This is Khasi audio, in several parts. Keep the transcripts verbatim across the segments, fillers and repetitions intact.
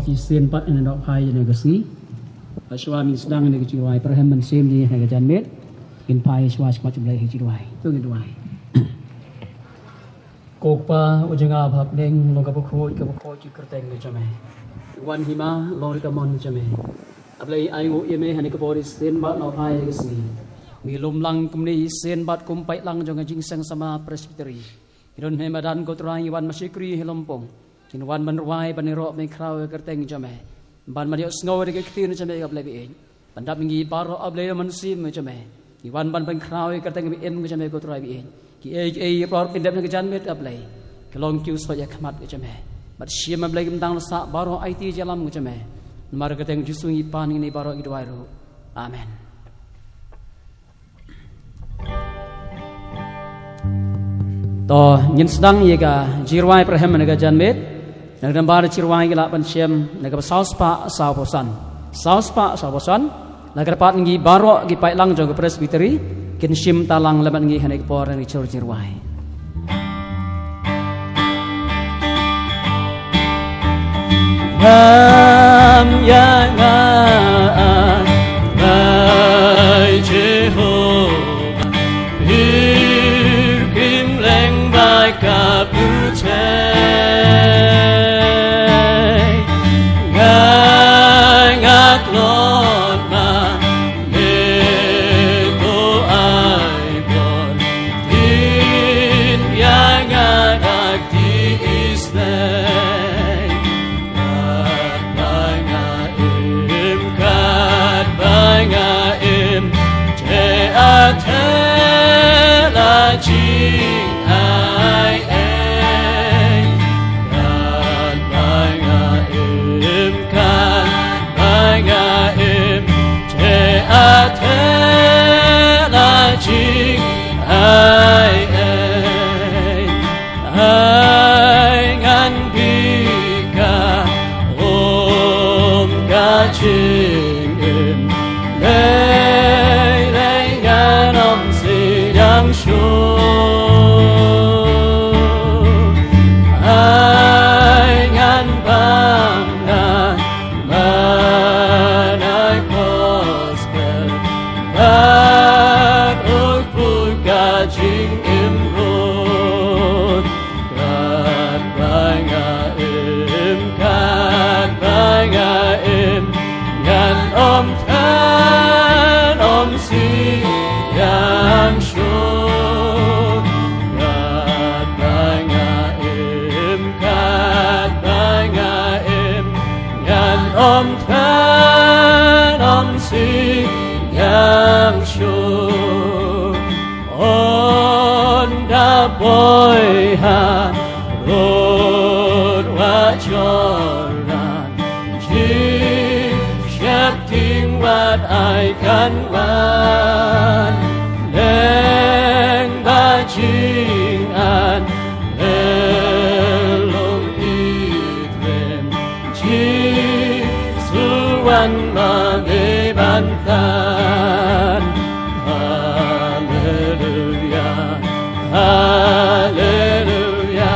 Shisien pat ngin ïa nang phai ïa ka sngi. Hashwa ngin sdang ïa ka jingrwai pyrhem mynsiem ïa ka janmiet. Ngin phai hashwa shakhmat jong U Blei ha ka jingrwai. To ngin duwai. Ko Kpa u jong nga ba ha bneng, long ka bakhuid ka bakhuid ïa ka kyrteng ka jong me. Wan hima, long ruh ka mon ka jong me. A Blei, ai nguh ïa me ha kane ka por shisien bad nang phai ïa ka sngi. Me lum lang kumne shisien bad kum paidlang jong ka Jingseng Samla Presbytery. Ki don ha madan, ko Trai, ngi wan mashakri ha lympung. Ngin wan ban rwai, ban ïaroh, ban khraw ïa ka kyrteng jong me. Ban ban ïohsngew ïa ka ktien jong me, ko Blei ba ïeit. Ban dap ngi baroh, A Blei, mynsiem jong me. Ngi wan ban ban khraw ïa ka kyrteng ba im ka jong me, ko Trai ba ïeit. Kiei kiei baroh phin dep ha ka janmiet, A Blei, ki long ki u soi ïa ka khmat ka jong me. Bad shim, A Blei, ki bynta la sah baroh aiti jingïalam ka jong me. Namar ka kyrteng Jisu ngi pan, ngi baroh ngi duwai ruh. Amen. To, ngin sdang ïa ka jingrwai pyrhem na ka janmiet. Na ka nambar jingrwai ngi lah ban shem na ka ba saw spah saw phew san. Saw spah saw phew san. La ka dapat ngi baroh ki paidlang jong ka Presbytery kin shim talang lem bad ngi ha kane ka por, ha kane ka jingrwai. Ngam ïa nga, ai Jehobah, pyrkhing leng bad ka pyrthei. Nga, nga tlot ma, me to ai bor, phin ïa nga da kti isynei. Katba nga im, katba nga im, te a te la jingai ei. Katba nga im, katba nga im, te a te la jingai ei. Ai ngan bika um ka jingim, lei lei ngan ym sdang shuh. Ai ngan bam na, man ai gospel, bad u put ka jingim ruh. Katba nga im, katba nga im, ngan ym than ym sdang shuh. Katba nga im, katba nga im, ngan ym than ym sdang shuh. Ynda poi harud wat Jordan, jingsheptieng wat ai kan wan. Leng bad jingan, leh lum i trem, Jisu wan ma me ban tan. Haleluya, haleluya,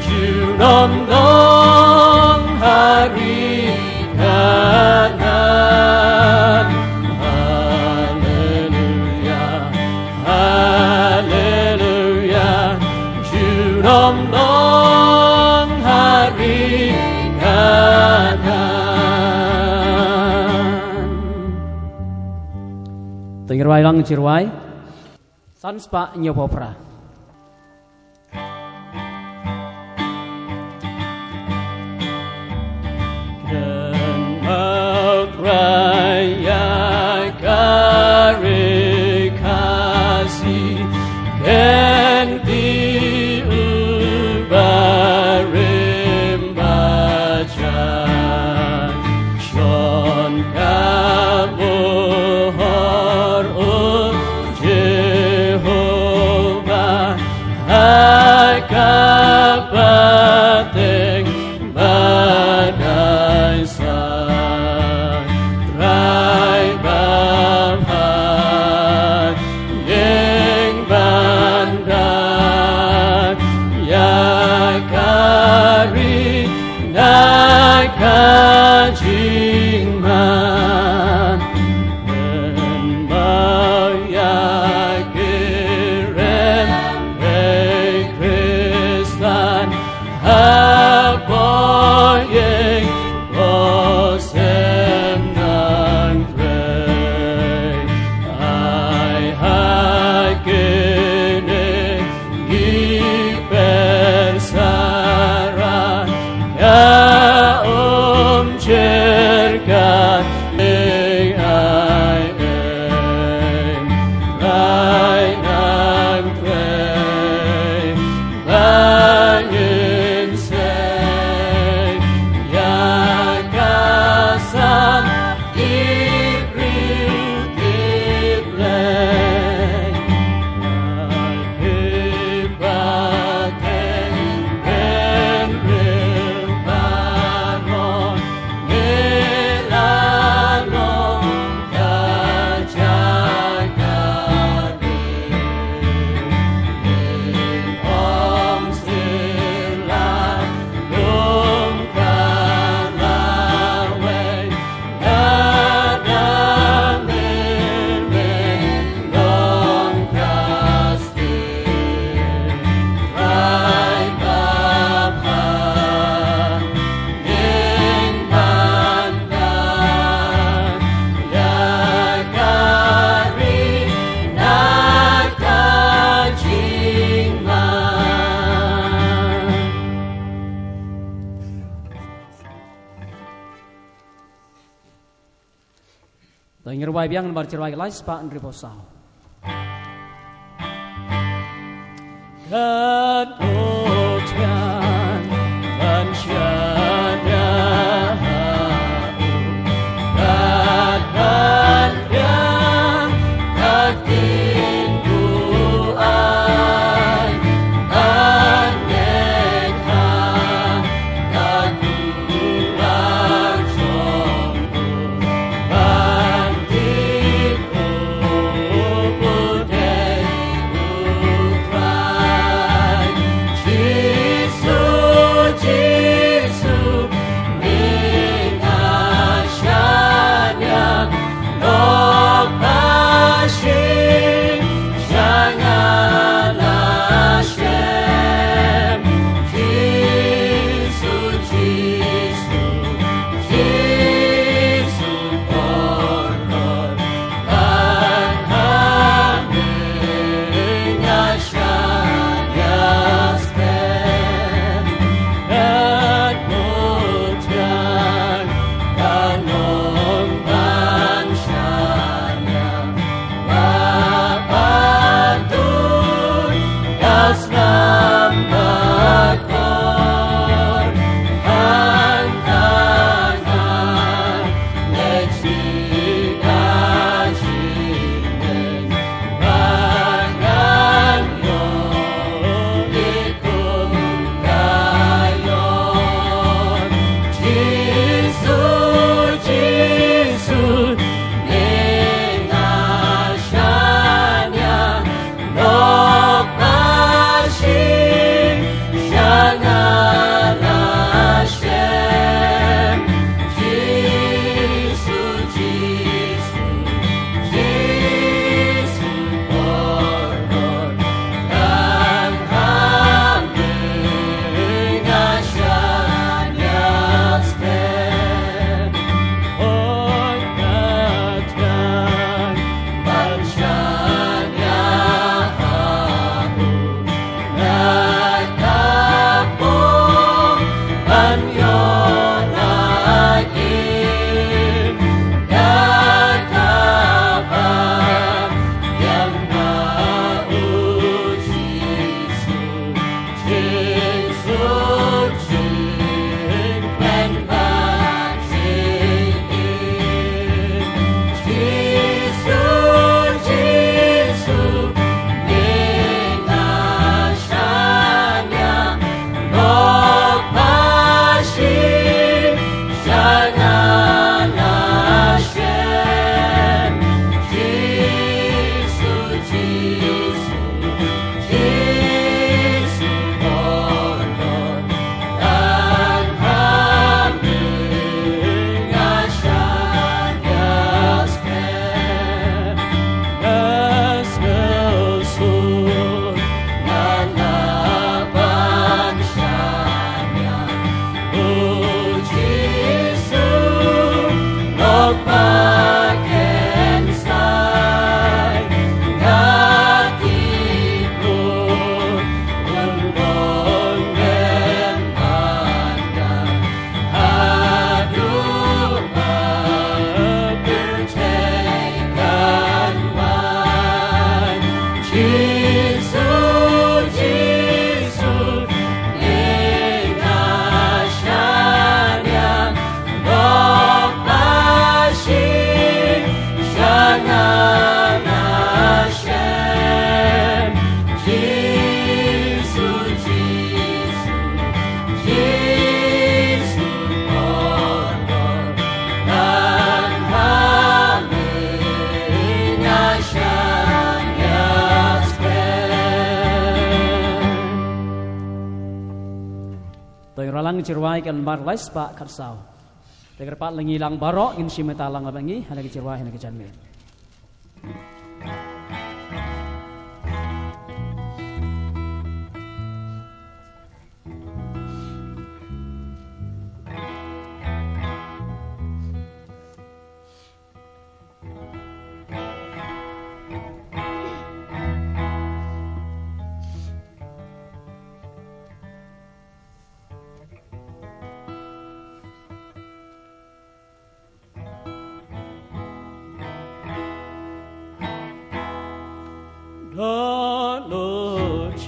junom long ha ri Kanaan. Haleluya, haleluya, junom long ha ri Kanaan. To ngin rwai lang, jingrwai san spah hynñiew phew phra. Kynmaw Trai ïa ka ri Khasi, kynti u barim ba jan. Shon ka mohor, o Jehobah, Dang ngi rwai biang namar ki rwai lai spah hynriew phew saw. Kat u thiang ban shaniah ha u, kat ban biang, kat kin u ai, ban ngeit ha, kat u lang jong u. Te ngi rwai lang ki jingrwai ka nambar lai spah khatsaw. Te kyrpad lyngngoh lang baroh, ngin shim bynta lang bad ngi ha la ki jingrwai ha la ki janmiet.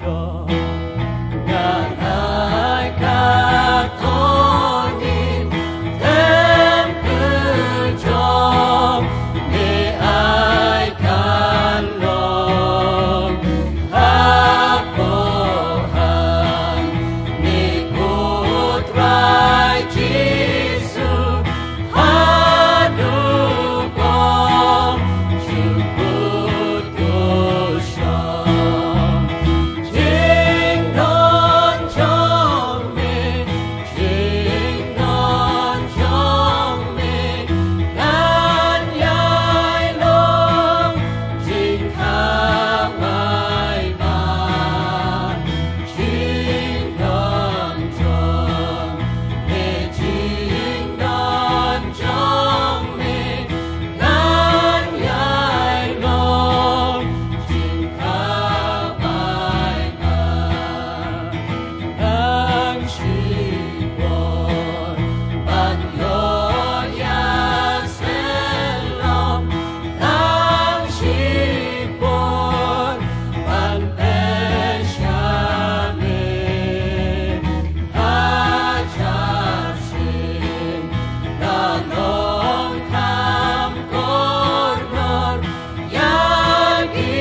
Ngan ai ka thong ïing templ jong me, ai kan long hapoh hangne, ko Trai Jisu. Haduh ba jukut ko shong, jingdon jong me, jingdon jong me kan ïai long jingkhawai bha. Jingdon jong me, jingdon jong me kan ïai long jingkhawai bha. Tang shipor ban ïoh ïa se long, tang shipor ban pynshai me. Hajar sien ka long kham kordor ïa ki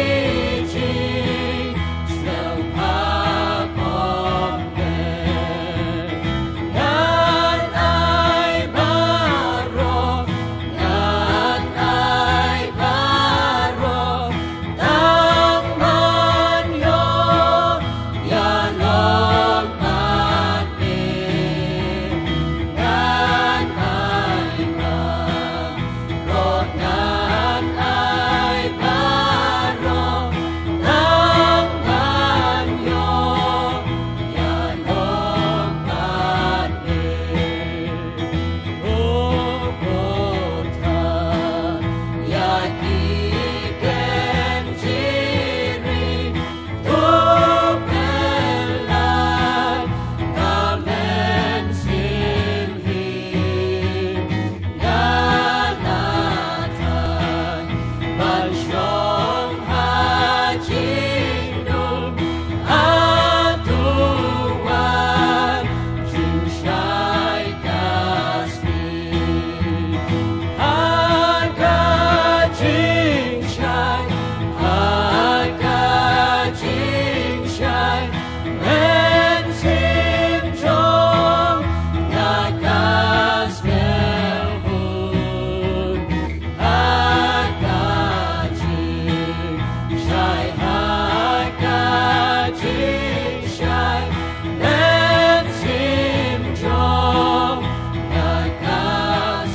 jingsngewbha bymdei. Ngan ai baroh, ngan ai baroh, tang ban ïoh ïa long bad me. Ngan ai baroh, ngan ai baroh, tang ban ïoh ïa long bad me. Ban shong ha jingdum ha tuwan jingshai ka sngi. Ha ka jingshai, ha ka jingshai mynsiem jong nga ka sngewhun. Ha ka jingshai, ha ka jingshai mynsiem jong nga ka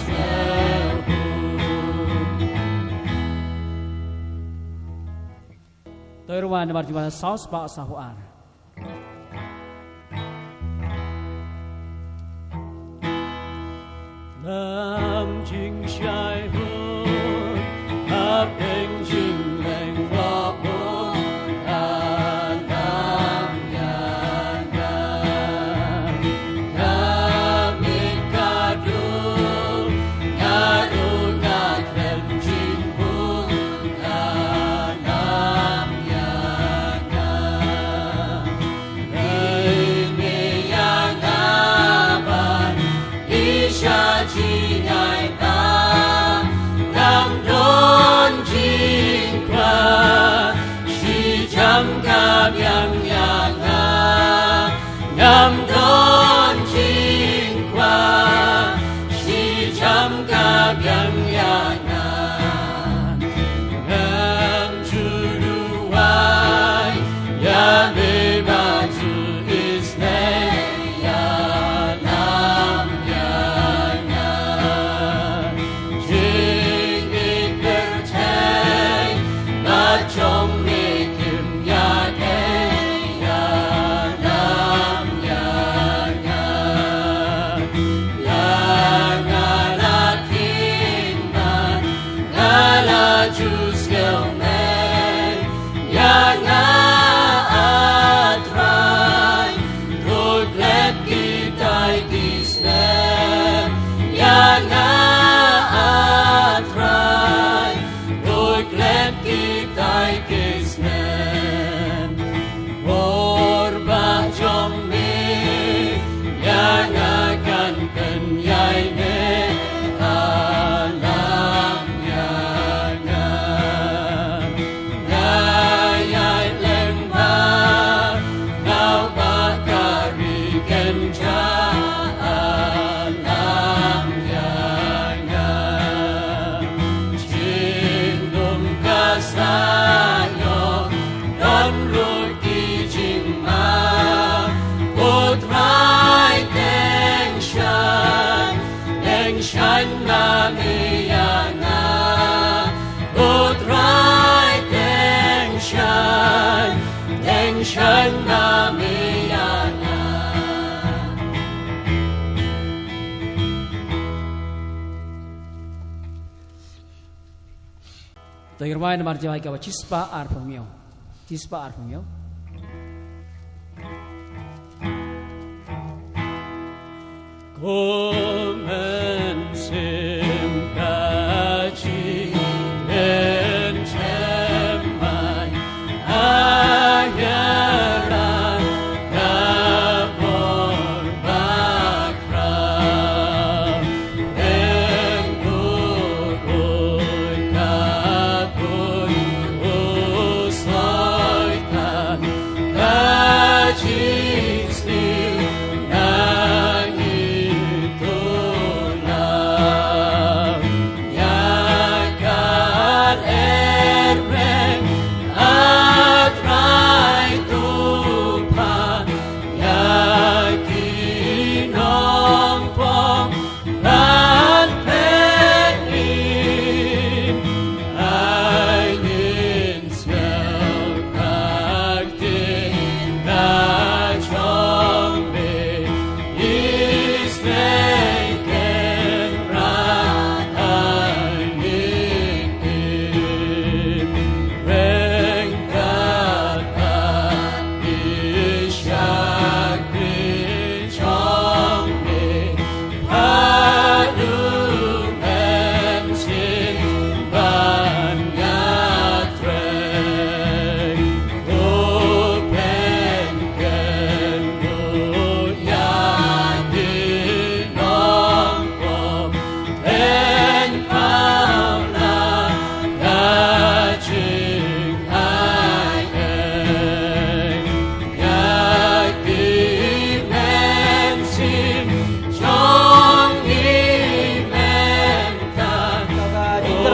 sngewhun. Tyrwa namar jingwan saw spah saw ar. Lam jingshai hun, hapdeng jingleng wa bun alam ïa nga. Nga mih ka dur, nga dur nga khlem jinghun, nga lam ïa nga. Dei me ïa nga ban ïa sha jingaiba, ngam don jingkwah shi jam ka biang ïa nga. Ngam don jingkwah shi jam ka biang ïa nga. Ngam ju duwai ïa me ba ju isynei ïalam ïa nga. Jingïeit pyrthei ba jong me kim ïadei ïalam ïa nga. Ïa nga la king ban, nga la ju sngewmei. Ïa nga, A Trai, to klet kitai ki snem. Ïa nga, A Trai, to klet kitai ki snem. To ngi rwai namar jong ka ba shispah arphew hynñiew. Shispah arphew hynñiew.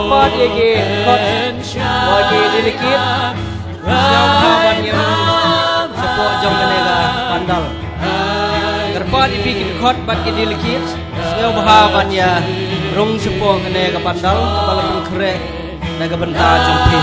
Kyrpad ïa ki dkhot bad ki delegate. Sngewbha ban ïa rung shapoh jong kane ka pandal. Kyrpad ïa phi ki dkhot bad ki delegate. Sngewbha ban ïa rung shapoh kane ka pandal kaba la pynkhreh na ka bynta jong phi.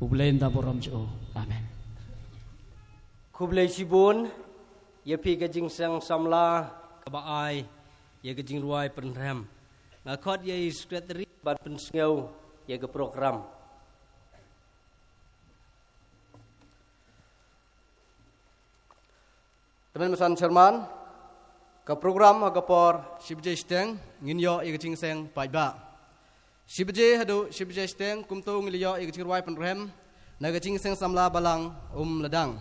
U Blei un da burom jong u. Amen. Khublei shibun ïa phi ka Jingseng Samla kaba ai ïa ka jingrwai pynrhem. Nga khot ïa i secretary ban pynsngew ïa ka program. Tymmen basan chairman, ka program ha ka por shi baje shiteng ngin ïoh ïa ka jingseng paidbah. Shi baje haduh shi baje shiteng kumto ngin ïoh ïa ka jingrwai pynrhem na ka Jingseng Samla Balang Umladang.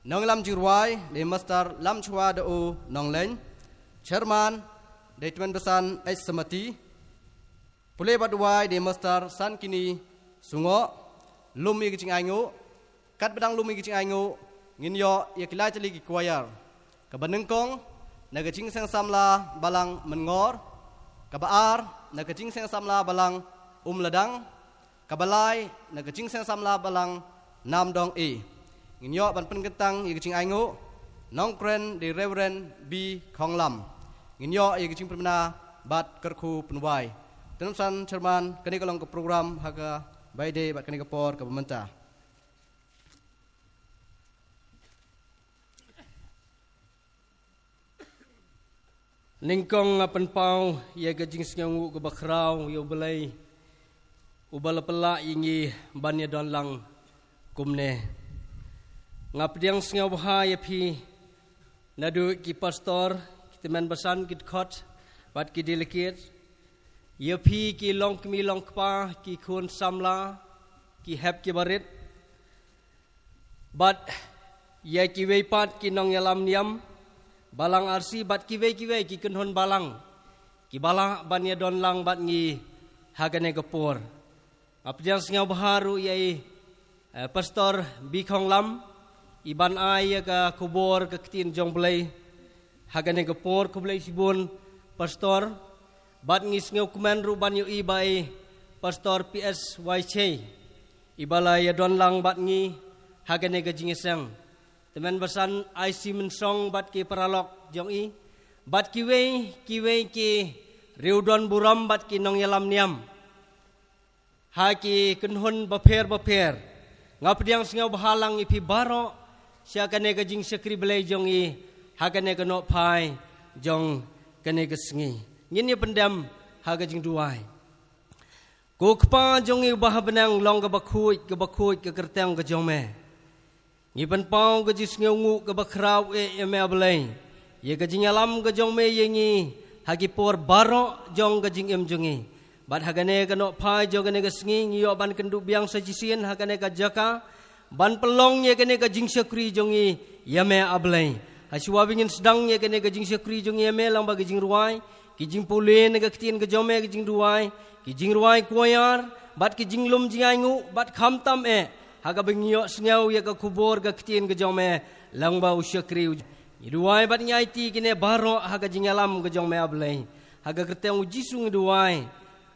Nongïalam jingrwai dei Master Lamchwa Dau Nongleng, chairman dei tymmen basan H Samati. Pule bad duwai dei Master Sankini Sungoh. Lum ïa ka jingainguh. Katba dang lum ïa ka jingainguh ngin ïoh ïa ki lai tylli ki choir. Kaba nyngkong na ka Jingseng Samla Balang Myngor. Kaba ar na ka Jingseng Samla Balang Umladang. Kaba lai na ka Jingseng Samla Balang Namdong A. Ngin ïoh ban pynkyntang ïa ka jingainguh Nongkren dei Reverend B Khonglam. Ngin ïoh ïa ka jingpynbna bad kyrkhu pynwai. Tymmen basan chairman, kane ka long ka program ha kaba ïadei bad kane ka por kaba mynta. Nyngkong nga pynpaw ïa ka jingsngewnguh kaba khraw ïa U Blei uba la pynlah ïa ngi ban ïadon lang kumne. Nga pdiang sngewbha ïa phi Naduh ki pastor, ki tymmen basan, ki dkhot, bad ki delegate, ïa phi ki longkmie longkpa, ki khun samla, ki hep ki barit, bad ïa kiwei pat ki nongïalam niam Balang R C, bad kiwei kiwei ki kynhun balang kiba lah ban ïadon lang bad ngi ha kane ka por. Nga pdiang sngewbha ruh ïa i, eh, Pastor Bikhonglam, i ban ai ïa ka khubor ka ktien jong Blei ha kane ka por. Khublei shibun Pastor, bad ngi sngewkmen ruh ban ïohi ba i Pastor P S Waichei, iba la ïadon lang bad ngi ha kane ka jingïaseng. Tymmen basan I C Mynsong bad ki paralok jong i, bad kiwei kiwei ki riewdon burom bad ki nongïalam niam ha ki kynhun bapher bapher. Nga pdiang sngewbha lang ïa phi baroh sha kane ka jingshakri Blei jong i ha kane ka nohphai jong kane ka sngi. Ngin ïa pyndem ha ka jingduwai. Ko Kpa jong ngi uba ha bneng, long kaba khuid kaba khuid ka kyrteng ka jong me. Ngi pynpaw ka jingsngewnguh kaba khraw eh ïa me A Blei, ïa ka jingïalam ka jong me ïa ngi ha ki por baroh jong ka jingim jong ngi. Bad ha kane ka nohphai jong kane ka sngi ngi ïoh ban kynduh biang sa shisien ha kane ka jaka ban pynlong ïa kane ka jingshakri jong ngi ïa me A Blei. Ha shuwa ba ngin sdang ïa kane ka jingshakri jong ngi ïa me lyngba ka jingrwai, ki jingpule na ka ktien ka jong me, ka jingduwai, ki jingrwai choir, bad ki jinglum jingainguh, bad khamtam eh ha kaba ngi ïohsngew ïa ka khubor ka ktien ka jong me lyngba u shakri u. Ngi duwai bad ngi aiti kine baroh ha ka jingïalam ka jong me A Blei. Ha ka kyrteng u Jisu ngi duwai.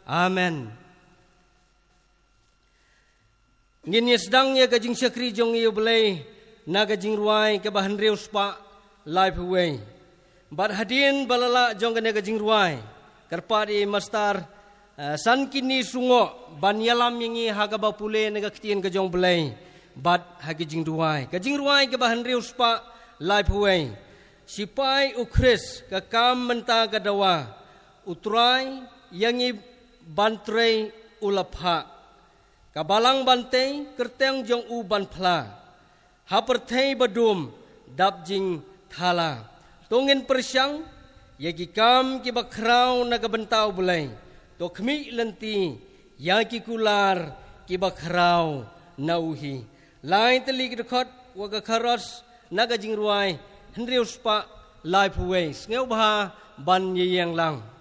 Amen. Ngin ïa sdang ïa ka jingshakri jong ngi ïa U Blei na ka jingrwai kaba hynriew spah laiphew wei. Bad hadien ba la lah jong kane ka jingrwai, kyrpad ïa i Mastar, eh, Sankini Sungoh ban ïalam ïa ngi ha kaba pule na ka ktien ka jong U Blei bad ha ka jingduwai. Ka jingrwai kaba hynriew spah laiphew wei. Sipai U Khrist, ka kam mynta ka dawa, U Trai ïa ngi ban trei u la phah. Ka balang ban tei, kyrteng jong u ban phla. Ha pyrthei ba dum dap jingthala. To ngin pyrshang ïa ki kam kiba khraw na ka bynta U Blei. To khmih lynti ïa ki kular kiba khraw na u hi. Lai tylli ki dkhot wa ka chorus na ka jingrwai hynriew spah laiphew wei. Sngewbha ban ïeng lang.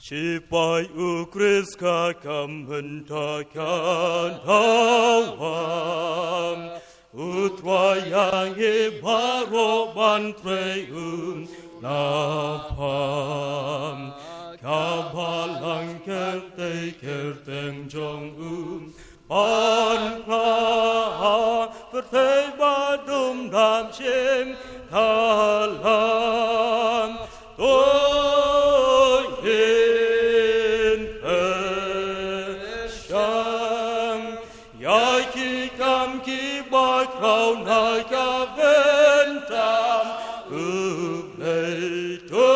Sipai U Khrist, ka kam mynta ka dawa, U Trai ïa ngi baroh ban trei u la phah. Ka balang kyrteng, kyrteng jong u ban phla. Pyrthei ba dum dap jingthala. To ngin pyrshang ïa ki kam kiba khraw na ka bynta U Blei. To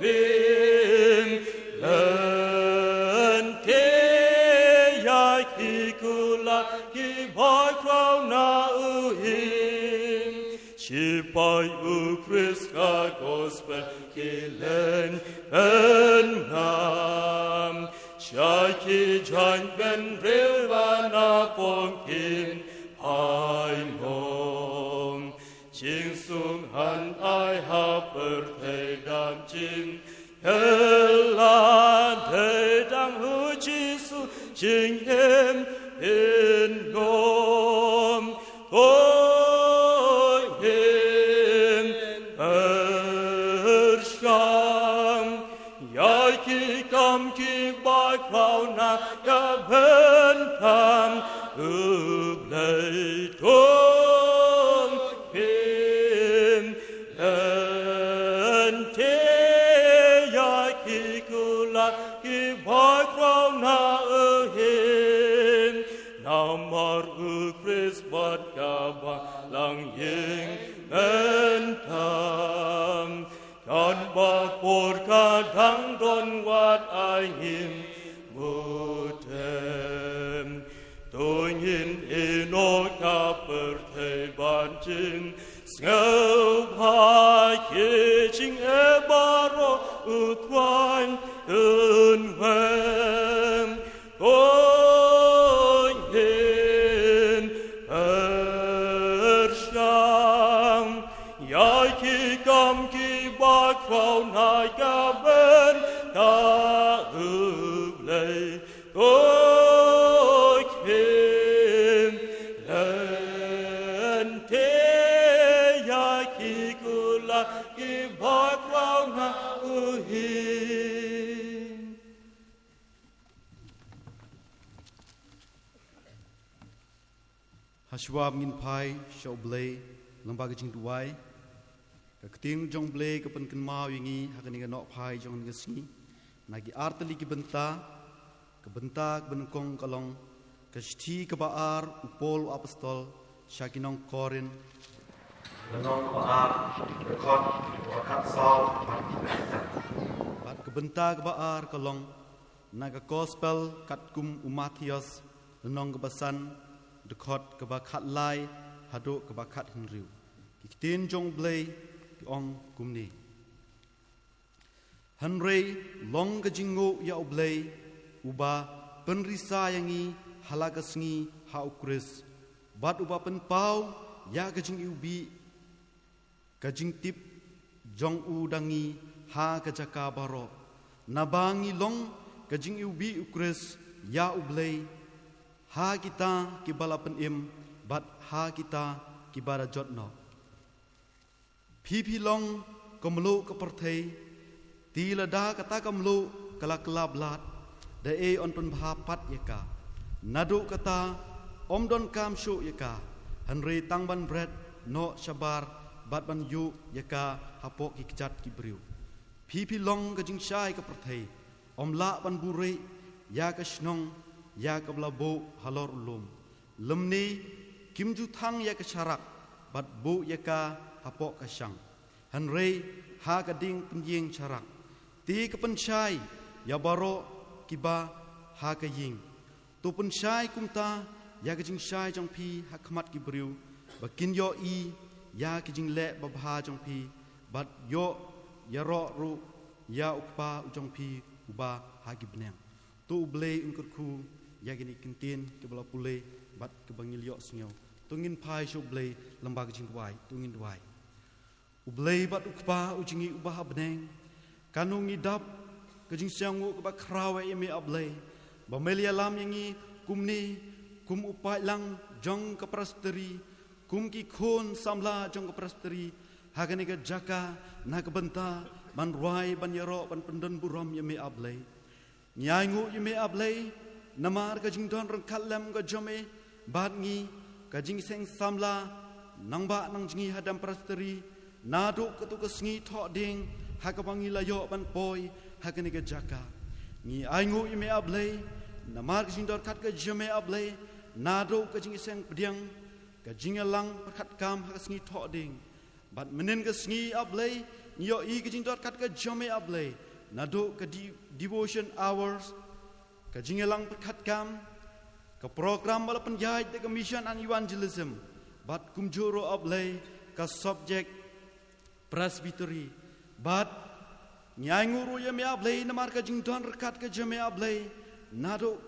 ngin lynti ïa ki kular kiba khraw na u hi. Sipai U Khrist, ka gospel ki len pynnam. Sha ki jaiñ bynriew ba na pom kin pynlong. Jingsngewthuh ai ha pyrthei dap jingkylla, dei tang U Jisu jingim pynlong. To ngin pyrshang ïa ki kam kiba khraw na ka bynta U Blei. To ngin lynti ïa ki kular kiba khraw na u hi. Namar U Khrist bad ka balang ïeng mynta. Katba por ka dang don, wat ai ngim mutem. Ngin ïehnoh ka pyrthei ban jing sngewbha, ki jingeh baroh u Trai un weng. Ko ngin pyrshang ïa ki kam kiba khraw na ka bynta u Blei. Ko khim lynti ïa ki kular kiba khraw na u hi. Hashwa ba ngin phai sha u Blei lyngba ka jingduwai, ka ktien jong u Blei ka pynkynmaw ïa ngi ha kane ka nohphai jong kane ka sngi na ki artylli ki bynta. Ka bynta kaba nyngkong ka long ka shithi kaba ar u Paul u apostol sha ki nong Korinth. Lynnong kaba ar, dkhot kaba khatsaw. Bad ka bynta kaba ar ka long na ka gospel katkum u Mathaios, lynnong kaba san, dkhot kaba khatlai haduh kaba khathynriew. Ki ktien jong u Blei ki ong kumne: Hynrei long ka jingnguh ïa u Blei, uba pynrisa ïa ngi ha la ka sngi ha u Khrist, bad uba pynpaw ïa ka jingiwbih ka jingtip jong u da ngi ha ka jaka baroh. Naba ngi long ka jingiwbih u Khrist ïa u Blei ha kita kiba la pynim bad ha kita kiba la jot noh. Phi phi long ka mluh ka pyrthei. Te lada kata ka mluh ka la kylla blad, da ei yn pynbha pat ïa ka? Naduh kata ym donkam shuh ïa ka, hynrei tang ban bret noh shabar bad ban ïuh ïa ka hapoh ki kjat ki briew. Phi phi long ka jingshai ka pyrthei. Ym lah ban buhrieh ïa ka shnong ïa kaba la buh halor u lum, lymne kim ju thang ïa ka sharak bad buh ïa ka hapoh ka shang, hynrei ha ka dieng pynïeng sharak, te ka pynshai ïa baroh kiba ha ka ïing. To pynshai kumta ïa ka jingshai jong phi ha khmat ki briew, ba kin ïohi ïa ki jingleh babha jong phi, bad ïoh ïaroh ruh ïa u Kpa u jong phi uba ha ki bneng. To u Blei un kyrkhu ïa kine ki ktien kiba la pule bad kiba ngi la ïohsngew. To ngin phai sha u Blei lyngba ka jingduwai. To ngin duwai. U Blei bad u Kpa u jong ngi uba ha bneng, kano ngi dap ka jingsngewnguh kaba khraw ïa me, A Blei, ba me la ïalam ïa ngi kumne, kum u paidlang jong ka Presbytery, kum ki khun samla jong ka Presbytery, ha kane ka jaka na ka bynta ban rwai, ban ïaroh, ban pyndon burom ïa me, A Blei. Ngi ainguh ïa me, A Blei, namar ka jingdon ryngkat lem ka jong me bad ngi, ka jingïaseng samla nangbah nangjngi hadien Presbytery, naduh katto ka sngi thohdieng ha kaba ngi la ïoh ban poi ha kane ka jaka. Ngi ainguh ïa me, A Blei, namar ka jingdon ryngkat ka jong me, A Blei, naduh ka jingïaseng pdiang, ka jingïalang pyrkhat kam ha ka sngi thohdieng. Bad mynhynnin ka sngi, A Blei, ngi ïohi ka jingdon ryngkat ka jong me, A Blei, naduh ka de-, devotion hours, ka jingïalang pyrkhat kam, ka program ba la pynïaid da ka Mission and Evangelism, bad kumjuh ruh, A Blei, ka subject Presbytery. Bad ngi ainguh ruh ïa me, A Blei, namar ka jingdon ryngkat ka jong me, A Blei, naduh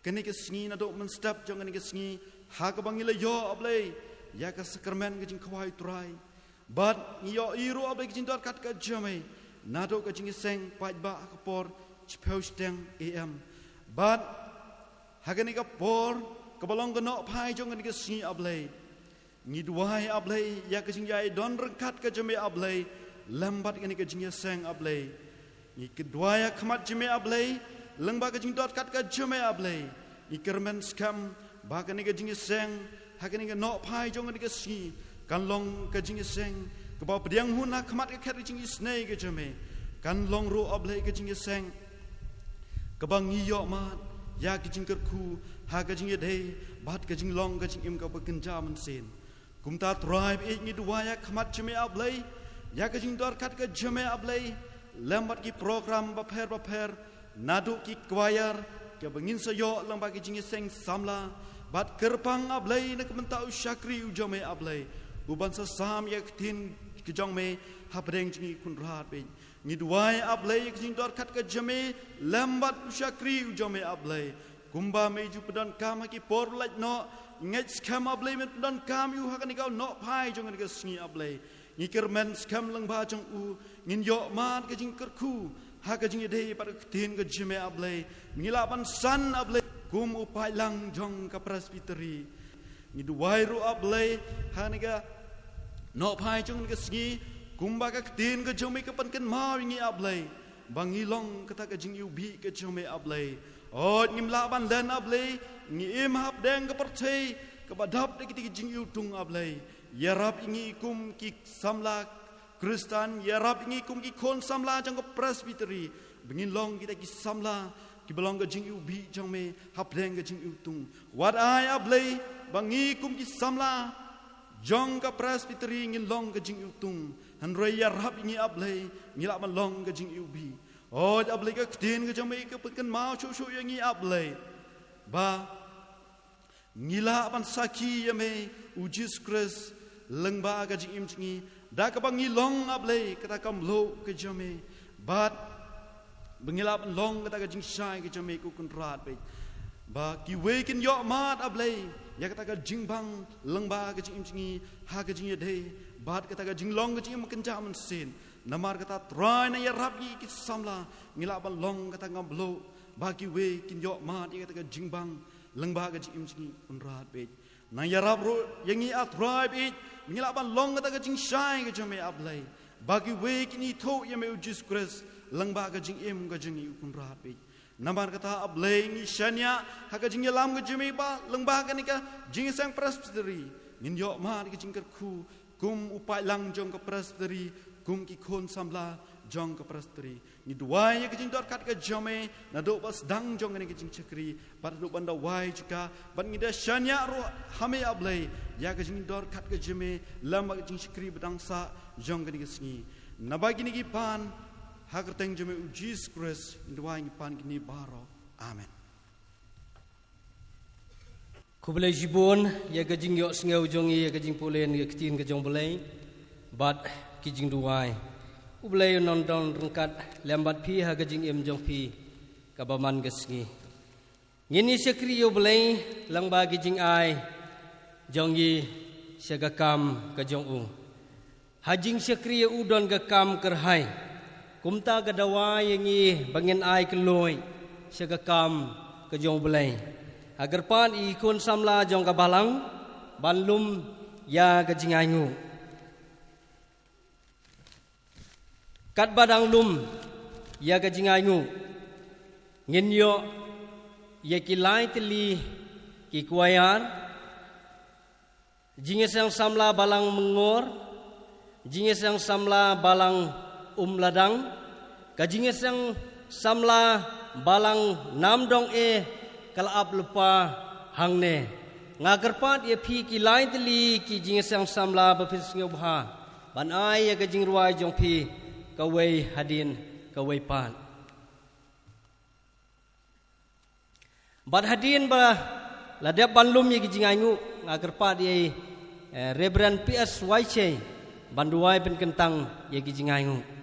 kane ka sngi, naduh mynstep jong kane ka sngi, ha kaba ngi la ïoh, A Blei, ïa ka sakramen ka jingkhawai u Trai. Bad ngi ïohi ruh, A Blei, ka jingdon ryngkat ka jong me, naduh ka jingïaseng paidbah ha ka por shiphew shiteng A M. Bad ha kane ka por kaba long ka nohphai jong kane ka sngi, A Blei, ngi duwai, A Blei, ïa ka jingïadon ryngkat ka jong me, A Blei, lem bad kane ka jingïaseng, A Blei. Ngi duwai ha khmat jong me, A Blei, lyngba ka jingdon ryngkat ka jong me, A Blei. Ngi kyrmen skhem ba kane ka jingïaseng ha kane ka nohphai jong kane ka sngi kan long ka jingïaseng kaba pdiang hun ha khmat ka khet ka jingisynei ka jong me. Kan long ruh, A Blei, ka jingïaseng kaba ngi ïoh mad ïa ka jingkyrkhu ha ka jingïadei bad ka jinglong ka jingim kaba kynja mynsiem. Kumta, Trai ba ïeit, ngi duwai ha khmat jong me, A Blei, ïa ka jingdon ryngkat ka jong me, A Blei, lem bad ki program bapher bapher, naduh ki choir, kaba ngin sa ïoh lyngba ki jingïaseng samla, bad kyrpang A Blei na ka bynta u shakri u jong me A Blei, u ban sa sam ïa ka ktien ka jong me hapdeng jong ngi Kynrad bad ngi duwai A Blei ïa ka jingdonkam ka jong me lem bad u shakri u jong me A Blei. Kumba me ju pyndonkam ha ki por lait noh, ngeit skhem A Blei men pyndonkam ïa u ha kane ka u nohphai jong kane ka sngi A Blei. Ngi kyrmen skhem lyngba jong u, ngin ïoh mad ka jingkyrkhu ha ka jingïadei bad ka ktien ka jong me A Blei. Ngi lah ban san A Blei kum u paidlang jong ka Presbytery. Ngi duwai ruh A Blei ha kane ka nohphai jong kane ka sngi, kumba ka ktien ka jong me ka pynkynmaw ïa ngi A Blei, ba ngi long kata ka jingiwbih ka jong me A Blei. Hooid ngim lah ban len A Blei, ngi im hapdeng ka pyrthei kaba dap da kita ki jingiwtung A Blei. Ïarap ïa ngi kum ki samla Khristan, ïarap ïa ngi kum ki khun samla jong ka Presbytery, ba ngin long kita ki samla kiba long ka jingiwbih jong me hapdeng ka jingiwtung. Wat ai A Blei ba ngi kum ki samla jong ka Presbytery ngin long ka jingiwtung. Hynrei ïarap ïa ngi A Blei, ngi lah ban long ka jingiwbih. Hooid A Blei, ka ktien ka jong me ka pynkynmaw shuh shuh ïa ngi A Blei, ba ngi lah ban sakhi ïa me u Jisu Khrist lyngba ka jingim jong ngi, da kaba ngi long A Blei kata ka mluh ka jong me, bad ba ngi lah ban long kata ka jingshai ka jong me ko Kynrad bad ba kiwei kin ïoh mad A Blei ïa kata ka jingbang lyngba ka jingim jong ngi ha ka jingïadei bad kata ka jinglong ka jingim kynja mynsiem. Namar kata Trai, nang ïarap ïa ngi ki samla, ngi lah ban long kata ka mluh, ba kiwei kin ïoh mad ïa kata ka jingbang lyngba ka jingim jong ngi Kynrad bad nang ïarap ruh ïa ngi A Trai bad ngi lah ban long kata ka jingshai ka jong me A Blei, ba kiwei kin ithuh ïa me u Jisu Khrist lyngba ka jingim ka jong ngi u Kynrad bad. Namar kata A Blei ngi shaniah ha ka jingïalam ka jong me ba lyngba kane ka jingïaseng Presbytery ngin ïoh mad ka jingkyrkhu kum u paidlang jong ka Presbytery, kum ki khun samla jong ka Presbytery. Ngi duwai ïa ka jingdonkam ka jong me naduh ba sdang jong kane ka jingshakri bad naduh ban da wai jong ka, bad ngi da shaniah ruh ha me A Blei ïa ka jingdonkam ka jong me lem bad ka jingshakri ba dang sah jong kane ka sngi. Naba kine ngi pan ha ka kyrteng jong me u Jisu Khrist ngi duwai, ngi pan kine baroh. Amen. Khublei shibun ïa ka jingïohsngew jong ngi ïa ka jingpule na ka ktien ka jong U Blei bad ki jingduwai. U Blei un nang don ryngkat lem bad phi ha ka jingim jong phi kaba man ka sngi. Ngin ïa shakri ïa U Blei lyngba ki jingai jong ngi sha ka kam ka jong u. Ha jingshakri ïa u don ka kam kyrhai. Kumta ka dawa ïa ngi ba ngin ai kylluid sha ka kam ka jong U Blei. Ha kyrpad ïa ki khun samla jong ka balang ban lum ïa ka jingainguh. Katba dang lum ïa ka jingainguh, ngin ïoh ïa ki lai tylli ki choir, Jingïaseng samla balang Mengor, jingïaseng samla balang Umladang, ka jingïaseng samla balang Namdong e, ka la ap lypa hangne. Nga kyrpad ïa phi ki lai tylli ki jingïaseng samla ba phin sngewbha ban ai ïa ka jingrwai jong phi kawei hadien kawei pat. Bad hadien ba la dep ban lum ïa ki jingainguh, nga kyrpad ïa i, eh, Reverend P S Waichei ban duwai pynkyntang ïa ki jingainguh.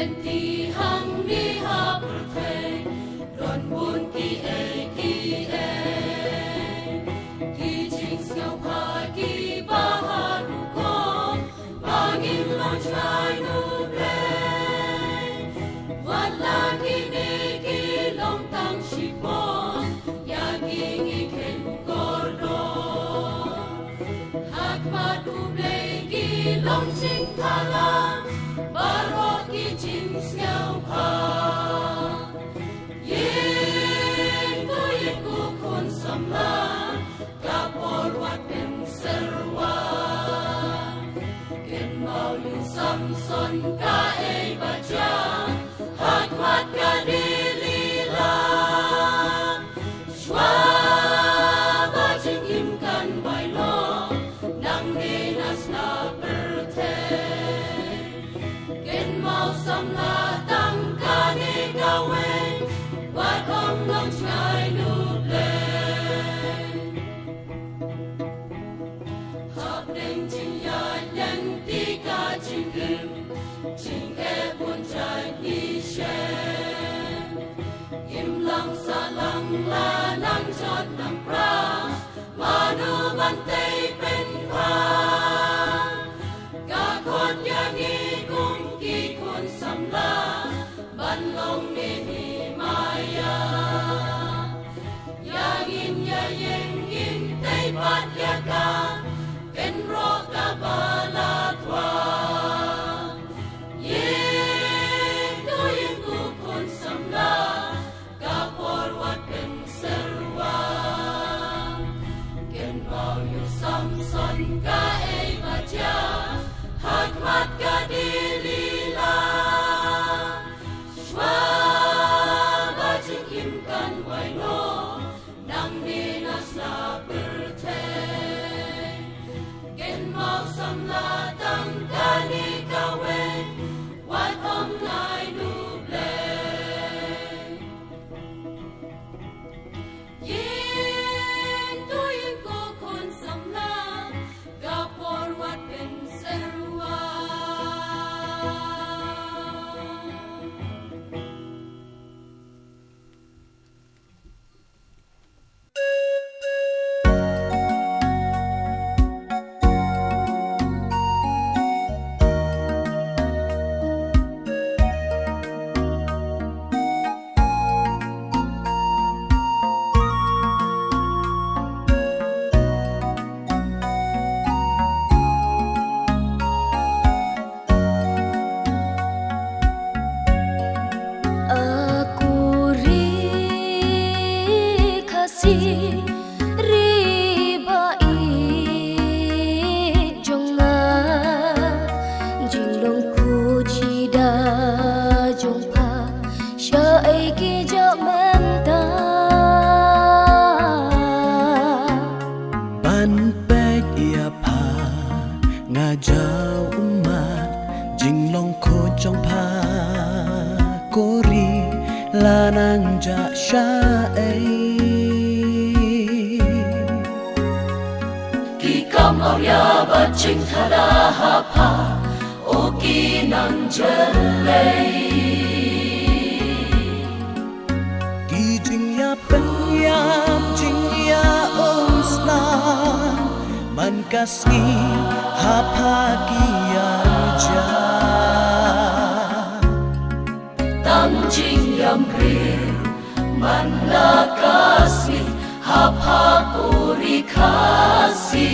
Lynti hangne ha pyrthei don bun kiei kiei ki jingsngewbha kiba ha rukom ba ngin long jngai nu Blei. Wat la kine ki long tang shipor ïa ki ngi khein kordor. Ha khmat U Blei ki long jingthala baroh ki jingsngewbha. Ïing ko ïing ko khun samla, ka por wat pynsyrwa. Kynmaw ïa u Samson kaei ba jia ha khmat ka Delila. Shuwa ba jingim kan wai noh nangne na sla pyrthei. Kynmaw samla tang kane kawei, wat ym long jngai nu Blei. Hapdeng jingïaid lynti ka jingim, jingeh bun jait ngi shem. Imlang sahlang la nang jot nang pra, mano ban tei pynbha. Ka khot ïa ngi kum ki khun samla ban long Nehemiah. Ïa ngin ïa ïeng ngin tei pat ïa ka kynroh kaba la kwah. Ïing ko ïing ko khun samla, ka por wat pynsyrwa. Kynmaw ïa u Samson kaei ba jia ha khmat ka Delila. Shuwa ba jingim kan wai noh nangne na sla pyrthei. Kynmaw samla tang kane kawei, wat ym ngai nu Blei. Ïing ko ïing ko khun samla, ka por wat pynsyrwa. A ko ri Khasi ri ba ïeit jong nga, jinglong khuid da jong pha, shaei ki jah mynta. Ban peit ïa pha nga jaw ummat, jinglong khuid jong pha ko ri la nang jah shaei. Ki kam awria bad jingthada ha pha, o ki nang jyllei. Ki jingïapyni ïap jingïaumsla man ka sngi ha pha ki ïa jia. Tang jingïambriew man la ka sngi ha pha ko ri Khasi.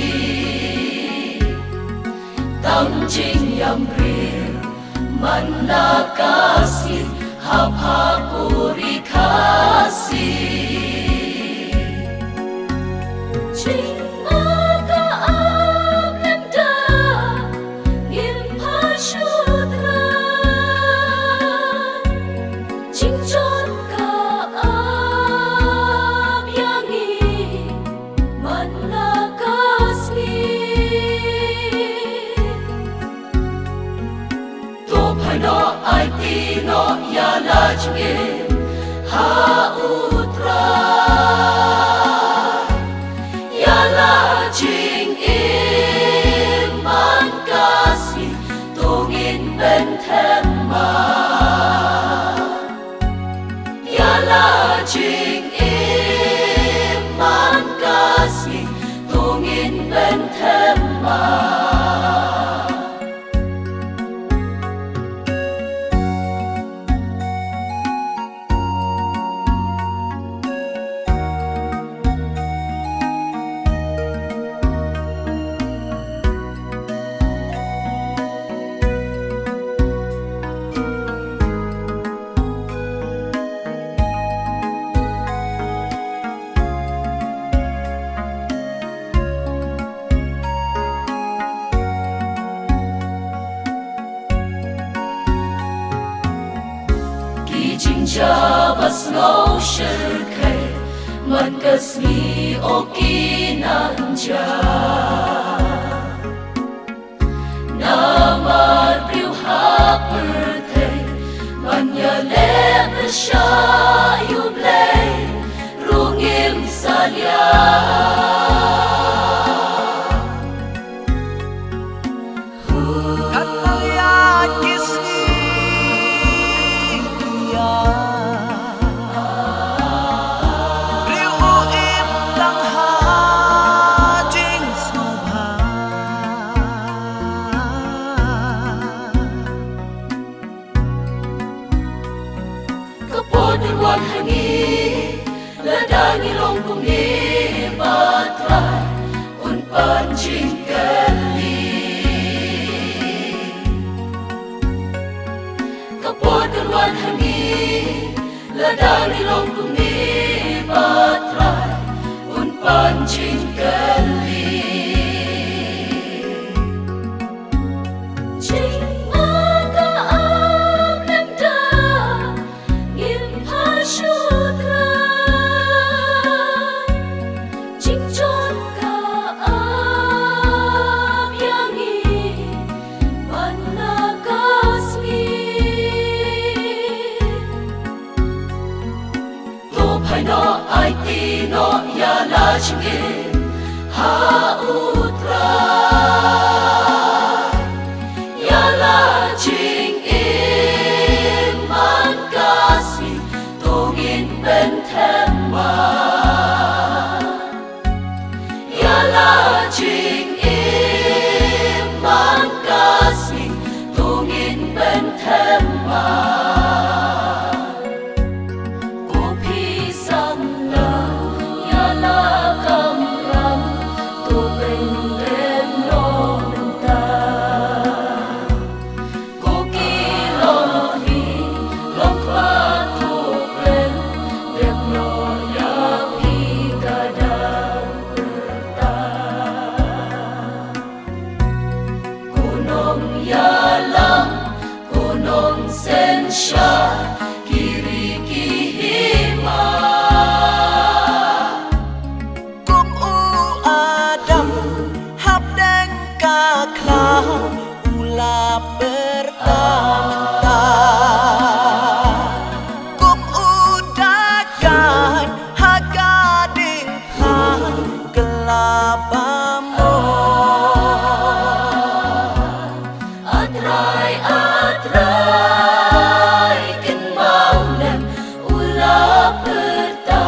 Tang jingïambriew man la ka sngi ha pha ko ri Khasi. Jingma ka ap lem da ngim pha shu trai. Jingjot ka ap ïa ngi man la ka sngi. To phai noh, aiti noh ïa la jingim ha U Trai, ïa la jingim man ka sngi. To ngin benthem ma Sha ba sngew shyrkhei man ka sngi, o ki nang jia. Namar briew ha pyrthei ban ïaleh pyrshah ïa U Blei ruh ngim salia. Katno ïa ki sngi ïa briew u im tang ha jingsngewbha. Ka por kan wan ha ngi, lada ngi long kumne ba Trai un pan jingkylli. Ka por kan wan ha ngi, lada ngi long kumne ba Trai un pan jingkylli. Jingma ka ap lem da, ngim phah shuh Trai. Jingjot ka ap ïa ngi man la ka sngi. To phai noh, aiti noh ïa la jingim ha U Trai. Ïa la jingim man ka sngi, to ngin pynthem ma. Ïa la jingim man ka sngi, to ngin pynthem ma. Ko phi sam la ïa la kamram, to pynrem noh mynta. Ko ki longkmie longkpa, to pynrem noh ïa phi ka daw pyrta. Ko nongïalam, ko nongsynshar, ki ri ki hima. Kum u Adam hapdeng ka khlam u la pyrta mynta. Kum u Dagan ha ka diengphna ka la bam mo. A Trai, A Trai, kynmaw lem, u la pyrta.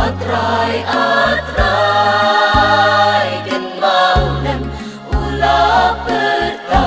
A Trai, A Trai, kynmaw lem, u la pyrta.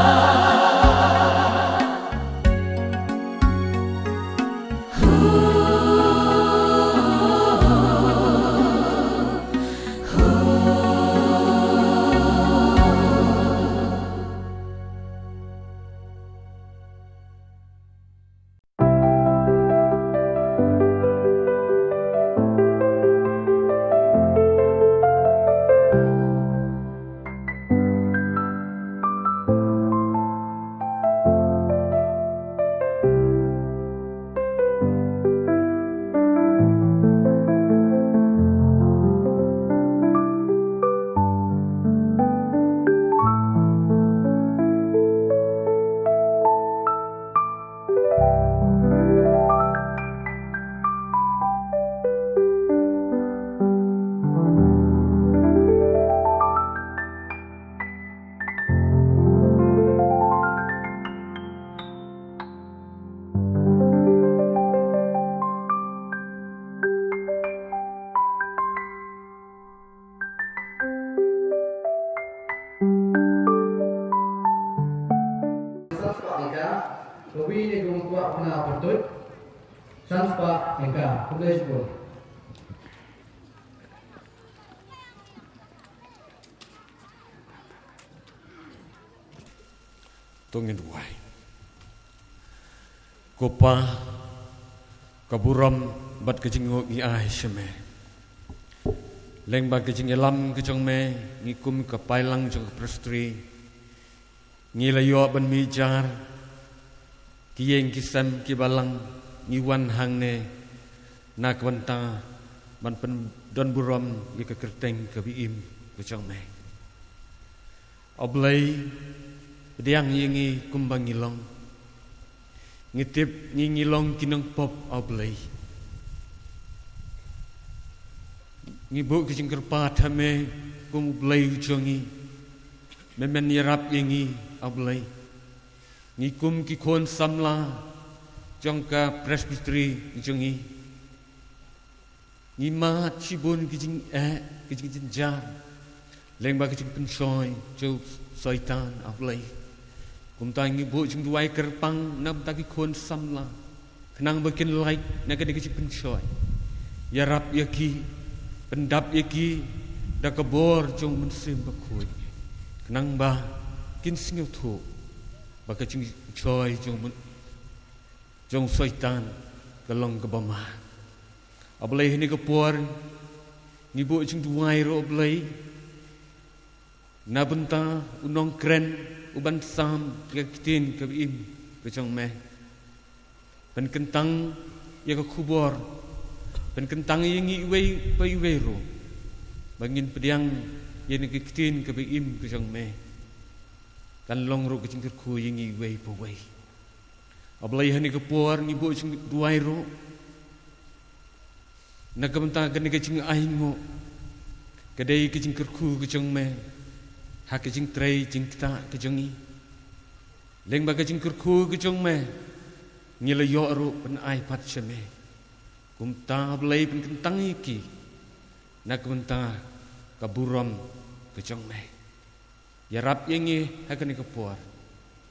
San spah tyngka, kawi ne ka mengkwah kane pyntuid, san spah tyngka. Khublei shibun. To ngin duwai. Ko Pa, ka burom bad ka jingnguh ngi ai sha Me. Lyngba ka jingïalam ka jong Me, ngi kum ka paidlang jong ka Presbytery, ngi la ïoh ban mih jar, Ïing ki sem ki balang, ngi wan hangne na ka bynta ban pyndon burom ïa ka kyrteng kaba im ka jong me. A Blei, pdiang ïa ngi kumba ngi long. Ngi tip ngi ngi long ki nongpop, A Blei. Ngi buh ki jingkyrpad ha me kum U Blei u jong ngi. Me men ïarap ïa ngi, A Blei. Ngi kum ki khun samla jong ka Presbytery jong ngi. Ngi mad shibun ki jingeh, ki jingjynjar lyngba ki jingpynshoi jong u Soitan, A Blei. Kumta ngi buh jingduwai kyrpang na bynta ki khun samla, khnang ba kin lait na kane ka jingpynshoi. Ïarap ïa ki, pyndap ïa ki da ka bor jong u Mynsiem Bakhuid, khnang ba kin sngewthuh ba ka jingpynshoi jong u Myn- jong u Soitan ka long kaba ma. A Blei, ha kane ka por ngi buh jingduwai ruh, A Blei, na bynta u nongkren uban sam ïa ka ktien kaba im ka jong me. Pynkyntang ïa ka khubor, pynkyntang ïa ngi iwei pa iwei ruh, ba ngin pdiang ïa kane ka ktien kaba im ka jong me. Kan long ruh ka jingkyrkhu ïa ngi iwei pa iwei. A Blei, ha kane ka por ngi buh jingduwai ruh na ka bynta kane ka jingainguh, ka dei ka jingkyrkhu ka jong me ha ka jingtrei jingktah ka jong ngi. Lyngba ka jingkyrkhu ka jong me, ngi la ïoh ruh ban ai pat sha me. Kumta, A Blei, pynkyntang ïa ki na ka bynta ka burom ka jong me. Ïarap ïa ngi ha kane ka por.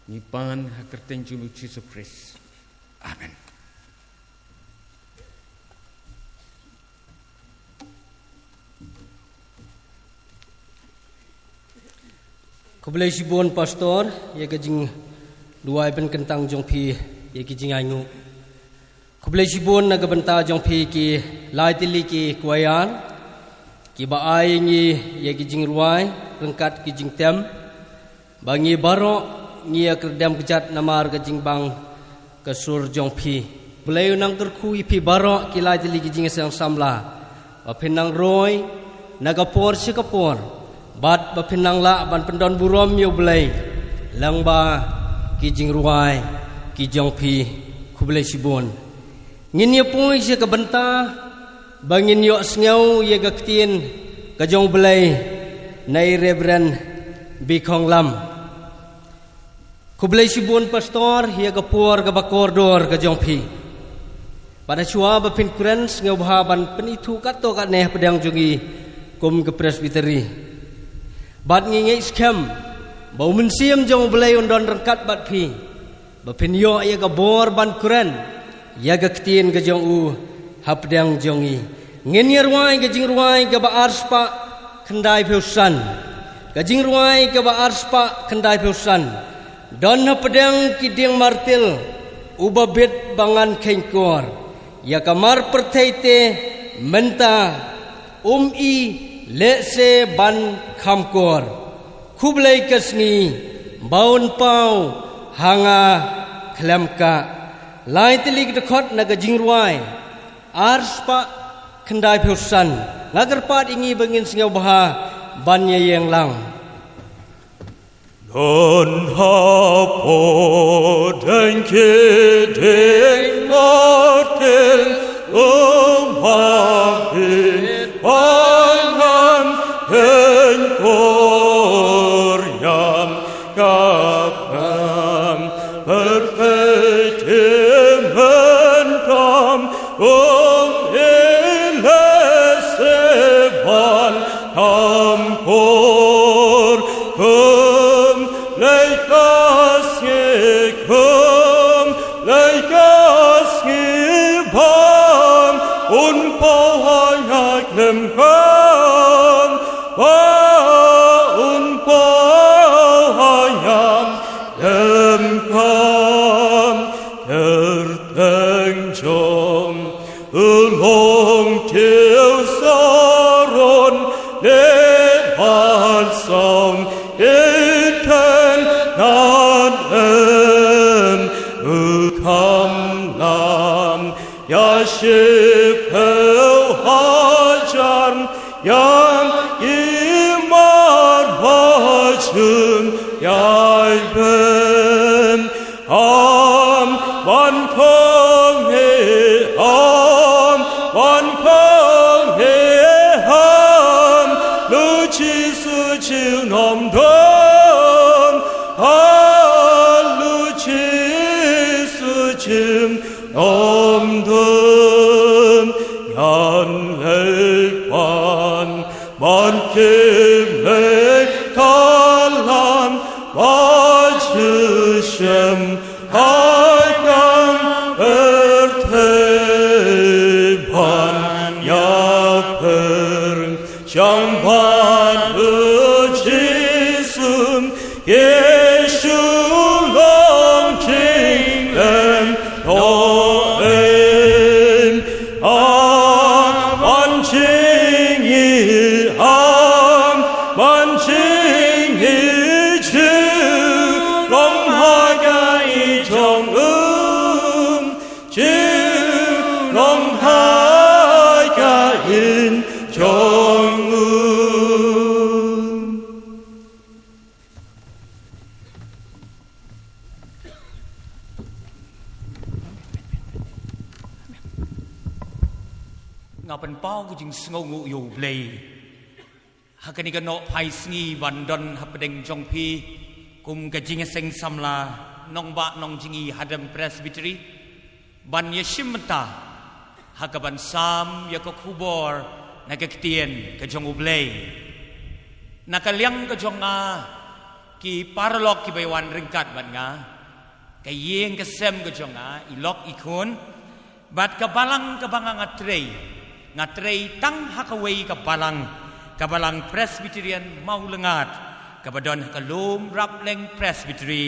Ngi pan ha ka kyrteng jong u Jisu Khrist. Amen. Khublei shibun Pastor, ïa ka jingduwai pynkyntang jong phi ïa ki jingainguh. Khublei shibun na ka bynta jong phi ki lai tylli ki choir kiba ai ngi ïa ki jingrwai ryngkat ki jingtem, ba ngi baroh ngi ïa kyrdem kjat namar ka jingbang ka sur jong phi. Blei u nang kyrkhu ïa phi baroh ki lai tylli ki jingïaseng samla, ba phin nang roi na ka por sha ka por, bad ba phin nang lah ban pyndon burom ïa U Blei lyngba ki jingrwai ki jong phi. Khublei shibun. Ngin ïa poi sha ka bynta ba ngin ïohsngew ïa ka ktien ka jong U Blei na i Reverend Bikhonglam. Khublei shibun Pastor, ïa ka por kaba kordor ka jong phi. Bad shuwa ba phin kren, sngewbha ban pynithuh katto katne hapdeng jong ngi kum ka Presbytery. Bad ngi ngeit skhem ba u Mynsiem jong U Blei un don ryngkat bad phi, ba phin ïoh ïa ka bor ban kren ïa ka ktien ka jong u hapdeng jong ngi. Ngin ïa rwai ka jingrwai kaba arspah khyndaiphew san. Ka jingrwai kaba arspah khyndaiphew san. Don hapdeng ki dieng martir uba bit ba ngan kheiñ kor. Ïa ka mar pyrthei te mynta um i lehse ban kham kor. Khublei ka sngi ba un paw ha nga khlem ka. Lai tylli ki dkhot na ka jingrwai arspah khyndaiphew san. Nga kyrpad ïa ngi ba ngin sngewbha ban ïa ïeng lang. Don hapdeng ki dieng martir, um ha ki ba ngan kheiñ kor ïa ka mar pyrthei te mynta um i lehse ban kham kor. Khublei ka sngi, khublei ka sngi ba un paw ha nga khlem ka, ba un paw ha nga khlem ka. Kyrteng jong u Longtiew Saron, ne ban song iten nan em u Shiphew hajar ïa ki mar ba shun ïai bun. Ham ban kong he ham ban kong he ham lu chi su chiu nom don ha lu chi su chiu nom don ngan lek ban ban kim lek kalan ba chu shem hai ngan er te ban ïa per chang ban lu chi sun Yeshu long king lem to em. Am an ching i am an ching i chu long ha ka i jong um chu long ha ka in jong um. Nga pynpaw ka jingsngewnguh ïa U Blei ha kane ka nohphai sngi ban don hapdeng jong phi kum ka jingïaseng samla nongbah nongjingi Hadem Presbytery ban ïashim bynta ha kaban sam ïa ka khubor na ka ktien ka jong U Blei. Na ka liang ka jong nga, ki paralok kiba ïawan ryngkat bad nga, ka ïing ka sem ka jong nga, i lok i khun, bad ka balang kaba nga nga trei, nga trei tang ha kawei ka balang, ka Balang Presbyterian Mawlyngad, kaba don ha ka Lum Rapleng Presbytery,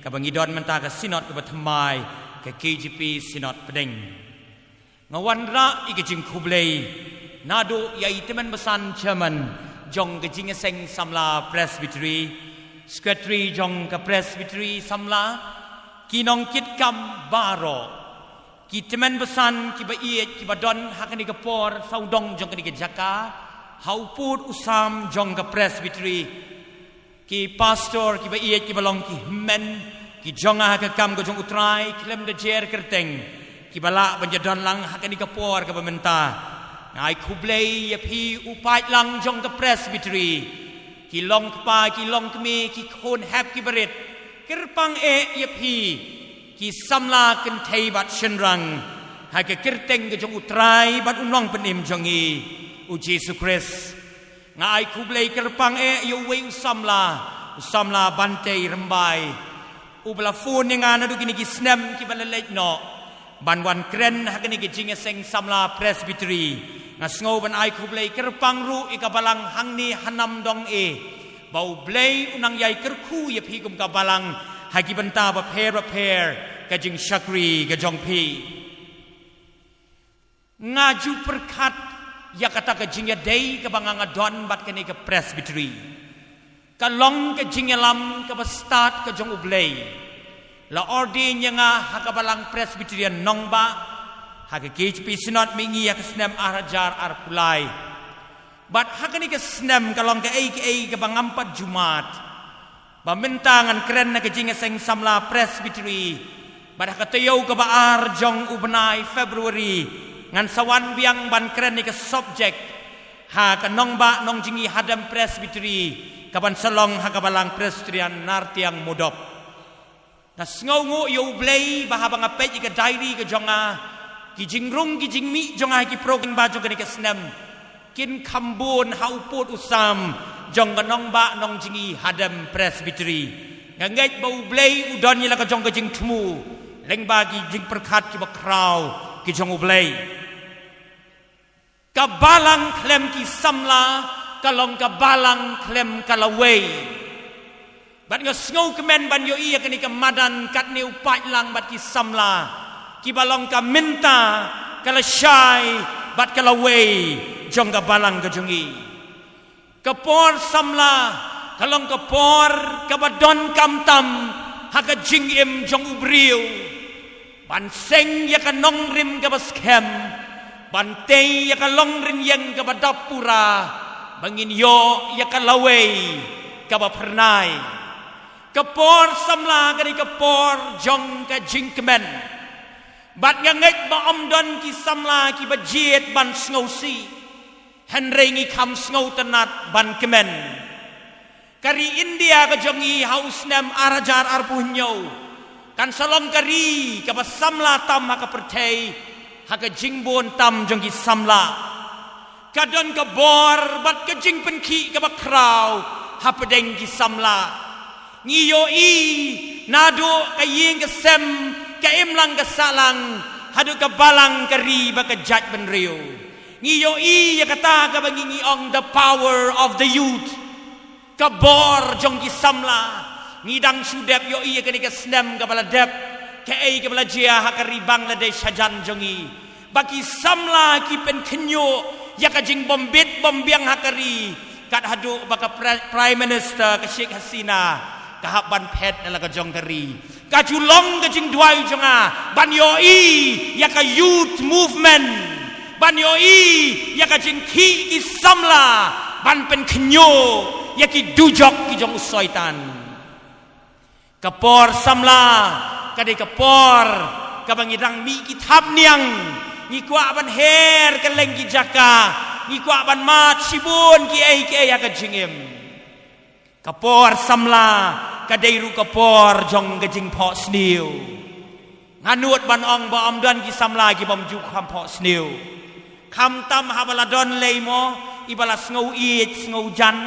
kaba ngi don mynta ka Synod kaba thymmai, ka K J P Synod Pdeng. Nga wanrah ïa ka jingkhublei naduh ïa i Tymmen Basan Chairman jong ka Jingïaseng Samla Presbytery, Secretary jong ka Presbytery Samla, ki nongkitkam baroh, ki tymmen basan kiba ïeit kiba don ha kane ka por sawdong jong kane ka jaka, ha u pud u sam jong ka Presbytery, ki pastor kiba ïeit kiba long ki hynmen, ki jong nga ha ka kam ka jong U Trai khlem da jer kyrteng, kiba lah ban ïadon lang ha kane ka por kaba mynta. Nga ai khublei ïa phi u paidlang jong ka Presbytery, ki long kpa ki long kmie, ki khun hep ki barit, kyrpang eh ïa phi ki samla kynthei bad shynrang, ha ka kyrteng ka jong U Trai bad U Nongpynim jong ngi, U Jisu Khrist. Nga ai khublei kyrpang eh ïa uwei u samla, u samla Bantei Rymbai, uba la phone ïa nga naduh kine ki snem kiba la leit noh ban wan kren ha kane ka Jingïaseng Samla Presbytery. Nga sngew ban ai khublei kyrpang ruh ïa ka balang hangne ha Namdong, eh, ba U Blei un nang ïai kyrkhu ïa phi kum ka balang ha ki bynta bapher bapher ka jingshakri ka jong phi. Nga ju pyrkhat ïa kata ka jingïadei kaba nga nga don bad kane ka Presbytery. Ka long ka jingïalam kaba stad ka jong U Blei. La ordain ïa nga ha ka Balang Presbyterian Nongbah ha ka K J P Synod Mihngi ha ka snem ar hajar arphew lai. Bad ha kane ka snem ka long kaei kaei kaba ngam pat ju mad. Ba mynta ngan kren na ka Jingïaseng Samla Presbytery. Bad ha ka taïew kaba ar jong u bnai February, ngan sa wan biang ban kren ïa ka subject ha ka Nongbah Nongjingi Hadem Presbytery, kaban sa long ha ka Balang Presbyterian Nartiang Mudop. Nga sngewnguh ïa U Blei ba haba nga peit ïa ka diary ka jong nga, ki jingrung ki jingmih jong nga ha ki program ba jong kane ka snem, kin kham bun ha u pud u sam jong ka Nongbah Nongjingi Hadem Presbytery. Nga ngeit ba U Blei u don ïa la ka jong ka jingthmu lyngba ki jingpyrkhat kiba khraw ki jong U Blei. Ka balang khlem ki samla ka long ka balang khlem ka lawei. Bad nga sngewkmen ban ïohi ïa kane ka madan katne u paidlang bad ki samla kiba long ka mynta, ka lashai bad ka lawei jong ka balang ka jong ngi. Ka por samla ka long ka por kaba donkam tam ha ka jingim jong u briew. Ban seng ïa ka nongrim kaba skhem, ban tei ïa ka longrim ïeng kaba dap pura, ba ngin ïoh ïa ka lawei kaba phyrnai. Ka por samla ka dei ka por jong ka jingkmen. Bad nga ngeit ba ym don ki samla kiba jied ban sngewsih. Hynrei ngi kham sngewtynnat ban kmen. Ka ri India ka jong ngi ha u snem ar hajar arphew hynñiew kan sa long ka ri kaba samla tam ha ka pyrthei, ha ka jingbun tam jong ki samla. Ka don ka bor bad ka jingpynkhih kaba khraw hapdeng ki samla. Ngi ïohi naduh ka ïing ka sem, ka imlang ka sahlang, haduh ka balang ka ri bad ka jaitbynriew. Ngi ïohi ïa kata kaba ngi, ngi ong the power of the youth. Ka bor jong ki samla. Ngi dang shu dep ïohi ïa kane ka snem kaba la dep, kaei kaba la jia ha ka ri Bangladesh hajan jong ngi. Ba ki samla ki pynkhynñiuh ïa ka jingbym bit bym biang ha ka ri, kat haduh ba ka pre-, Prime Minister ka Sheikh Hasina ka hap ban phet na la ka jong ka ri. Ka ju long ka jingduwai jong nga ban ïohi ïa ka youth movement, ban ïohi ïa ka jingkhih ki samla ban pynkhynñiuh ïa ki dujok ki jong u Soitan. Ka por samla ka dei ka por kaba ngi dang mih ki thapniang, ngi kwah ban her kylleng ki jaka, ngi kwah ban mad shibun kiei kiei ha ka jingim. Ka por samla ka dei ruh ka por jong ka jingphohsniew. Nga nud ban ong ba ym don ki samla kibym ju kham phohsniew. Khamtam haba la don lei mo, iba la sngew ïeit sngew jan,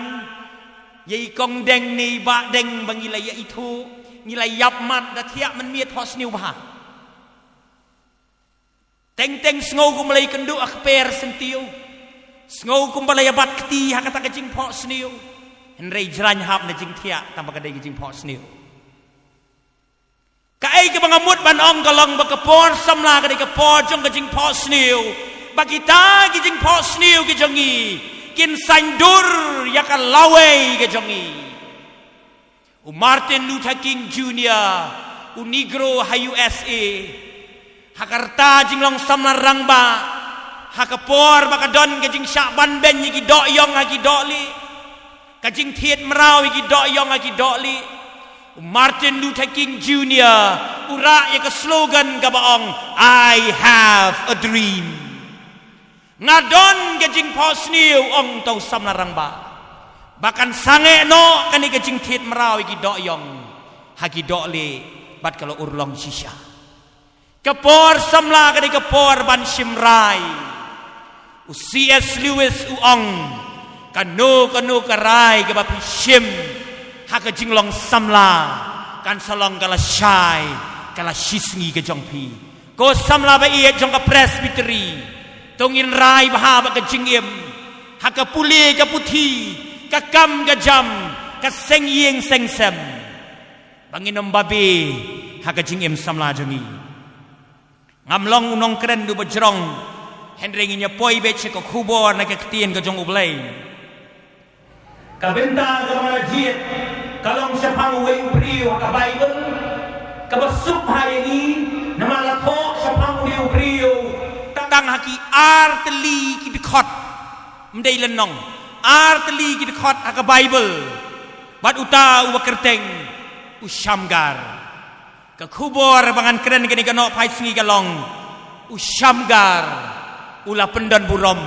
ïa i kong deng ne i bah deng ba ngi la ïa ithuh, ngi la ïap mat, da thiah mynmiet phohsniew bha. Teng teng sngew kumba la ïakynduh ha kper syntiew. Sngew kumba la ïabat kti ha kata ka jingphohsniew. Hynrei jrang hap na jingthiah tang ba ka dei ka jingphohsniew. Kaei kaba nga mut ban ong ka long ba ka por samla ka dei ka por jong ka jingphohsniew. Ba kita ki jingphohsniew ki jong ngi kin saiñdur ïa ka lawei ka jong ngi. U Martin Luther King Junior, u Negro ha U S A, ha ka rta jinglong samla rangbah, ha ka por ba ka don ka jingshah ban beiñ ïa ki doh ïong ha ki dohlieh, ka jingthied mraw ïa ki doh ïong ha ki dohlieh, u Martin Luther King Junior u rah ïa ka slogan kaba ong, "I have a dream." Nga don ka jingphohsniew, ong uta u samla rangbah, ba kan sangeh noh kane ka jingthied mraw ïa ki doh ïong ha ki dohlieh bad ka la urlong shisha. Ka por samla ka dei ka por ban shim rai. U C S Lewis u ong, kano kano ka rai kaba phi shim ha ka jinglong samla kan sa long ka lashai, ka lashisngi ka jong phi. Ko samla ba ïeit jong ka Presbytery, to ngin rai bha bad ka jingim, ha ka pule ka puthi, ka kam ka jam, ka seng ïing seng sem, ba ngin ym babe ha ka jingim samla jong ngi. Ngam long u nongkren uba jrong, hynrei ngin ïa poi beit sha ka khubor na ka ktien ka jong U Blei. Ka bynta kaba nga la jied ka long shaphang uwei u briew ha ka Baibl, kaba suk ha ïa ngi, namar la thoh shaphang une u briew tang ha ki ar tylli ki dkhot. Ym dei lynnong, ar tylli ki dkhot ha ka Baibl. Bad uta uba kyrteng u Shamgar. Ka khubor ba ngan kren kane ka nohphai sngi ka long, u Shamgar u la pyndon burom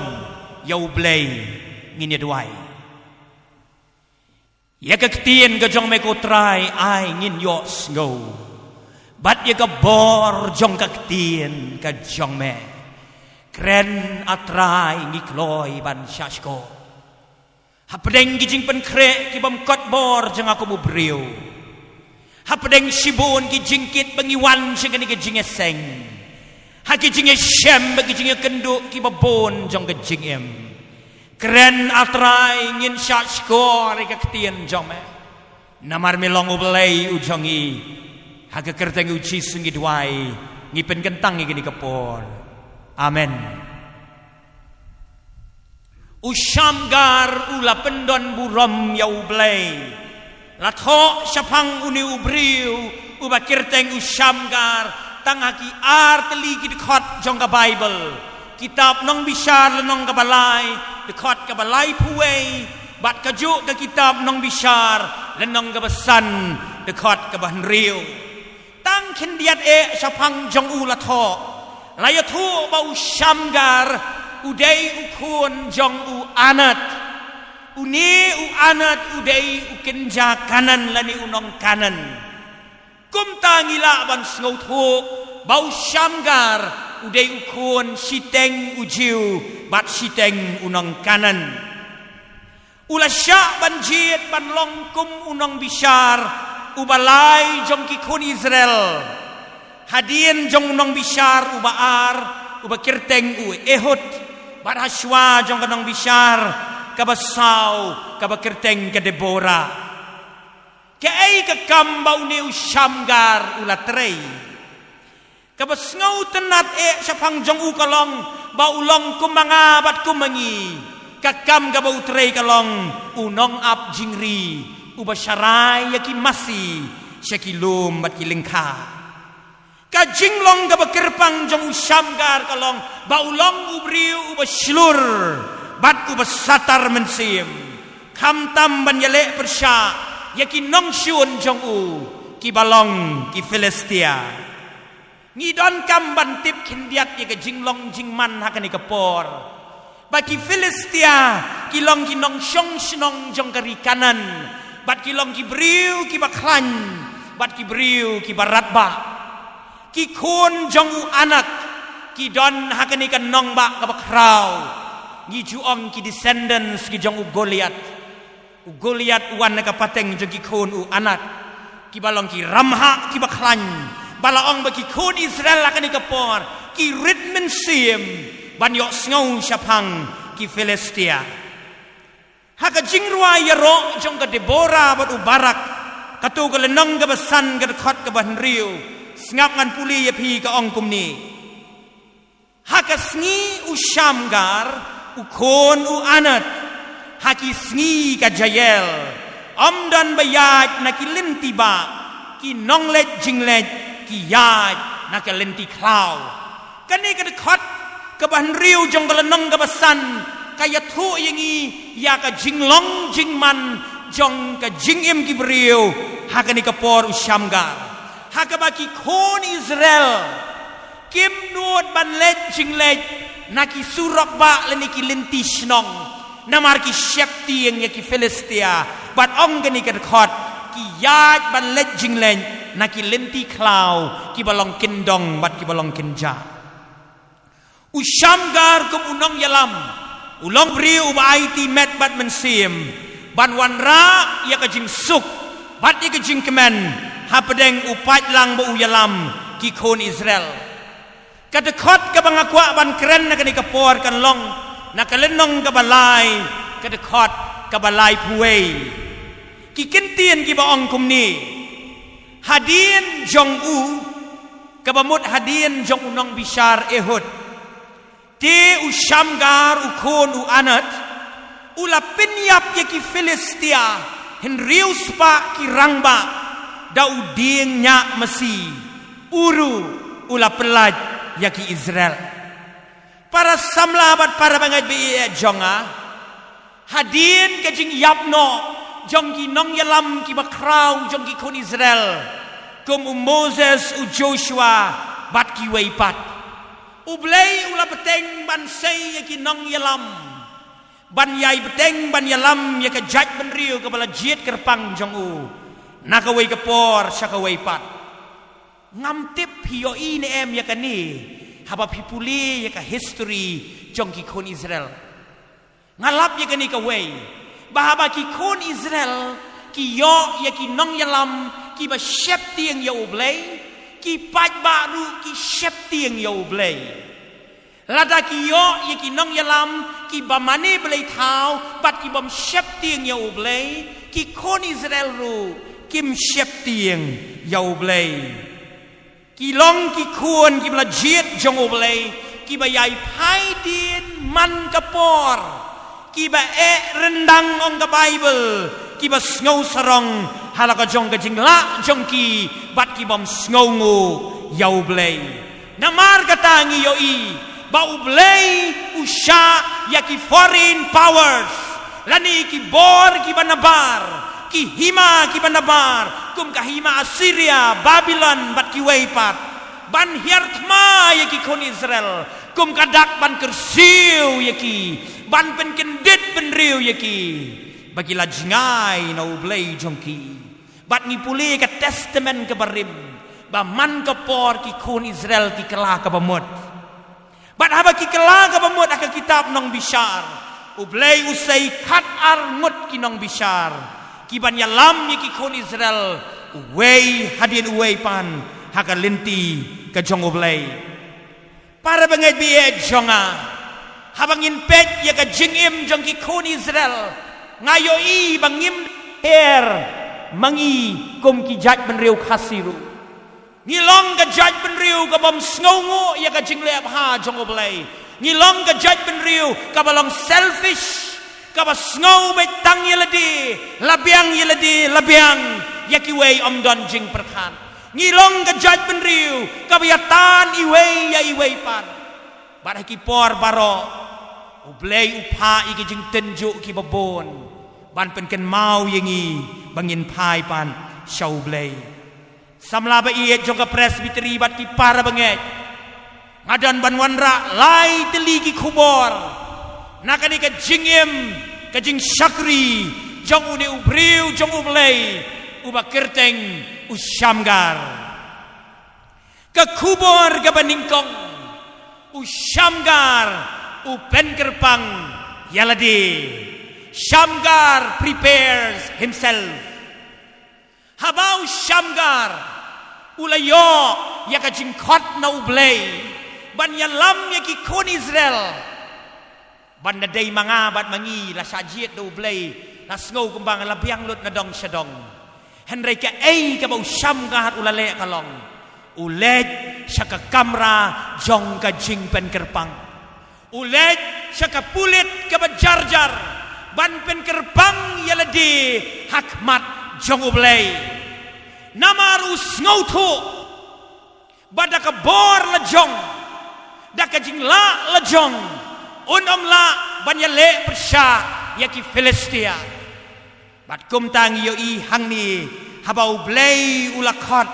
ïa U Blei. Ngin ïa duwai. Ïa ka ktien ka jong me ko Trai ai ngin ïohsngew, bad ïa ka bor jong ka ktien ka jong me. Kren, A Trai, ngi kloi ban shahshkor. Hapdeng ki jingpynkhreh ki bym kot bor jong nga kum u briew, hapdeng shibun ki jingkit ba ngi wan sha kane ka jingïaseng, ha ki jingïashem bad ki jingïakynduh kiba bun jong ka jingim, kren, A Trai, ngin shahshkor ïa ka ktien jong me. Namar me long U Blei u jong ngi. Ha ka kyrteng U Jisu ngi duwai, ngi pynkyntang ïa kane ka por. Amen. U Shamgar u la pyndon burom ïa U Blei. La thoh shaphang une u briew uba kyrteng u Shamgar Tang ha ki ar tylli ki dkhot jong ka Baibl, kitab Nongbishar lynnong kaba lai, dkhot kaba laiphew wei, bad kajuh ka kitab Nongbishar lynnong kaba san, dkhot kaba hynriew. Tang khyndiat eh shaphang jong u la thoh, la ïathuh ba u Shamgar u dei u khun jong u Anath. Une u Anath u dei u kynja Kanaan lane u nong Kanaan. Kumta ngi lah ban sngewthuh ba u Shamgar u dei u khun shiteng u Jiw bad shiteng u nong Kanaan. U la shah ban jied ban long kum u nongbishar uba lai jong ki khun Israel. Hadien jong u nongbishar uba ar, uba kyrteng u Ehud, bad hashwa jong ka nongbishar kaba saw, kaba kyrteng ka Deborah. Kaei ka kam ba une u Shamgar u la trei? Kaba sngewtynnat eh shaphang jong u ka long ba u long kum ma nga bad kum ma ngi. Ka kam kaba u trei ka long u nongap jingri, uba sharai ïa ki masi sha ki lum bad ki lyngkha. Ka jinglong kaba kyrpang jong u Shamgar ka long ba u long u briew uba shlur bad uba satar mynsiem, khamtam ban ïaleh pyrshah ïa ki nongshun jong u kiba long ki Philistia. Ngi donkam ban tip khyndiat ïa ka jinglong jingman ha kane ka por, ba ki Philistia ki long ki nongshong shnong jong ka ri Kanaan, bad ki long ki briew kiba khlaiñ, bad ki briew kiba radbah. Ki khun jong u Anath ki don ha kane ka nongbah kaba khraw. Ngi ju ong ki descendants ki jong u Goliath. U Goliath u wan na ka pateng jong ki khun u Anath, kiba long ki ramhah kiba khlaiñ. Ba la ong ba ki khun Israel ha kane ka por ki rit mynsiem ban ïohsngew shaphang ki Philistia. Ha ka jingrwai ïaroh jong ka Deborah bad u Barak, kato ka lynnong kaba san, ka dkhot kaba hynriew, sngap ngan pule ïa phi, ka ong kumne: Ha ka sngi u Shamgar, u khun u Anath, ha ki sngi ka Jael, ym don ba ïaid na ki lynti bah, ki nongleit jingleit ki ïaid na ka lynti khlaw. Kane ka dkhot kaba hynriew jong ka lynnong kaba san ka ïathuh ïa ngi ïa ka jinglong jingman jong ka jingim ki briew ha kane ka por u Shamgar, ha kaba ki khun Israel kim nud ban leit jingleit na ki surok bah lane ki lynti shnong, namar ki sheptieng ïa ki Philistia. Bad ong kane ka dkhot, ki ïaid ban leit jingleit na ki lynti khlaw kiba long kyndong bad kiba long kynja. U Shamgar kum u nongïalam u long briew uba aiti met bad mynsiem ban wanrah ïa ka jingsuk bad ïa ka jingkmen hapdeng u paidlang ba u ïalam ki khun Israel. Ka dkhot kaba nga kwah ban kren na kane ka por kan long na ka lynnong kaba lai, ka dkhot kaba laiphew wei. Ki kyntien kiba ong kumne: Hadien jong u, kaba mut hadien jong u nongbishar Ehud, te u Shamgar u khun u Anath u la pynïap ïa ki Philistia hynriew spah ki rangbah da u dieng ñiah masi. U ruh u la pyllait ïa ki Israel. Para samla bad para bangeit ba ïeit jong nga, hadien ka jingïap noh jong ki nongïalam kiba khraw jong ki khun Israel, kum u Moses, u Joshua bad kiwei pat, U Blei u la bteng ban sei ïa ki nongïalam ban ïai bteng ban ïalam ïa ka jaitbynriew kaba la jied kyrpang jong u na kawei ka por sha kawei pat. Ngam tip phi ïohi ne em ïa kane haba phi pule ïa ka history jong ki khun Israel. Nga lap ïa kane kawei, ba haba ki khun Israel ki ïoh ïa ki nongïalam kiba sheptieng ïa U Blei, ki paidbah ruh ki sheptieng ïa U Blei. Lada ki ïoh ïa ki nongïalam kiba mane blei thaw bad ki bym sheptieng ïa U Blei, ki khun Israel ruh kim sheptieng ïa U Blei. Ki long ki khun kiba la jied jong U Blei, kiba ïai phai dien man ka por, kiba eh ryndang, ong ka Baibl, kiba sngew sarong ha la ka jong ka jinglah jong ki, bad ki bym sngewnguh ïa U Blei. Namar kata ngi ïohi ba U Blei u shah ïa ki foreign powers, lane ki bor kiba nabar, ki hima kiba nabar, kum ka hima Assyria, Babylon bad kiwei pat, ban hiar thma ïa ki khun Israel, kum ka dak ban kyrsiew ïa ki, ban pynkyndit bynriew ïa ki, ba ki la jngai na U Blei jong ki. Bad ngi pule ka Testament kaba rim, ba man ka por ki khun Israel ki kylla kaba mut. Bad haba ki kylla kaba mut ha ka kitab Nongbishar, U Blei u sei khat ar ngut ki nongbishar kiban ïalam ïa ki khun Israel, uwei hadien uwei pat ha ka lynti ka jong U Blei. Para bangeit ba ïeit jong nga, haba ngin peit ïa ka jingim jong ki khun Israel, nga ïohi ba ngim her ma ngi kum ki jaitbynriew Khasi ruh. Ngi long ka jaitbynriew kabym sngewnguh ïa ka jingleh bha jong U Blei. Ngi long ka jaitbynriew kaba long selfish, kaba sngew beit tang ïa lade, la biang ïa lade, la biang ïa kiwei, ym don jingpyrkhat. Ngi long ka jaitbynriew kaba ïatan iwei ïa iwei pat. Bad ha ki por baroh, U Blei u phah ïa ki jingtynjuh kiba bun ban pynkynmaw ïa ngi ba ngin phai pat sha U Blei. Samla ba ïeit jong ka Presbytery bad ki para bangeit, nga don ban wanrah lai tylli ki khubor na kane ka jingim, ka jingshakri jong une u briew jong U Blei uba kyrteng u Shamgar. Ka khubor kaba nyngkong, u Shamgar u pynkyrpang ïa lade. Shamgar prepares himself. Haba u Shamgar u la ïoh ïa ka jingkhot na U Blei ban ïalam ïa ki khun Israel, ban da dei ma nga bad ma ngi, la shah jied da U Blei, la sngew kumba nga la biang lut na dong sha dong. Hynrei kaei kaba u Shamgar u la leh ka long, u leit sha ka kamra jong ka jingpynkyrpang. U leit sha ka pulit kaba jar jar ban pynkyrpang ïa lade ha khmat jong U Blei. Namar u sngewthuh ba da ka bor la jong, da ka jinglah la jong, un ym lah ban ïaleh pyrshah ïa ki Philistia. Bad kumta ngi ïohi hangne, haba U Blei u la khot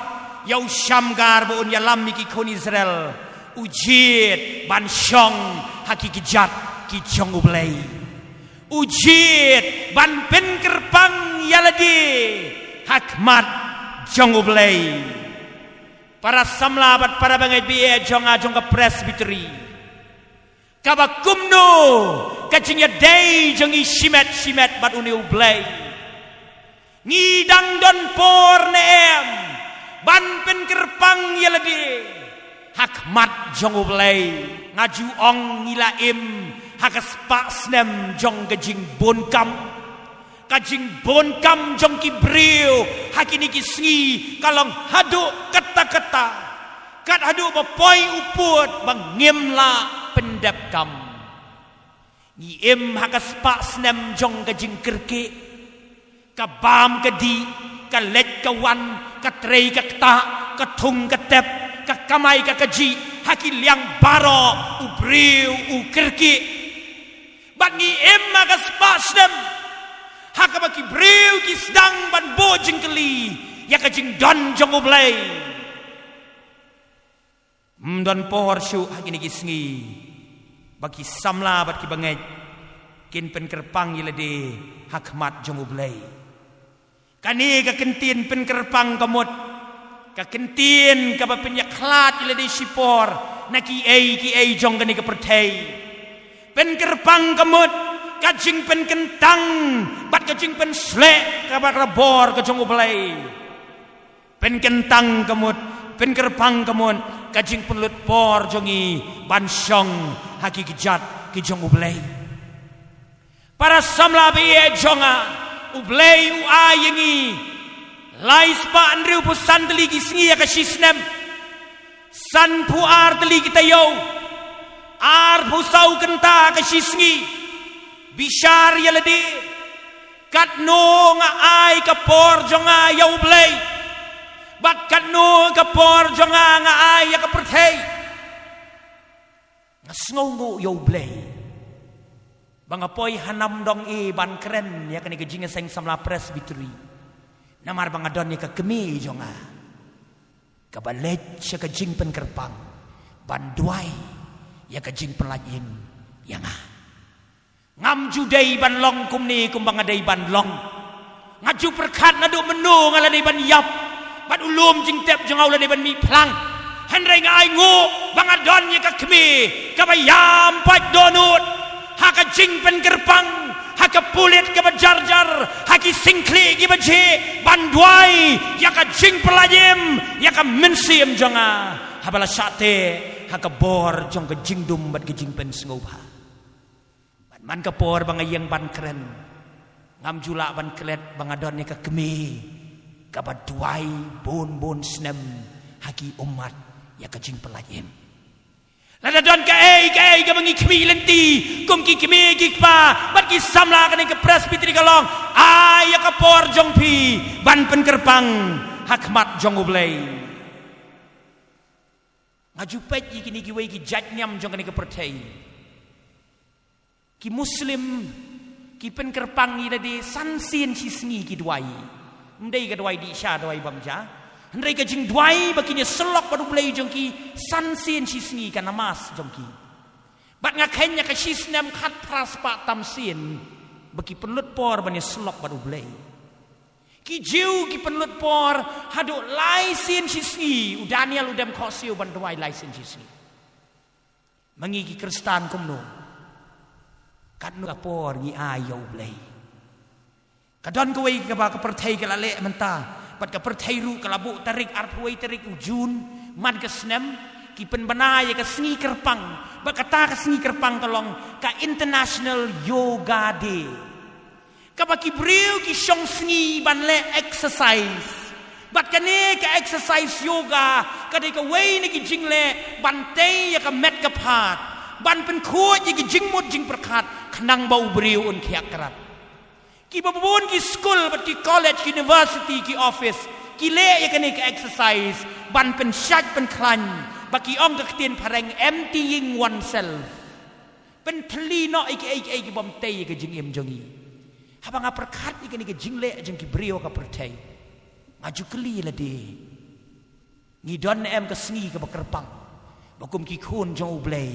ïa u Shamgar ba un ïalam ïa ki khun Israel, u jied ban shong ha ki kjat ki jong U Blei. U jied ban pynkyrpang ïa lade ha khmat jong U Blei. Para samla bad para bangeit ba ïeit jong nga jong ka Presbytery, kaba kumno ka jingïadei jong ngi shimet shimet bad une U Blei? Ngi dang don por ne em ban pynkyrpang ïa lade ha khmat jong U Blei? Nga ju ong ngi la im ha ka spah snem jong ka jingbun kam. Ka jingbun kam jong ki briew ha kine ki sngi ka long haduh katta katta. Kat haduh ba poi u pud ba ngim lah pyndep kam. Ngi im ha ka spah snem jong ka jingkyrkieh. Ka bam ka dih, ka leit ka wan, ka trei ka ktah, ka thung ka tep, ka kamai ka kajih, ha ki liang baroh u briew u kyrkieh. Bad ngi im ha ka spah snem ha kaba ki briew ki sdang ban buh jingkylli ïa ka jingdon jong U Blei. Ym don por shuh ha kine ki sngi ba ki samla bad ki bangeit kin pynkyrpang ïa lade ha khmat jong U Blei. Kane ka kyntien pynkyrpang ka mut ka kyntien kaba pynïakhlad ïa lade shipor na kiei kiei jong kane ka pyrthei. Pynkyrpang ka mut ka jingpynkyntang bad ka jingpynsleh kaba ka bor ka jong U Blei. Pynkyntang ka mut, pynkyrpang ka mut ka jingpynlut por jong ngi ban shong ha ki kjat ki jong U Blei. Para samla ba ïeit jong nga, U Blei u ai ïa ngi lai spah hynriewphew san tylli ki sngi ha ka shi snem, sanphew ar tylli ki taïew, arphew saw kynta ha ka shi sngi. Bishar ïa lade, katno nga ai ka por jong nga ïa U Blei? Bad katno ka por jong nga nga ai ïa ka pyrthei. Nga sngewnguh ïa U Blei ba nga poi ha Namdong E ban kren ïa kane ka jingïaseng samla Presbytery. Namar ba nga don ïa ka kmie jong nga kaba leit sha ka jingpynkyrpang ban duwai ïa ka jingpyllait im ïa nga. Ngam ju dei ban long kumne kumba nga dei ban long. Nga ju pyrkhat naduh mynno nga la dei ban ïap bad u lum jingtep jong nga u la dei ban mih phlang. Hynrei nga ainguh ba nga don ïa ka kmie kaba ïam pat dohnud ha ka jingpynkyrpang, ha ka pulit kaba jarjar, ha ki singkhlieh kiba jhieh ban duwai ïa ka jingpyllait im ïa ka mynsiem jong nga, haba la shah teh ha ka bor jong ka jingdum bad ka jingpynsngewbha. Bad man ka por ba nga ïeng ban kren, ngam ju lah ban klet ba nga don ïa ka kmie kaba duwai bun bun snem ha ki ummat ïa ka jingpyllait im. Lada don kaei kaei kaba ngi khmih lynti kum ki kmie ki kpa bad ki samla kane ka Presbytery ka long, ai ïa ka por jong phi ban pynkyrpang ha khmat jong U Blei. Nga ju peit ïa kine kiwei ki jait niam jong kane ka pyrthei. Ki Muslim ki pynkyrpang ïa lade san sien shi sngi ki duwai. Ym dei ka duwai dih sha duwai bam ja. Hynrei ka jingduwai ba kin ïasyllok bad U Blei jong ki san sien shi sngi, ka namas jong ki. Bad nga kheiñ ïa ka shi snem khatphra spah tam sien ba ki pynlut por ban ïasyllok bad U Blei. Ki Jiw ki pynlut por haduh lai sien shi sngi, u Daniel u dem khohsiew ban duwai lai sien shi sngi. Ma ngi ki Khristan kumno? Katno ka por ngi ai ïa U Blei? Ka don kawei kaba ka pyrthei ka la leh mynta, bad ka pyrthei ruh ka la buh tarik arphew wei tarik u Jun man ka snem, ki pynbna ïa ka sngi kyrpang, bad kata ka sngi kyrpang ka long ka International Yoga Day. Kaba ki briew ki shong sngi ban leh exercise. Bad kane ka exercise yoga ka dei kawei na ki jingleh ban tei ïa ka met ka phad, ban pynkhuid ïa ki jingmut jingpyrkhat khnang ba u briew un khiah krad. Kiba bun ki skul bad ki college, ki university, ki office ki leh ïa kane ka exercise ban pynshait pynkhlaiñ, ba ki ong ka ktien phareng emptying oneself. Pynthylli noh ïa kiei kiei ki bym tei ïa ka jingim jong ngi. Haba nga pyrkhat ïa kane ka jingleh jong ki briew ha ka pyrthei, nga ju kylli ïa lade, ngi don ne em ka sngi kaba kyrpang ba kum ki khun jong U Blei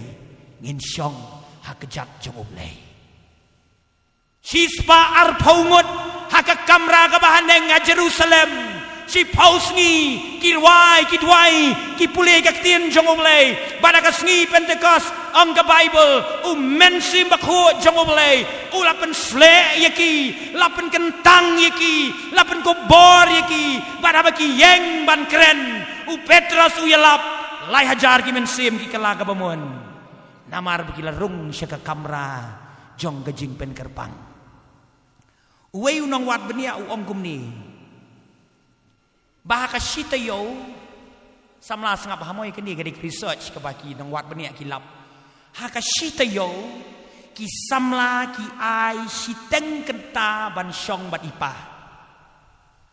ngin shong ha kjat jong U Blei? Shispah arphew ngut ha ka kamra kaba haneng ha Jerusalem. Shiphew sngi ki rwai, ki duwai, ki pule ka ktien jong U Blei. Bad ha ka sngi Pentekost, ong ka Baibl, U Mynsiem Bakhuid jong U Blei u la pynsleh ïa ki, la pynkyntang ïa ki, la pynkupbor ïa ki. Bad haba ki ïeng ban kren, u Petros u ïalap, lai hajar ki mynsiem ki kylla kaba mon. Namar ba ki la rung sha ka kamra jong ka jingpynkyrpang. Uwei u nongwad bniah u ong kumne, ba ha ka shi taïew, samla sngap ha mo, ïa kane ka dei ka research kaba ki nongwad bniah ki lap. Ha ka shi taïew ki samla ki ai shiteng kynta ban shong bad i pa.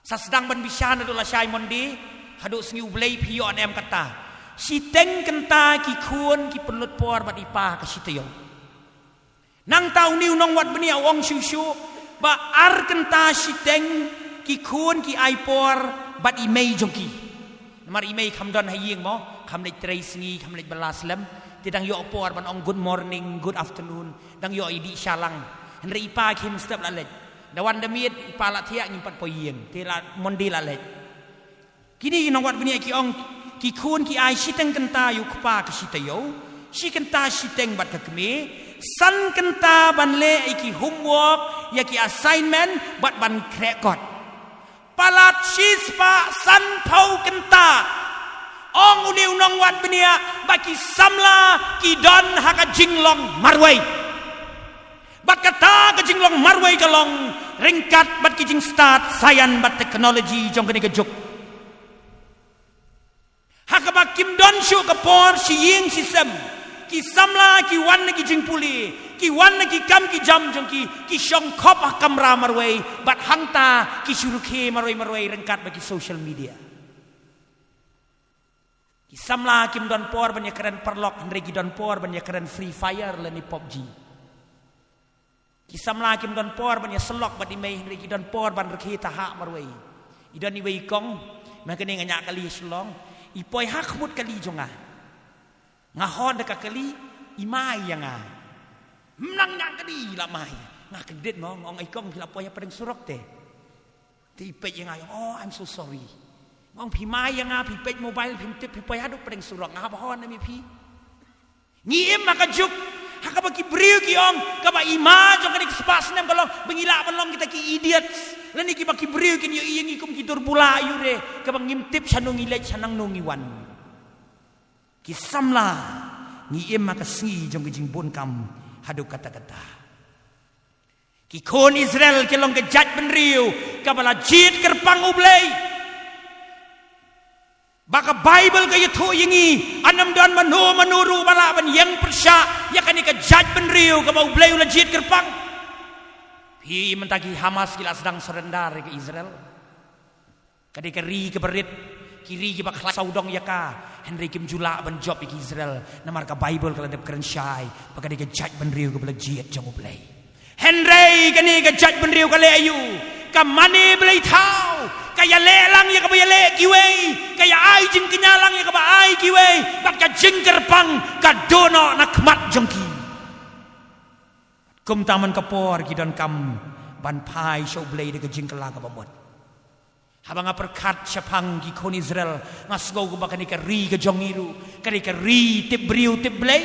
Sa sdang ban bishar naduh lashai Monday haduh sngi U Blei, phi ïoh ne em kata? Shiteng kynta ki khun ki pynlut por bad i pa ha ka shi taïew. Nangta une u nongwad bniah u ong shuh shuh ba ar kynta shiteng ki khun ki ai por bad i mei jong ki. Namar i mei kham don ha ïing mo, kham leit trei sngi, kham leit bylla slem. Te dang ïoh por ban ong good morning, good afternoon, dang ïoh ïa dih sha lang. Hynrei i pa khim step la leit. Da wan da miet i pa la thiah, ngim pat poi ïing. Te la Monday la leit. Kine ki nongwad bniah ki ong, ki khun ki ai shiteng kynta ïa u kpa ka shi taïew, shi kynta shiteng bad ka kmie, san kynta ban leh ïa ki homework, ïa ki assignment bad ban khreh kot. Palat shispah sanphew kynta. Ong une u nongwad bniah ba ki samla ki don ha ka jinglong marwei. Bad kata ka jinglong marwei ka long ryngkat bad ki jingstad science bad technology jong kane ka juk. Ha kaba kim don shuh ka por shi ïing shi sem, ki samla ki wan na ki jingpule, ki wan na ki kam ki jam jong ki, ki shong khop ha kamra marwei, bad hangta ki shu rkhie marwei marwei ryngkat bad ki social media. Ki samla kim don por ban ïakren paralok, hynrei ki don por ban ïakren Free Fire lane PUBG. Ki samla kim don por ban ïasyllok bad i mei, hynrei ki don por ban rkhie tahap marwei. I don iwei i kong, mynta kane nga ñiah kali Shillong, i poi ha khmut kali jong nga. Nga hon da ka kali, i mai ïa nga. Ym nang ñiah kali la mai. Nga kyndit mo, nga ong, "Ai kong, phi la poi ha pdeng surok te?" Te i peit ïa nga, "Oh, I'm so sorry." Nga ong, "Phi mai ïa nga, phi peit mobile, phim tip, phi poi haduh pdeng surok, nga hap hon ïa phi." Ngi im ha ka juk ha kaba ki briew ki ong, kaba i ma jong kane ka spah snem ka long ba ngi lah ban long kita ki idiots, lane kiba ki briew kin ïohi ïa ngi kum ki dur bula ïure, kaba ngim tip shano ngi leit, sha nangno ngi wan. Ki samla, ngi im ha ka sngi jong ka jingbunkam haduh katta katta. Ki khun Israel ki long ka jaitbynriew kaba la jied kyrpang U Blei. Ba ka Baibl ka ïathuh ïa ngi, ym don mano mano ruh ba lah ban ïeng pyrshah ïa kane ka jaitbynriew kaba U Blei u la jied kyrpang. Phi, mynta ki Hamas ki la sdang surrender ïa ka Israel. Ka dei ka ri kaba rit, ki ri kiba khlaiñ sawdong ïa ka, hynrei kim ju lah ban jop ïa ka Israel, namar ka Baibl ka la dep kren shai ba ka dei ka jaitbynriew kaba la jied jong U Blei. Hynrei kane ka jaitbynriew ka leh aïu? Ka mane blei thaw, ka ïaleh lang ïa kaba ïaleh kiwei, ka ïa ai jingkñia lang ïa kaba ai kiwei, bad ka jingkyrpang ka duh noh na khmat jong ki. Kumta man ka por ki donkam ban phai sha U Blei da ka jingkylla kaba mut. Haba nga pyrkhat shaphang ki khun Israel, nga sngew kumba kane ka ri ka jong ngi ruh ka dei ka ri tip briew tip Blei.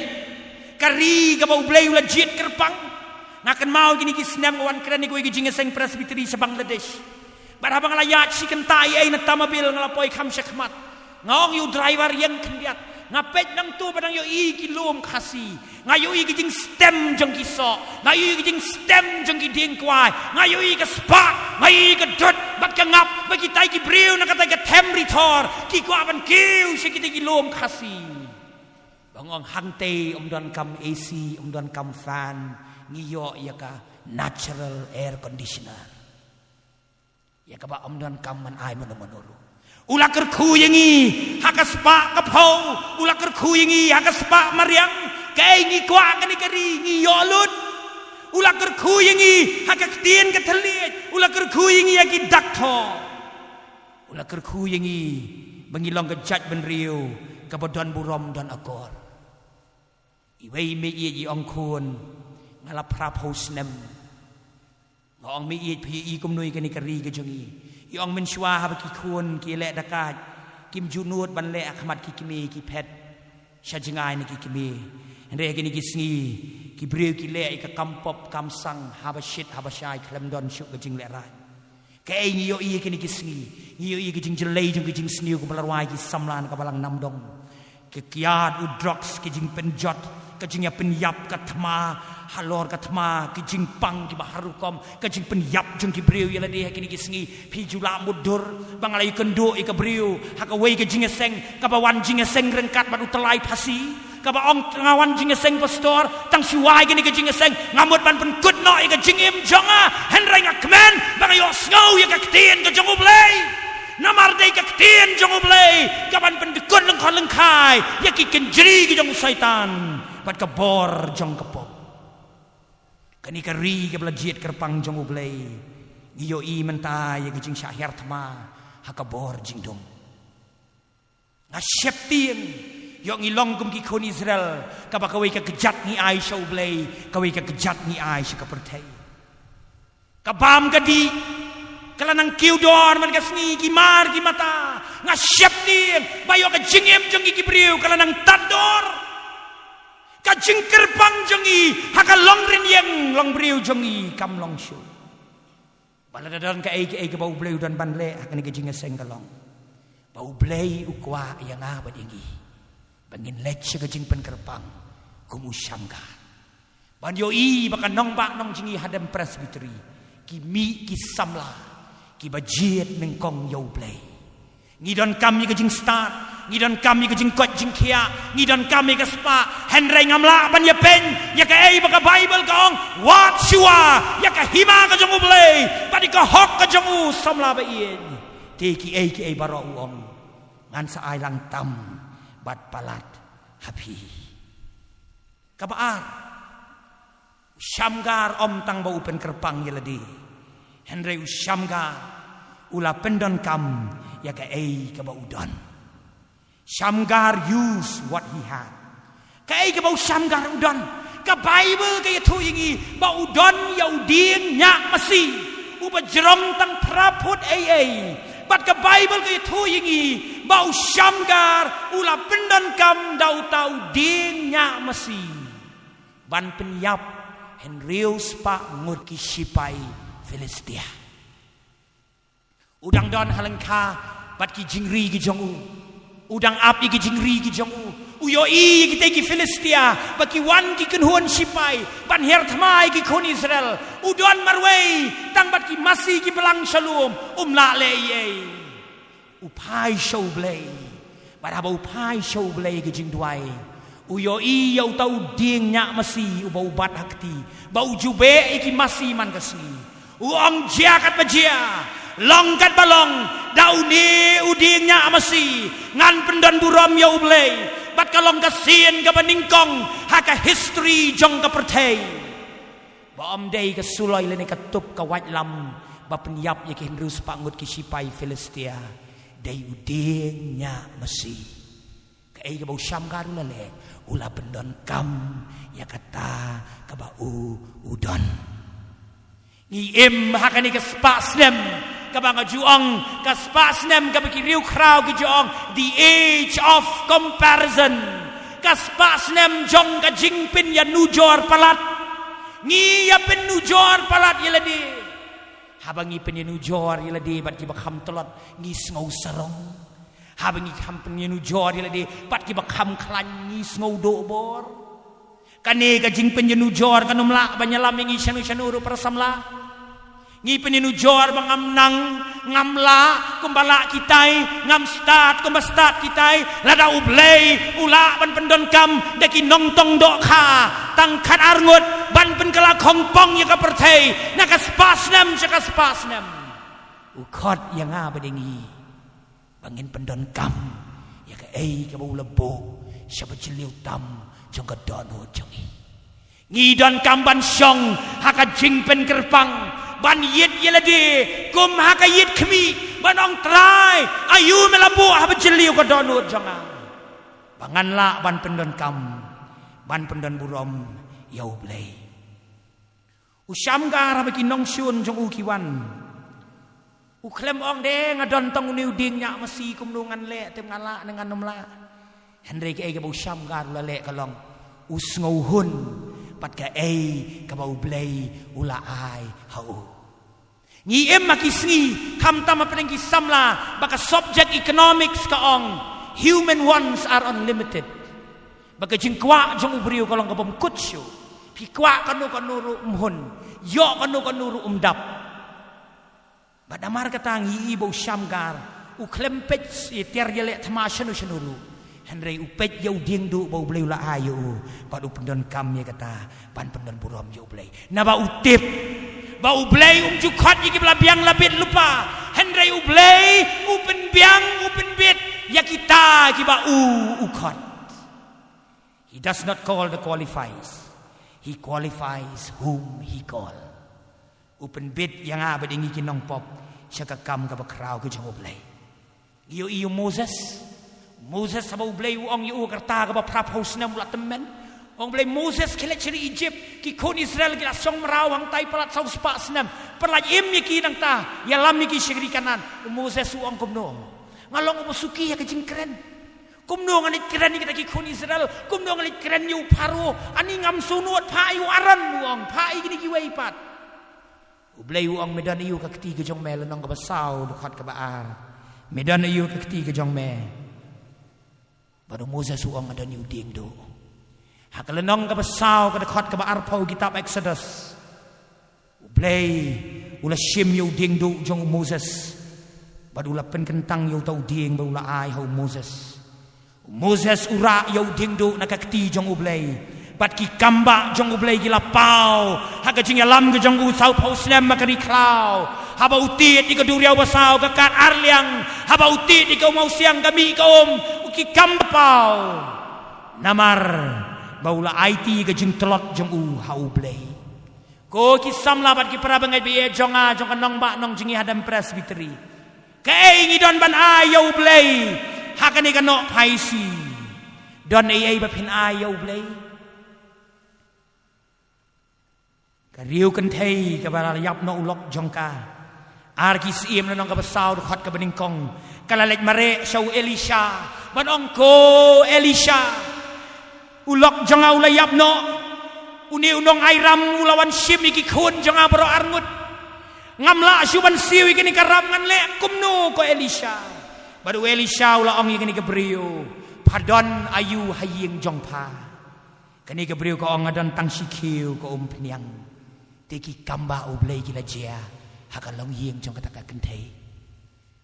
Ka ri kaba U Blei u la jied kyrpang. Nga kynmaw kine ki snem nga wan kren ïa kawei ka jingïaseng Presbytery sha Bangladesh. Bad haba nga la ïaid shi kynta eiei na Tamabil, nga la poi kham shakhmat. Nga ong ïa u driver, ïeng khyndiat. Nga peit nangto ba dang ïohi ki lum Khasi. Nga ïohi ka jingstem jong ki soh. Nga ïohi ka jingstem jong ki dieng kwai. Nga ïohi ka spah. Nga ïohi ka dud bad ka ngap. Ba kitai ki briew na katai ka them ri thor ki kwah ban kiew sha kitai ki lum Khasi. Ba nga ong, hangtei ym donkam A C, ym donkam fan. Ngi ïoh ïa ka natural air conditioner. Ïa kaba ym donkam ban ai mano mano ruh. U la kyrkhu ïa ngi ha ka spah ka phew, u la kyrkhu ïa ngi ha ka spah mariang. Kaei ngi kwah kane ka ri, ngi ïoh lut. U la kyrkhu ïa ngi ha ka ktien ka thylliej, u la kyrkhu ïa ngi ha ki dak thoh. U la kyrkhu ïa ngi ba ngi long ka jaitbynriew kaba don burom, don akor. Iwei i mei ïeit i ong, khun, nga la phra phew snem. Nga ong, mei ïeit, phi ïohi kumno ïa kane ka ri ka jong ngi? I ong, mynshuwa haba ki khun ki leh dakaid, kim ju nud ban leh ha khmat ki kmie, ki phet sha jngai na ki kmie. Hynrei ha kine ki sngi ki briew ki leh ïa ka kam pop kam sang, haba shit haba shai, khlem don shuh ka jinglehrain. Kaei ngi ïohi ha kine ki sngi? Ngi ïohi ka jingjyllei jong ka jingsniew kaba la rwai ki samla na ka balang Namdong. Ka kiad, u drugs, ka jingpynjot, ka jingïapynïap, ka thma halor ka thma, ka jingpang kiba har rukom, ka jingpynïap jong ki briew ïa lade ha kine ki sngi. Phi ju lah mutdur ba nga la ïakynduh ïa ka briew ha kawei ka jingïaseng, kaba wan jingïaseng ryngkat bad u tyllai phasi. Kaba ong, nga wan jingïaseng pastor, tang shuwa ïa kane ka jingïaseng nga mut ban pynkut noh ïa ka jingim jong nga, hynrei nga kmen ba nga ïohsngew ïa ka ktien ka jong U Blei. Namar dei ka ktien jong U Blei kaban pynkut lyngkhot lyngkhai ïa ki kynjri ki jong u Soitan bad ka bor jong ka pop. Kane ka ri kaba la jied kyrpang jong U Blei, ngi ïohi mynta ïa ka jingshah hiar thma ha ka bor jingdum. Nga sheptieng ïoh ngi long kum ki khun Israel, kaba kawei ka kjat ngi ai sha U Blei, kawei ka kjat ngi ai sha ka pyrthei. Ka bam ka dih ka la nang kiew dor man ka sngi, ki mar ki mata. Nga sheptieng ba ïoh ka jingim jong ngi ki briew ka la nang tad dor. Ka jingkyrpang jong ngi ha ka long rynïeng long briew jong ngi kam long shuh. Ba lada don kaei kaei kaba U Blei u don ban leh ha kane ka jingïaseng ka long ba U Blei u kwah ïa nga bad ïa ngi ba ngin leit sha ka jingpynkyrpang kum u shamgar. Ban ïohi ba ka nongbah nong jong ngi hadem Presbytery ki mih ki samla kiba jied nyngkong ïa U Blei. Ngi donkam ïa ka jingstad, ngi donkam ïa ka jingkoit jingkhiah, ngi donkam ïa ka spah. Hynrei ngam lah ban ïapeiñ ïa kaei ba ka Baibl ka ong, wad shuwa ïa ka hima ka jong U Blei bad ïa ka hok ka jong u, samla ba ïeit. Te kiei kiei baroh u ong, ngan sa ai lang tam bad palat ha phi. Kaba ar, u Shamgar ym tang ba u pynkyrpang ïa lade, hynrei u Shamgar u la pyndonkam ïa kaei kaba u don. Shamgar used what he had. Kaei kaba u Shamgar u don, ka Baibl ka ïathuh ïa ngi ba u don ïa u dieng ñiah masi uba jrong tang phra phut eiei. Bad ka Baibl ka ïathuh ïa ngi ba u Shamgar u la pyndonkam da uta u dieng ñiah masi ban pynïap hynriew spah ngut ki shipai Philistia. U dang don ha lyngkha bad ki jingri ki jong u. U dang ap ïa ki jingri ki jong u. U ïohi ïa kita ki Philistia ba ki wan ki kynhun shipai ban hiar thma ïa ki khun Israel. U don marwei tang bad ki masi ki blang sha lum, um lah leh ei ei. U phai sha U Blei. Bad haba u phai sha U Blei ka jingduwai, u ïohi ïa uta u dieng ñiah masi uba u bat ha kti, ba u ju beh ïa ki masi man ka sngi. U ong jia katba jia, long katba long, da une u dieng ñiah masi ngan pyndon burom ïa U Blei. Bad ka long ka sien kaba nyngkong ha ka history jong ka pyrthei ba ym dei ka suloi lane ka tup ka waitlam ba pynïap ïa ki hynriew spah ngut ki shipai Philistia. Dei u dieng ñiah masi. Kaei kaba u Shamgar u la leh, u la pyndonkam ïa kata kaba u u don. Ngi im ha kane ka spah snem kaba nga ju ong, ka spah snem kaba ki riewkhraw ki ju ong the age of comparison. Ka spah snem jong ka jingpynïanujor palat. Ngi ïa pynujor palat ïa lade. Haba ngi pynïanujor ïa lade bad kiba kham tlot, ngi sngew sarong. Haba ngi kham pynïanujor ïa lade bad kiba kham khlaiñ, ngi sngew duh bor. Kane ka jingpynïanujor kan ym lah ban ïalam ïa ngi shano shano ruh para samla. Ngi pynïanujor ba ngam nang, ngam lah kumba lah kitai, ngam stad kumba stad kitai. Lada U Blei u lah ban pyndonkam da ki nongtong dohkha tang khat ar ngut ban pynkylla khongpong ïa ka pyrthei na ka spah snem sha ka spah snem, u khot ïa nga bad ïa ngi ba ngin pyndonkam ïa kaei kaba u la buh sha ba jylliew tam jong ka dohnud jong ngi. Ngi donkam ban shong ha ka jingpynkyrpang, ban ïit ïa lade kum ha ka ïit khmih, ban ong, Trai, aïu me la buh ha ba jylliew ka dohnud jong nga, ba ngan lah ban pyndonkam, ban pyndon burom ïa U Blei. U Shamgar haba ki nongshun jong u ki wan, u khlem ong de nga don tang une u dieng ñiah masi, kumno ngan leh, te nga lah ne ngan ym lah. Hynrei kaei kaba u Shamgar u la leh ka long, u sngewhun bad kaei kaba U Blei u la ai ha u. Ngi im ha ki sngi, khamtam hapdeng ki samla, ba ka subject economics ka ong, human wants are unlimited. Ba ka jingkwah jong u briew ka long ka bym kut shuh. Phi kwah kano kano ruh um hun, ïoh kano kano ruh um dap. Bad namar kata ngi i ba u Shamgar u khlem peit ïa tiar ïaleh thma shano shano ruh, hynrei u peit ïa u diengduh ba U Blei u la ai ïa u, bad u pyndonkam ïa kata ban pyndon burom ïa U Blei. Naba u tip ba U Blei um ju khot ïa kiba la biang la bit lypa, hynrei U Blei u pynbiang, u pynbit ïa kita kiba u u khot. He does not call the qualifies. He qualifies whom he call. U pynbit ïa nga bad ïa ngi ki nongpop sha ka kam kaba khraw ka jong U Blei. Ngi ïohi ïa u Moses. Moses, haba U Blei u ong ïa u ha ka rta kaba phraphew snem u la tymmen. U ong Blei, Moses, khie leit sha ri Egypt, ki khun Israel ki la shong mraw hangtai palat saw spah snem. Pynlait im ïa ki nangta, ïalam ïa ki sha ka ri Kanaan. U Moses u ong kumno? Nga long uba suki ha ka jingkren. Kumno ngan leit kren ïa kita ki khun Israel? Kumno ngan leit kren ïa u Pharaoh? Ani ngam sngewnud, phah ïa u Aaron, u ong, phah ïa kine kiwei pat. U Blei u ong, me don aïu ha ka kti ka jong me, lynnong kaba saw, dkhot kaba ar. Me don aïu ha ka kti ka jong me? Bad u Moses u ong, nga don ïa u diengduh. Ha ka lynnong kaba saw, ka dkhot kaba arphew kitab Exodus, U Blei u la shim ïa u diengduh jong u Moses, bad u la pynkyntang ïa uta u dieng bad u la ai ha u Moses. U Moses u rah ïa u diengduh na ka kti jong U Blei, bad ki kambah jong U Blei ki la paw ha ka jingïalam ka jong u sawphew snem ha ka ri khlaw. Haba u tied ïa ka duriaw basaw ka kat ar liang, haba u tied ïa ka u mawsiang ka mih ka um, u ki kam ba paw, namar ba u la aiti ka jingtlot jong u ha U Blei. Ko ki samla bad ki para bangeit ba ïeit jong nga, jong ka nongbah nongjngi hadem Presbytery, kaei ngi don ban ai ïa U Blei ha kane ka Nohphaisngi? Don ei ei ba phin ai ïa U Blei? Ka riew kynthei kaba la ïap noh u lok jong ka, ar ki Syiem lynnong kaba saw dkhot kaba nyngkong, ka la leit mareh sha u Elisha ban ong, ko Elisha, u lok jong nga u la ïap noh. Une u nong Aram u la wan shim ïa ki khun jong nga baroh arngut. Ngam lah shuh ban siew ïa kane ka ram, ngan leh kumno ko Elisha? Bad u Elisha u la ong ïa kane ka briew, pha don aïu ha ïing jong pha? Kane ka briew ka ong, nga don tang shi khiew ka umphniang. Te ki kam ba U Blei ki la jia ha ka longïing jong kata ka kynthei.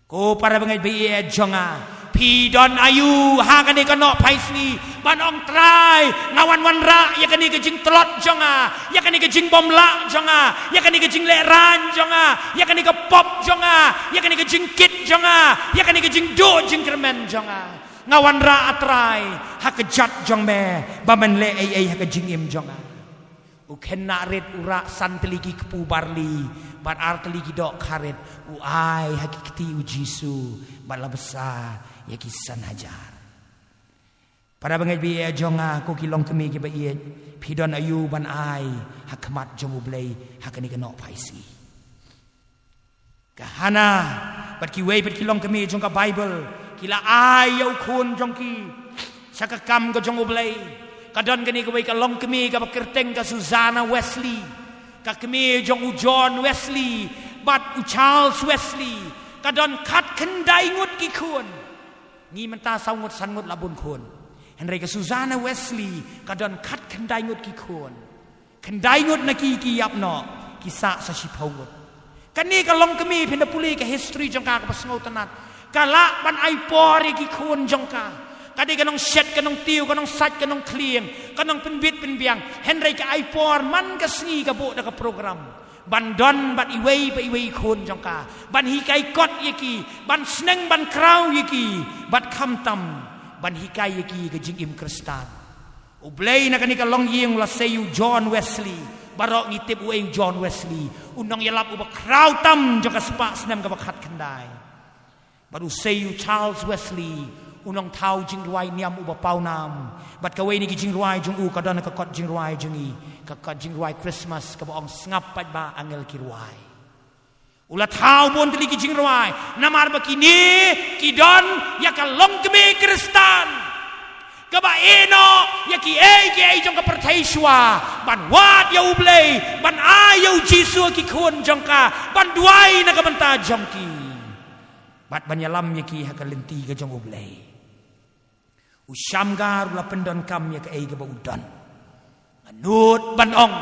Ko para bangeit ba ïeit jong nga, phi don aïu ha kane ka Nohphaisngi ban ong, Trai, nga wan wanrah ïa kane ka jingtlot jong nga, ïa kane ka jingbymlah jong nga, ïa kane ka jinglehrain jong nga, ïa kane ka pop jong nga, ïa kane ka jingkit jong nga, ïa kane ka jingduh jingkyrmen jong nga. Nga wanrah, A Trai, ha ka jait jong me ba men leh ei ei ha ka jingim jong nga. U khynnah rit u rah san tylli ki kpu barli bad ar tylli ki doh kharit, u ai ha ki kti U Jisu bad la bsa ïa ki san hajar. Para bangeit ba ïeit jong nga, ko ki longkmie kiba ïeit, phi don aïu ban ai ha khmat jong U Blei ha kane ka Nohphaisngi? Ka Hana bad kiwei pat ki longkmie jong ka Baibl, ki la ai ïa u khun jong ki sha ka kam ka jong U Blei. Ka don kane kawei ka longkmie kaba kyrteng ka Susanna Wesley, ka kmie jong u John Wesley bad u Charles Wesley. Ka don khatkhyndai ngut ki khun. Ngi mynta saw ngut san ngut la bun khun. Hynrei ka Susanna Wesley ka don khatkhyndai ngut ki khun. Khyndai ngut na ki ki ïap noh, ki sah sa shiphew ngut. Kane ka longkmie, phin da pule ka history jong ka kaba sngewtynnat. Ka lah ban ai por ïa ki khun jong ka. Ka dei ka nongshet, ka nongtiew, ka nongsait, ka nongkhlieng, ka nongpynbit pynbiang. Hynrei ka ai por man ka sngi, ka buh da ka program ban don bad iwei pa iwei i khun jong ka, ban hikai kot ïa ki, ban sneng ban kraw ïa ki, bad khamtam ban hikai ïa ki ka jingim Khristan. U Blei na kane ka longïing u la sei ïa u John Wesley. Baroh ngi tip uei u John Wesley, u nongïalap uba khraw tam jong ka spah snem kaba khatkhyndai. Bad u sei ïa u Charles Wesley, u nongthaw jingrwai niam uba pawnam. Bad kawei na ki jingrwai jong u ka don ha ka kot jingrwai jong ngi, ka kot jingrwai Christmas kaba ong, Sngap paidbah, angel ki rwai. U la thaw bun tylli ki jingrwai namar ba kine ki don ïa ka longkmie Khristan kaba ïehnoh ïa kiei kiei jong ka pyrthei shuwa, ban wad ïa U Blei, ban ai ïa U Jisu ha ki khun jong ka, ban duwai na ka bynta jong ki, bad ban ïalam ïa ki ha ka lynti ka jong U Blei. U Shamgar u la pyndonkam ïa kaei kaba u don. Nga nud ban ong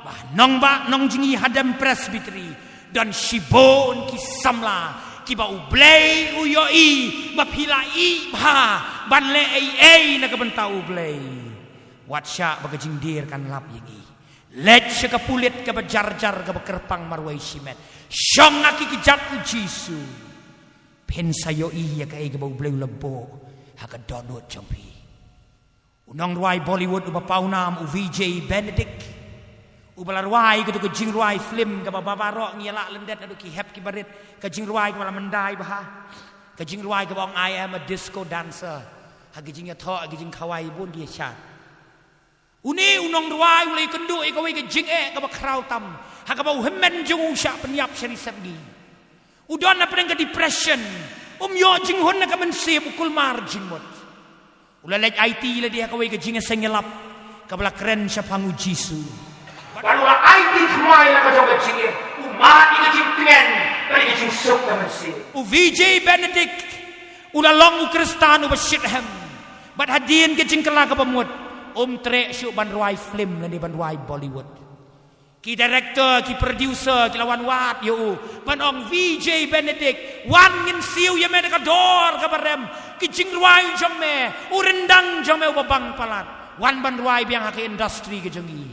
ba ha nongbah nongjngi hadem Presbytery don shibun ki samla kiba U Blei u ïohi ba phi la ïeh bha ban leh ei ei na ka bynta U Blei. Wat shah ba ka jingdir kan lap ïa ngi. Leit sha ka pulit kaba jar jar kaba kyrpang marwei shimet. Shong ha ki kjat U Jisu. Phin sa ïohi ïa kaei kaba U Blei u la buh ha ka dohnud jong phi. U nongrwai Bollywood uba pawnam, u Vijay Benedict, uba la rwai kato ka jingrwai film kaba baroh ngi la lyndet naduh ki hep ki barit, ka jingrwai kaba la myndai bha, ka jingrwai kaba ong I Am a Disco Dancer. Ha ki jingïathoh, ha ki jingkhawai bun ki ïa shad. Une u nongrwai u la ïakynduh ïa kawei ka jingeh kaba khraw tam, ha kaba u hynmen jong u shah pynïap sha ri sepngi. U don hapdeng ka depression, um ïoh jinghun na ka mynsiem, u kulmar jingmut. U la leit aiti lade ha kawei ka jingïaseng ïalap kaba la kren shaphang U Jisu. Bad u la aiti thymmai na ka jong ka jingim, u mad ïa ka jingtngen bad ïa ka jingsuk ka mynsiem. U Vijay Benedict u la long u Khristan uba shitrhem. Bad hadien ka jingkylla kaba mut, um treh shuh ban rwai film lane ban rwai Bollywood. Ki director, ki producer ki la wan wad ïa u ban ong, Vijay Benedict, wan ngin siew ïa me da ka dor kaba rem. Ki jingrwai jong me, u ryndang jong me uba bang palat, wan ban rwai biang ha ka industry ka jong ngi.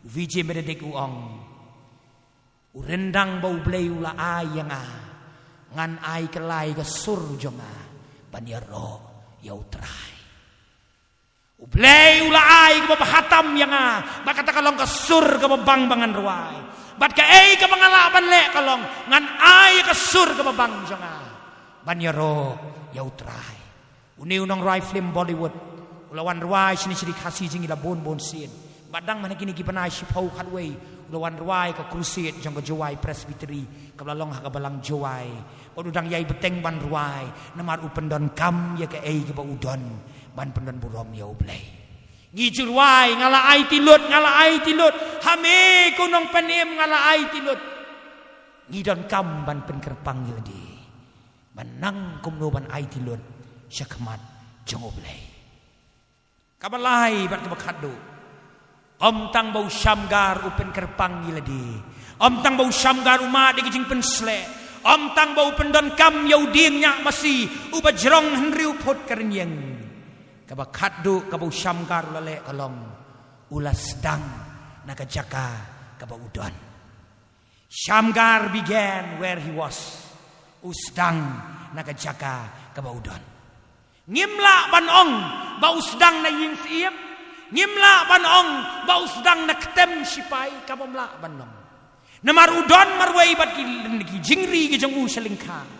Vijay Benedict u ong, u ryndang ba U Blei u la ai ïa nga, ngan ai kylla ïa ka sur jong nga ban ïaroh ïa U Trai. U Blei u la ai kaba bha tam ïa nga, bad kata ka long ka sur kaba bang ba ngan rwai. Bad kaei kaba nga lah ban leh ka long, ngan ai ka sur kaba bang jong nga ban ïaroh ïa U Trai. Une u nongrwai film Bollywood u la wan rwai shane sha ri Khasi jong ngi la bun bun sien. Bad dang man ha kine ki bnai shiphew khatwei u la wan rwai ka crusade jong ka Jowai Presbytery kaba la long ha ka balang Jowai. Bad u dang ïai bteng ban rwai namar u pyndonkam ïa kaei kaba u don ban pyndonburom ïa U Blei. Ngi ju rwai, nga la aiti lut, nga la aiti lut. Ha me ko nongpynim, nga la aiti lut. Ngi donkam ban pynkyrpang ïa lade ban nang kumno ban aiti lut sha khmat jong U Blei. Kaba lai bad kaba khatduh, ym tang ba u shamgar u pynkyrpang ïa lade, ym tang ba u shamgar u mad ïa ka jingpynsleh, ym tang ba u pyndonkam ïa u dieng ñiah masi uba jrong hynriew phut ka rynïeng. Kaba khatduh kaba u shamgar u la leh ka long, u la sdang na ka jaka kaba u don. Shamgar began where he was. U sdang na ka jaka kaba u don. Ngim lah ban ong ba u sdang na ïing syiem. Ngim lah ban ong ba u sdang na ktem shipai, kam lah ban ong. Namar u don marwei bad ki, ki jingri ki jong u sha lyngkha.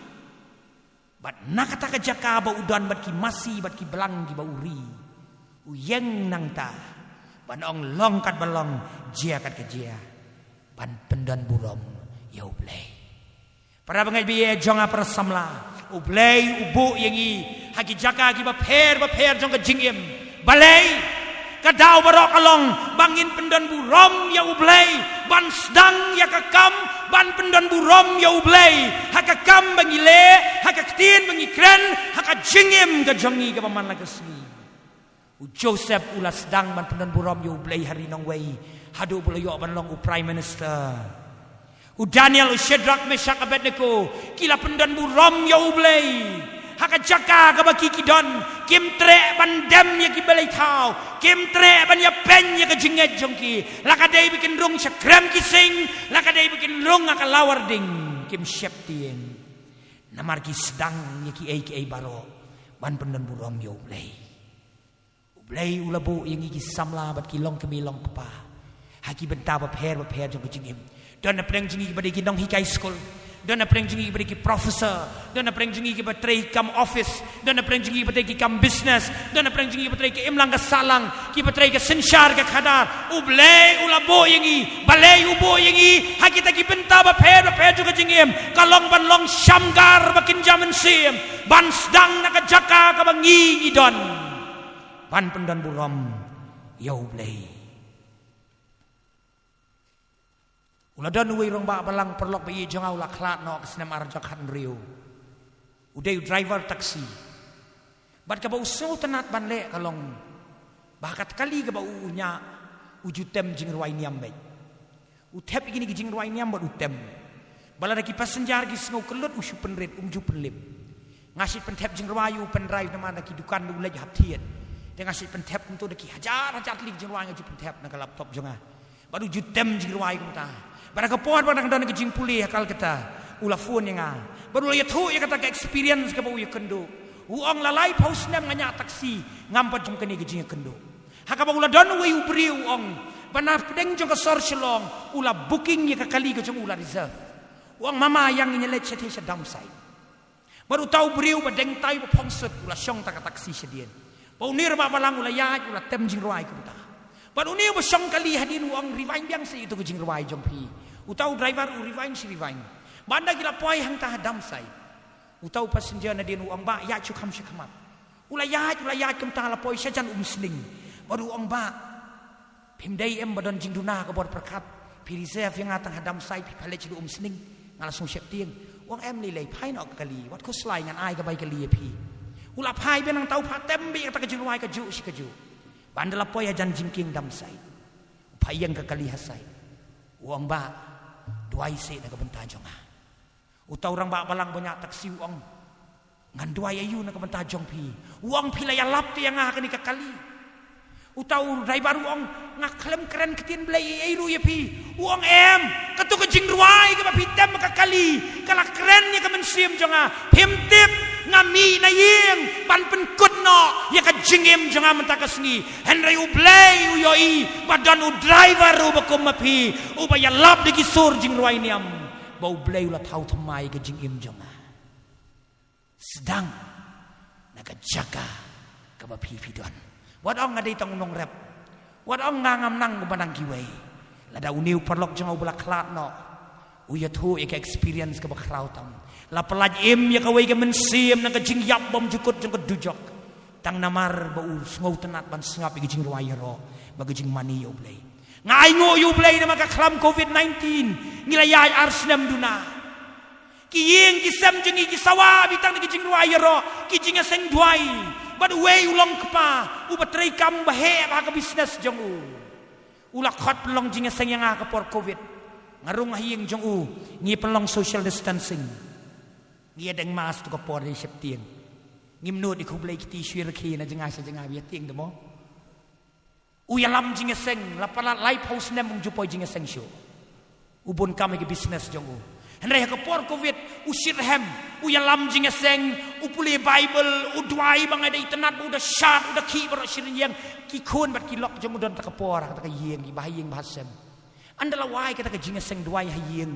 Bad na kata ka jaka ba u don bad ki masi bad ki blang kiba u ri, u ïeng nangta ban ong long kat ba long, jia kat ka jia, ban pyndonburom ïa U Blei. Para bangeit ba ïeit jong nga, para samla, U Blei u buh ïa ngi ha ki jaka kiba pher bapher jong ka jingim. Balei? Ka daw baroh ka long ba ngin pyndonburom ïa U Blei, ban sdang ïa ka kam ban pyndonburom ïa U Blei ha ka kam ba ngi leh, ha ka ktien ba ngi kren, ha ka jingim ka jong ngi kaba man la ka sngi. U Joseph u la sdang ban pyndonburom ïa U Blei ha ri nongwei haduh ba u la ïoh ban long u Prime Minister. U Daniel, u Shadrach, Meshach, Abednego ki la pyndonburom ïa U Blei ha ka jaka kaba ki, ki don. Kim treh ban dem ïa ki balei thaw, kim treh ban ïapeiñ ïa ka jingngeit jong ki. La ka dei ba kin rung sha krem ki sing, la ka dei ba kin rung ha ka lawar ding, kim sheptieng. Namar ki sdang ïa kiei kiei baroh ban pyndonburom ïa U Blei. U Blei u la buh ïa ngi ki samla bad ki longkmie longkpa ha ki bynta bapher bapher jong ka jingim. Don na pdeng jong ngi kiba dei ki nonghikai skul, don na pdeng jong ngi kiba dei ki professor, don na pdeng jong ngi kiba trei kam office, don na pdeng jong ngi kiba trei ki kam business, don na pdeng jong ngi kiba trei ka imlang ka sahlang, kiba trei ka synshar ka khadar. U Blei u la buh ïa ngi. Balei u buh ïa ngi ha kita ki bynta bapher bapher jong ka jingim? Ka long ban long shamgar ba kynja mynsiem, ban sdang na ka jaka kaba ngi, ngi don, ban pyndonburom ïa U Blei. U la don uwei u rangbah balang, paralok ba ïeit jong nga, u la khlad noh ha ka snem ar hajar khathynriew. U dei u driver taxi. Bad kaba u sngewtynnat ban leh ka long ba ha ka kali kaba u, u ñiah, u ju tem jingrwai niam beit. U thep ïa kine ki jingrwai niam bad u tem. Ba lada ki passenger ki sngew kyllut, u shu pynrit, um ju pynlip. Nga shait pynthep jingrwai ïa u pendrive namar na ki dukan u leit hap thied. Te nga shait pynthep kumto, da ki hajar hajar tylli ki jingrwai nga ju pynthep na ka laptop jong nga. Bad u ju tem jingrwai kumta. Bad ha ka por ba dang don ka jingpule ha Calcutta, u la phone ïa nga. Bad u la ïathuh ïa kata ka experience kaba u ïakynduh. U ong, la laiphew snem nga ñiah taxi, ngam pat jop kane ka jingïakynduh. Ha kaba u la don uwei u briew, u ong, ba na pdeng jong ka sor Shillong u la booking ïa ka kali ka jong u, la reserve. U ong, mama, ïa ngin ïaleit shathie sha Damsait. Bad uta u briew ba deng tai ba phongsut u la shong ha ka taxi shadien. Bad une u rangbah balang u la ïaid, u la tem jingrwai kumta. Bad une uba shong kali hadien u ong, rewind biang seh ïa uto ka jingrwai jong phi. Uta u driver u rewind shi rewind. Bad ynda ki la poi hangta ha Damsait, uta u passenger nadien u ong, bah, ïaid shu kham sha khmat. U la ïaid, u la ïaid kumta, la poi shajan Umsning. Bad u ong, bah, phim dei em ba don jingduna ka bor pyrkhat? Phi reserve ïa nga tang ha Damsait, phi pha leit sha Umsning, nga la sngew sheptieng. U ong, em lei lei, phai noh ka kali, wat khuslai, ngan ai ka bai kali ïa phi. U la phai biang, nangta u phah tem beit ïa kata ka jingrwai kajuh shi kajuh. Bad ynda la poi hajan jingkieng Damsait, u phah ïeng ka kali ha sait. U ong, bah, duwai seh na ka bynta jong nga. Uta u rangbah balang ba ñiah taxi u ong, ngan duwai aïu na ka bynta jong phi? U ong, phi la ïalap te ïa nga ha kane ka kali. Uta u driver u ong, nga khlem kren ktien Blei ei ei ruh ïa phi. U ong, em, kato ka jingrwai kaba phi tem ha ka kali ka la kren ïa ka mynsiem jong nga. Phim tip, nga mih na ïing ban pynkut ïa ka jingim jong nga mynta ka sngi. Hynrei U Blei u ïohi ba don u driver uba kum ma phi, uba ïalap da ki sur jingrwai niam, ba U Blei u la thaw thymmai ïa ka jingim jong nga. Sdang na ka jaka kaba phi phi don. Wat ong nga dei tang u nongrep. Wat ong nga ngam nang kumba nang kiwei. Lada une u paralok jong nga uba la khlad noh u ïathuh ïa ka experience kaba khraw tam, la pyllait im ïa kawei ka mynsiem na ka jingïap bymjukut jong ka dujok, tang namar ba u sngewtynnat ban sngap ïa ka jingrwai ïaroh bad ka jingmane ïa U Blei. Nga ainguh ïa U Blei namar ka khlam covid nineteen ngi la ïaid ar snem duna. Ki ïing ki sem jong ngi ki sawa beit tang da ki jingrwai ïaroh, ki jingïaseng duwai. Bad uwei u long kpa uba treikam ba heh bha ha ka business jong u, u la khot pynlong jingïaseng ïa nga ha ka por covid. Nga rung ha ïing jong u, ngi pynlong social distancing. Ngi ïadeng mask tu ka por dei sheptieng. Ngim nud ïa khublei kti shuh ïa ki na jngai sha jngai ba ïa tieng de mo. U ïalam jingïaseng, la palat laiphew snem um ju poi jingïaseng shuh. U bun kam ïa ka business jong u. Hynrei ha ka por covid u shitrhem, u ïalam jingïaseng, u pule Bible, u duwai ba nga dei tynnat, u da shad, u da khih baroh shi rynïeng. Ki khun bad ki lok jong u don ta ka por ha kata ka ïing, ki ba ha ïing ba ha sem. Ynda la wai kata ka jingïaseng duwai ha ïing,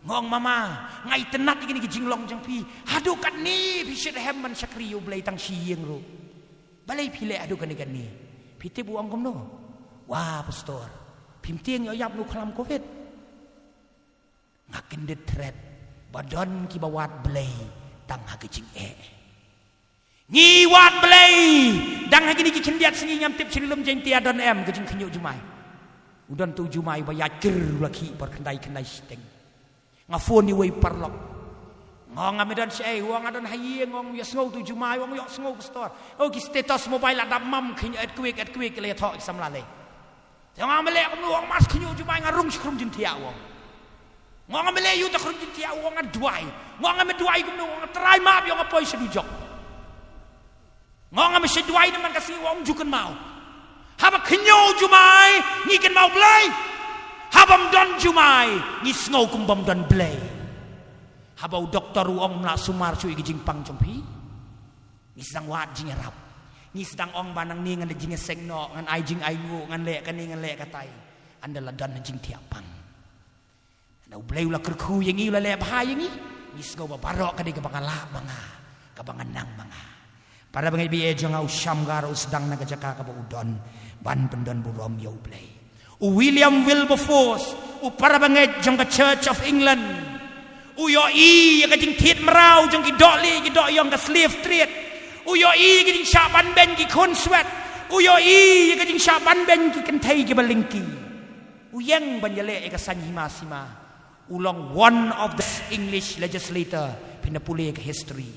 nga ong, mama, nga itynnat ïa kine ki jinglong jong phi. Haduh katne phi shitrhem ban shakri ïa U Blei tang shi ïing ruh? Balei phi leh haduh kane kane? Phi tip u ong kumno? Wa pastor, phim tieng ïoh ïap na u khlam covid. Nga kyndit thret ba don kiba wad Blei tang ha ka jingeh. Ngi wad Blei dang ha kine ki khyndiat sngi, ngam tip sha ri lum Jaiñtia don em ka jingkhynñiuh jumai. U don tu jumai ba ïaid kyrr u la khih por khyndai khyndai shiteng. Nga phone ïa uwei u paralok. Nga ong, nga me don shaei? U ong nga don ha ïing. Nga ong ïohsngew tu jumai? U ong ïohsngew pastor. Oh, ki status mobile la dap mam, khynñiuh, earthquake, earthquake, ki la ïathoh ki samla lei. Te nga ong me leh kumno? U ong mas khynñiuh jumai, nga rung shi khrum jingthiah, u ong. Nga ong me leh ïa uta khrum jingthiah? U ong nga duwai. Nga ong me duwai kumno? U ong nga trai map ïa, nga poi sha dujok. Nga ong nga me shu duwai namar ka sngi? U ong ju kynmaw. Haba khynñiuh jumai ngi kynmaw Blei. Haba ym don jumai ngi sngew kum bym don Blei. Haba u doktor u ong ym lah sumar shuh ïa ka jingpang jong phi, ngi sdang wad jingïarap. Ngi sdang ong ba nangne ngan leit jingïaseng noh, ngan ai jingainguh, ngan leh kane, ngan leh katai. Ynda la don ha jingthiah pang. Na U Blei u la kyrkhu ïa ngi, u la leh bha ïa ngi. Ngi sngew ba baroh ka dei kaba nga lah ma nga, kaba nga nang ma nga. Para bangeit ba ïeit jong nga, u Shamgar u sdang na ka jaka kaba u don ban pyndon burom ïa U Blei. U William Wilberforce, u para bangeit jong ka Church of England, u ïohi ïa ka jingthied mraw jong ki dohlieh ki dohïong, ka slave trade. U ïohi ïa ka jingshah ban beiñ ki khun swet. U ïohi ïa ka jingshah ban beiñ ki kynthei kiba lyngkhi. U ïeng ban ïaleh ïa ka saiñ hima sima. U long one of the English legislator, phin da pule ïa ka history.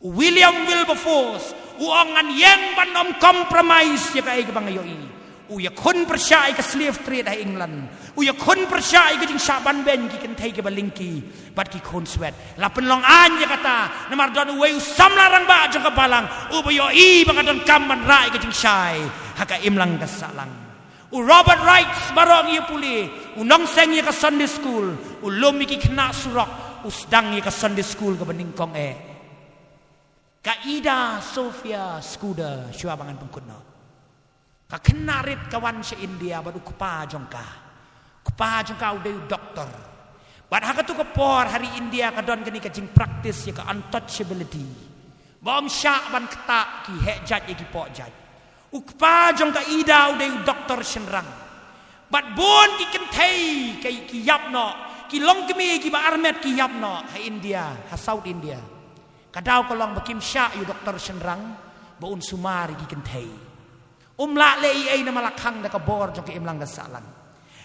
U William Wilberforce u ong, ngan ïeng ban ym compromise ïa kaei kaba nga ïohi. U ïakhun pyrshah ïa ka slave trade ha England. U ïakhun pyrshah ïa ka jingshah ban beiñ ki kynthei kiba lyngkhi bad ki khun swet. La pynlong aiñ ïa kata namar don uwei u samla rangbah jong ka balang uba ïohi ba ka donkam ban rah ïa ka jingshai ha ka imlang ka sahlang. U Robert Raikes, baroh ngi ïa pule, u nongseng ïa ka Sunday school, u lum ïa ki khynnah surok, u sdang ïa ka Sunday school kaba nyngkong eh. Ka Ida Sophia Scudder, shuwa ba ngan pynkut noh. Ka khynnah rit ka wan sha India bad u kpa jong ka. U kpa jong ka u dei u doktor. Bad ha katu ka por ha ri India ka don kane ka jingpractice ïa ka untouchability, ba ym shah ban ktah ki heh jait ïa ki poh jait. U kpa jong ka Ida u dei u doktor shynrang. Bad bun ki kynthei ki, ki ïap noh, ki longkmie kiba armet ki ïap noh ha India, ha South India. Ka daw ka long ba kim shah ïa u doktor shynrang ba un sumar ïa ki kynthei. Um lah leh ei ei namar la khang da ka bor jong ka imlang ka sahlang.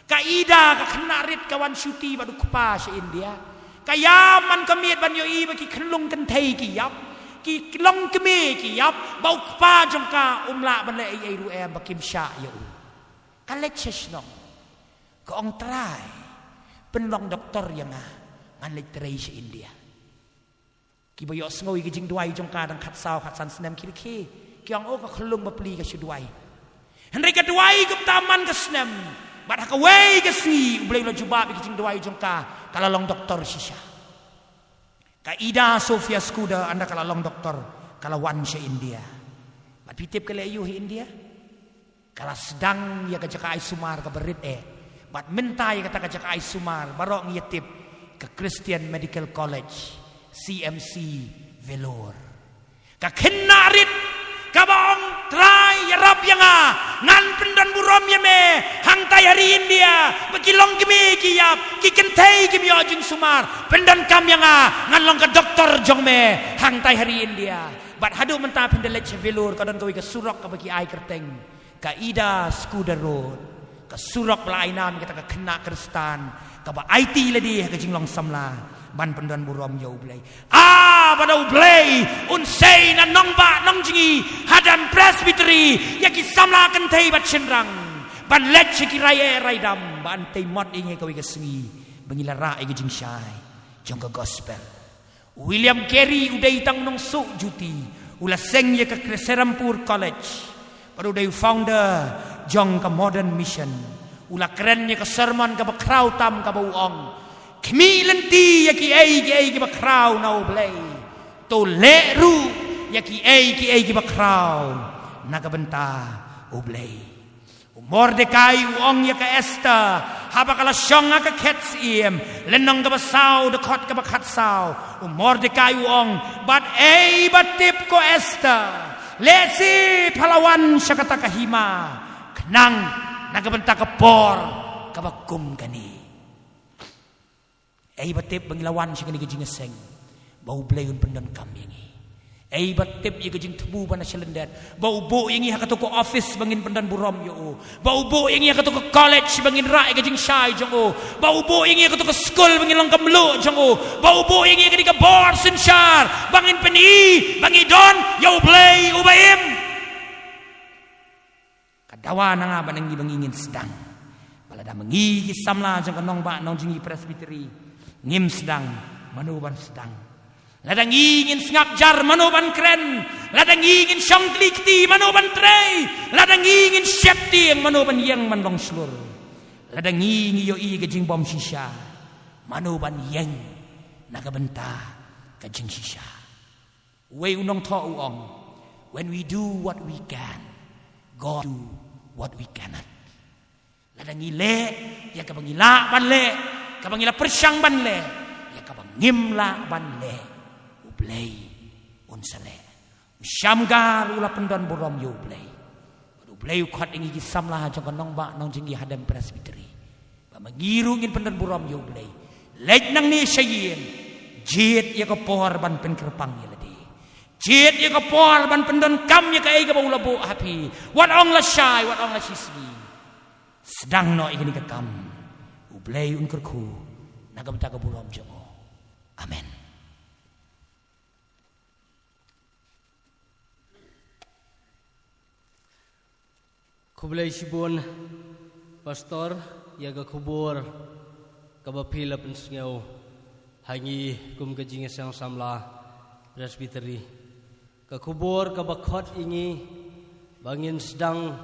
Ka Ida, ka khynnah rit, ka wan shuti bad u kpa sha India. Ka ïam man ka miet ban ïohi ba ki khyllung kynthei ki ïap, ki longkmie ki ïap, ba u kpa jong ka um lah ban leh ei ei ruh em ba kim shah ïa u. Ka leit sha shnong, ka ong, Trai, pynlong doktor ïa nga, ngan leit trei sha India. Kiba ïohsngew ïa ka jingduwai jong ka dang khatsaw khatsan snem ki rkhie. Ki ong, o, ka khyllung bapli ka shu duwai. Hynrei ka duwai kumta man ka snem. Bad ha kawei ka sngi U Blei u la jubab ïa ka jingduwai jong ka, ka la long doktor shisha. Ka Ida Sophia Scudder, ynda ka la long doktor, ka la wan sha India. Bad phi tip ka leh aiu ha India? Ka la sdang ïa ka jaka ai sumar kaba rit eh. Bad mynta ïa kata ka jaka ai sumar baroh ngi ïa tip, ka Christian Medical College, C M C Vellore. Ka khynnah rit kaba ong, Trai, ïarap ïa nga, ngan pyndon burom ïa me hangtai ha ri India, ba ki longkmie ki ïap, ki kynthei kim ïoh jingsumar. Pyndonkam ïa nga, ngan long ka doktor jong me hangtai ha ri India. Bad haduh mynta phin da leit sha Vellore, ka don kawei ka surok kaba ki ai kyrteng ka Ida Scudder Road, ka surok ba la ai nam ïa kata ka khynnah Khristan kaba aiti lade ha ka jinglong samla ban pyndon burom ïa U Blei. Ah, ba da U Blei un sei na nongbah nongjngi hadien Presbytery ïa ki samla kynthei bad shynrang ban leit sha ki rai eh rai dam, ban tei mot ïa ngi kawei ka sngi ba ngi la rah ïa ka jingshai jong ka gospel. William Carey u dei tang nongsuh juti, u la seng ïa ka Serampore College, bad u dei u founder jong ka Modern Mission. U la kren ïa ka sermon kaba khraw tam kaba u ong, khmih lynti ïa kiei kiei kiba khraw na U Blei. To leh ruh ïa kiei kiei kiba khraw na ka bynta U Blei. U Mordekai u ong ïa ka Esther, haba ka la shong ha ka khet syiem, lynnong kaba saw, dkhot kaba khatsaw. U Mordekai u ong, bad ei ba tip ko Esther, lehse pha la wan sha kata ka hima, khnang na ka bynta ka por kaba kum kane. Ei ba tip ba ngi la wan sha kane ka jingïaseng, ba U Blei un pyndonkam ïa ngi. Ei ba tip ïa ka jingthmu ba na shalyndet, ba u buh ïa ngi ha kato ka office ba ngin pyndon burom ïa u, ba u buh ïa ngi ha kato ka college ba ngin rah ïa ka jingshai jong u, ba u buh ïa ngi ha kato ka skul ba ngin long ka mluh jong u, ba u buh ïa ngi ha kane ka bor synshar ba ngin pyni ba ngi don ïa U Blei uba im. Ka dawa na nga bad na ngi ba ngi ngin sdang. Ba lada ma ngi ki samla jong ka nongbah nongjngi Presbytery ngim sdang, mano ban sdang? Lada ngi ngin sngap jar, mano ban kren? Lada ngi ngin shong kli kti, mano ban trei? Lada ngi ngin sheptieng, mano ban ïeng ban long shlur? Lada ngi ngi ïohi ka jingbym shisha, mano ban ïeng na ka bynta ka jingshisha? Uwei u nongthoh u ong, when we do what we can, God do what we cannot. Lada ngi leh ïa kaba ngi lah ban leh, kaba ngi la pyrshang ban leh, ïa kaba ngim lah ban leh, U Blei un sa leh. U shamgar u la pyndon burom ïa U Blei. Bad U Blei u khot ïa ngi ki samla jong ka nongbah nongjngi hadien Presbytery, ba ma ngi ruh ngin pyndon burom ïa U Blei. Leit nangne sha ïing, jied ïa ka por ban pynkyrpang ïa lade. Jied ïa ka por ban pyndonkam ïa kaei kaba u la buh ha phi. Wat ong lashai, wat ong la shisngi. Sdang noh ïa kane ka kam. U Blei un kyrkhu na ka bynta ka burom jong u. Amen. Khublei shibun, Pastor, ïa ka khubor kaba phi la pynsngew ha ngi kum ka Jingïaseng Samla Presbytery. Ka khubor kaba khot ïa ngi ba ngin sdang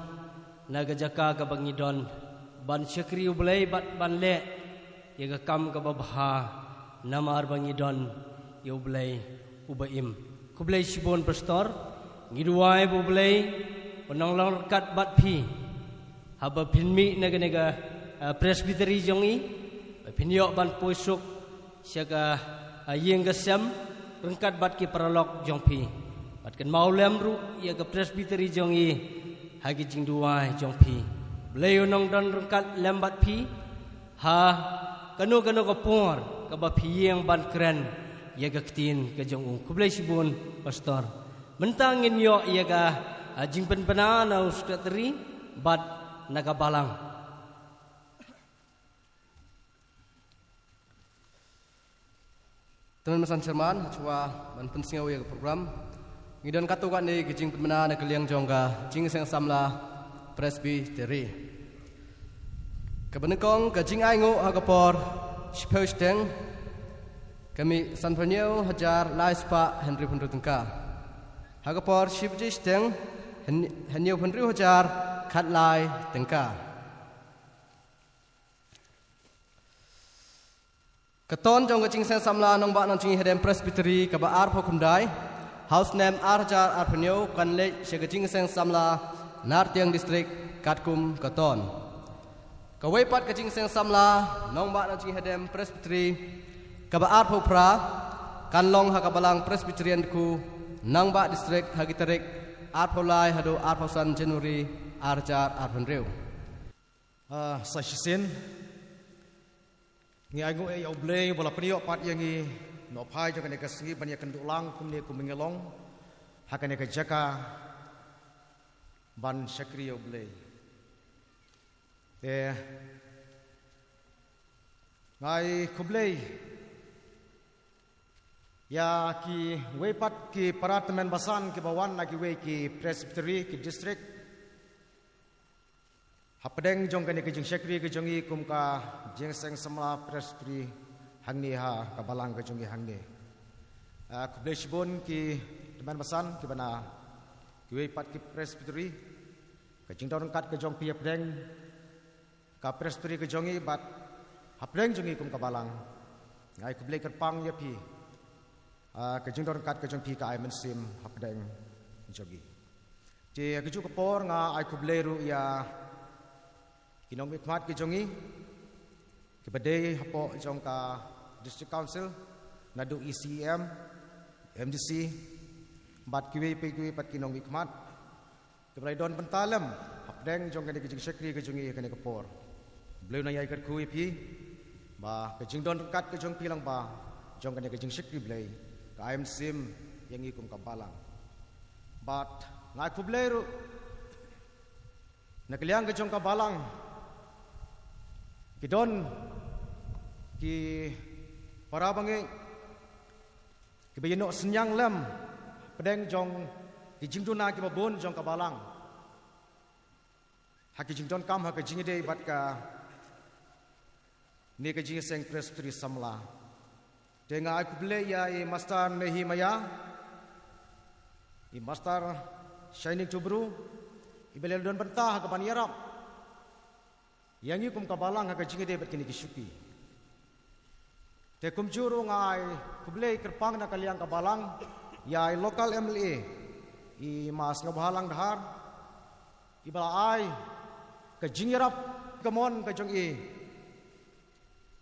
na ka jaka kaba ngi don ban shakri U Blei bad ban leh ïa ka kam kaba bha, namar ba ngi don ïa U Blei uba im. Khublei shibun, Pastor. Ngi duwai ba U Blei un nang long ryngkat bad phi haba phin mih na kane ka, ah, Presbytery jong ngi, ba phin ïoh ban poi suk sha ka, ah, ïing ka sem ryngkat bad ki paralok jong phi. Bad kynmaw lem ruh ïa ka Presbytery jong ngi ha ki jingduwai jong phi. Blei un nang don ryngkat lem bad phi ha kano kano ka por kaba phi ïeng ban kren ïa ka ktien ka jong u. Khublei shibun, Pastor. Mynta ngin ïoh ïa ka, ah, jingpynbna na u Secretary bad na ka Balang. Tymmen basan Chairman, hashwa ban pynsngew ïa ka program, ngi don katto katne ki jingpynbna na ka liang jong ka Jingïaseng Samla Presbytery. Kaba nyngkong, ka jingainguh ha ka por shiphew shiteng ka mih sanphew hynñiew hajar lai spah hynriewphew hynriew tyngka. Ha ka por shi baje shiteng, hynñiew, hynñiewphew hynriew hajar khatlai tyngka. Ka ton jong ka Jingïaseng Samla Nongbah Nongjngi Hadien Presbytery kaba arphew khyndai, Ha u snem ar hajar arphew hynñiew kan leit sha ka jingïaseng samla Nartiang District katkum ka ton. Kawei pat ka jingïaseng samla Nongbah Nangjinghadem Presbytery kaba arphew phra kan long ha ka Balang Presbyterian Dkhu Nongbah District ha ki tarik arphew lai haduh arphew san January ar hajar arphew hynriew. Ah, sa shisien ngi ai nguh ïa U Blei ba la pynïoh pat ïa ngi noh phai jong kane ka sngi ban ïakynduh lang kumne kum ngi long ha kane ka jaka ban shakri ïa U Blei. Te nga ai khublei ïa kiwei pat ki para tymmen basan kiba wan na kiwei ki presbytery, ki district, hapdeng jong kane ka jingshakri ka jong ngi kum ka jingïaseng samla presbytery hangne ha ka balang ka jong ngi hangne. Ah, khublei shibun ki tymmen basan kiba na kiwei pat ki presbytery. Ka jingdon ryngkat ka jong phi hapdeng ka presbytery ka jong ngi bad hapdeng jong ngi kum ka balang. Nga ai khublei kyrpang ïa phi. Ah, ka jingdon ryngkat ka jong phi ka ai mynsiem hapdeng jong ngi. Te ha kajuh ka por nga ai khublei ruh ïa ki nongmihkhmat ki jong ngi kiba dei hapoh jong ka District Council, naduh E C M, M D C bad kiwei pa kiwei pat ki nongmihkhmat kiba la don bynta lem hapdeng jong kane ka jingshakri ka jong ngi kane ka por. Blei un nang ïai kyrkhu ïa phi ba ka jingdon ryngkat ka jong phi lyngba jong kane ka jingshakri Blei ka ai mynsiem ïa ngi kum ka balang. Bad nga ai khublei ruh na ka liang ka jong ka balang ki don ki para bangeit kiba ïa noh synñiang lem hapdeng jong ki jingduna kiba bun jong ka balang ha ki jingdonkam ha ka jingïadei bad kane ka jingïaseng presbytery samla. Te nga ai khublei ïa i Master Nehemiah, i Master Shining Tubru, iba la don bynta ha ka ban ïarap ïa ngi kum ka balang ha ka jingïadei bad kine ki shuki. Te kumjuh ruh nga ai khublei kyrpang na ka liang ka balang ïa i local M L A, i Ma Sngewbhalang Dhar, iba la ai ka jingïarap kamon ka jong i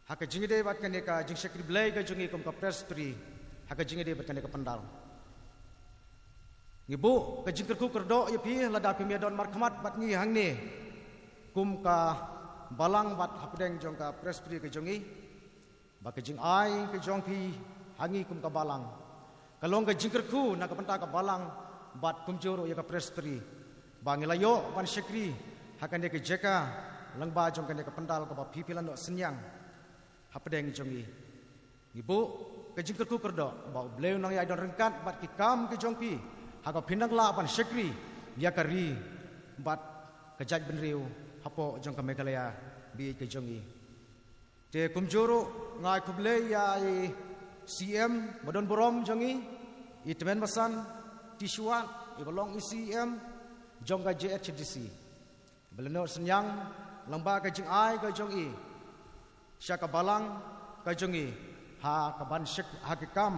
ha ka jingïadei bad kane ka jingshakri Blei ka jong i kum ka presbytery ha ka jingïadei bad kane ka pandal. Ngi buh ka jingkyrkhu kyrdoh ïa phi lada phim ïa don markhmat bad ngi hangne kum ka balang bad hapdeng jong ka presbytery ka jong i. Ba ka jingai ka jong phi ha ngi kum ka balang ka long ka jingkyrkhu na ka bynta ka balang bad kumjuh ruh ïa ka presbytery ba ngi la ïoh ban shakri ha kane ka jaka lyngba jong kane ka pandal kaba phi phi la noh synñiang hapdeng jong ngi. Ngi buh ka jingkyrkhu kyrdoh ba U Blei un nang ïai don ryngkat bad ki kam ki jong phi ha kaba phin nang lah ban shakri ïa ka ri bad ka jaitbynriew hapoh jong ka Meghalaya bieit ka jong ngi. Te kumjuh ruh nga ai khublei ïa i C M ba don burom jong ngi, i Tymmen Basan T. Shuwat, iba long i C M jong ka J H D C. Ba la noh synñiang lyngba ka jingai ka jong i sha ka balang ka jong i ha ka ban shakri ha ki kam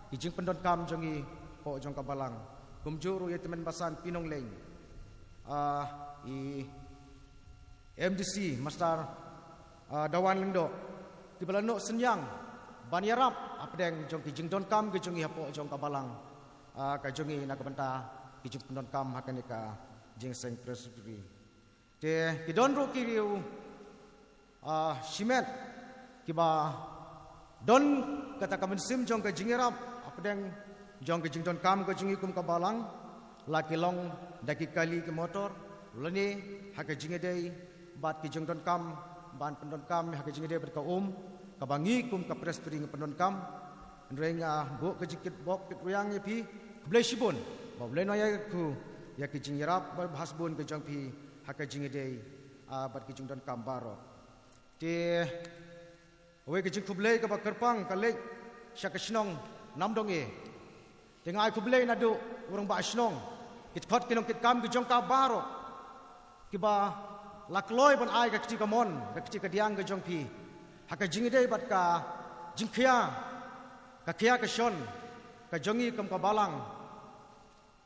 ki jingpyndonkam jong i hapoh jong ka balang. Kumjuh ruh ïa i Tymmen Basan P. Nongleit, ah, i M D C, Master, ah, Dawan Lyngdoh, kiba la noh synñiang ban ïarap hapdeng jong ki jingdonkam ki jong i hapoh jong ka balang, ah, ka jong i na ka bynta ki jingpyndonkam ha kane ka jingïaseng presbytery. Te ki don ruh ki riew, ah, shimet kiba don kata ka mynsiem jong ka jingïarap hapdeng jong ka jingdonkam ka jong i kum ka balang, la ki long da ki kali ki motor lane ha ka jingïadei bad ki jingdonkam ban pyndonkam ha ka jingïadei bad ka um kaba ngi kum ka presbytery ngi pyndonkam. Hynrei nga buh ka jingkitbok kitrwiang ïa phi, khublei shibun ba U Blei un nang ïai kyrkhu ïa ki jingïarap ba bha shibun ka jong phi ha ka jingïadei, ah, bad ki jingdonkam baroh. Te kawei ka jingkhublei kaba kyrpang ka leit sha ka shnong Namdong A. Te nga ai khublei naduh u rangbah shnong, ki dkhot ki nongkitkam ki jong ka baroh kiba la kloi ban ai ka kti kamon ka kti kadiang ka jong phi ha ka jingïadei bad ka jingkhia, ka khia ka shon ka jong i kum ka balang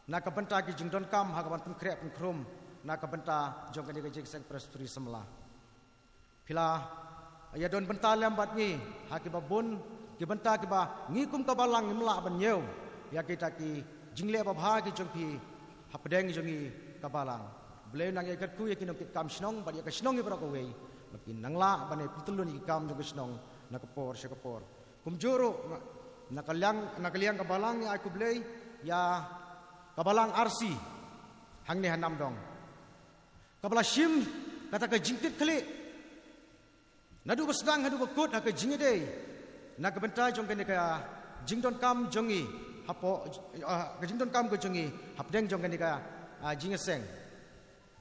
na ka bynta ki jingdonkam ha ka ban pynkhreh pynkhrum na ka bynta jong kane ka jingïaseng Presbytery Samla. Phi la ïa don bynta lem bad ngi ha kiba bun ki bynta kiba ngi kum ka balang ngim lah ban ñiew ïa kita ki jingleh babha ki jong phi hapdeng jong ngi ka balang. Blei nang ïa kyrkhu ïa ki nongkitkam shnong bad ïa ka shnong hi baroh kawei, ba kin nang lah ban ïa pyntyllun ïa ki kam jong ka shnong na ka por sha ka por. Kumjuh ruh na ka liang, na ka liang ka balang ngi ai khublei ïa ka balang R C hangne ha Namdong, kaba la shim kata ka jingkitkhlieh naduh ba sdang haduh ba kut ha ka jingïadei na ka bynta jong kane ka jingdonkam jong ngi hapoh, ah, ka jingdonkam ka jong ngi hapdeng jong kane ka, ah, jingïaseng.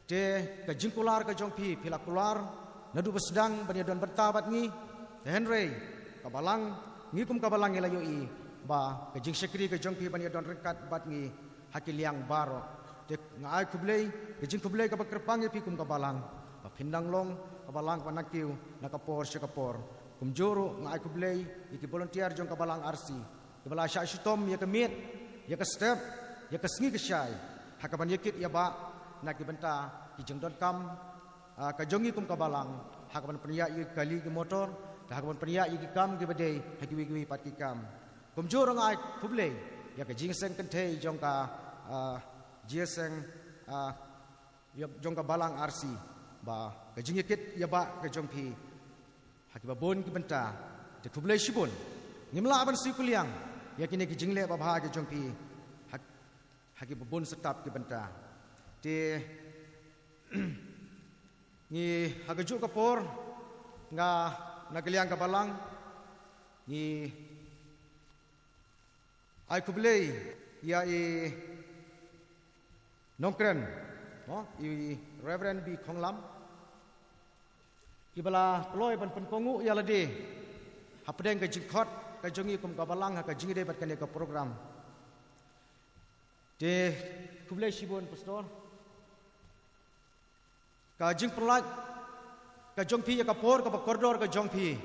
Te ka jingkular ka jong phi, phi la kular naduh ba sdang ban ïa don bynta bad ngi. Te hynrei ka balang, ngi kum ka balang ngi la ïohi ba ka jingshakri ka jong phi ban ïa don ryngkat bad ngi ha ki liang baroh. Te nga ai khublei, ka jingkhublei kaba kyrpang ïa phi kum ka balang, ba phin nang long ka balang kaba nang kiew na ka por sha ka por. Kumjuh ruh nga ai khublei ïa ki volunteer jong ka balang R C kiba la shah shitom ïa ka miet, ïa ka step, ïa ka sngi ka shai ha ka ban ïa kit ïa bah na ki bynta ki jingdonkam, ah, ka jong ngi kum ka balang, ha ka ban pynïaid ïa ki kali ki motor, ha ka ban pynïaid ïa ki kam kiba dei, ha kiwei kiwei pat ki kam. Kumjuh ruh nga ai khublei ïa ka jingïaseng kynthei jong ka, ah, jingïaseng, ah, ïa, jong ka balang R C, ba ka jingïakit ïa bah ka jong phi ha kiba bun ki bynta. Te khublei shibun. Ngim lah ban siew kylliang ïa kine ki jingleh babha ki jong phi ha, ha kiba bun sha ki bynta. Te ngi ha kajuh ka por nga na ka liang ka balang ngi ai khublei ïa i nongkren, no, i Reverend B Khonglam, iba la kloi ban pynkohnguh ïa lade hapdeng ka jingkhot ka jong ngi kum ka balang ha ka jingïadei bad kane ka program. Te khublei shibun Pastor. Ka jingpynlait ka jong phi ïa ka por kaba kordor ka jong phi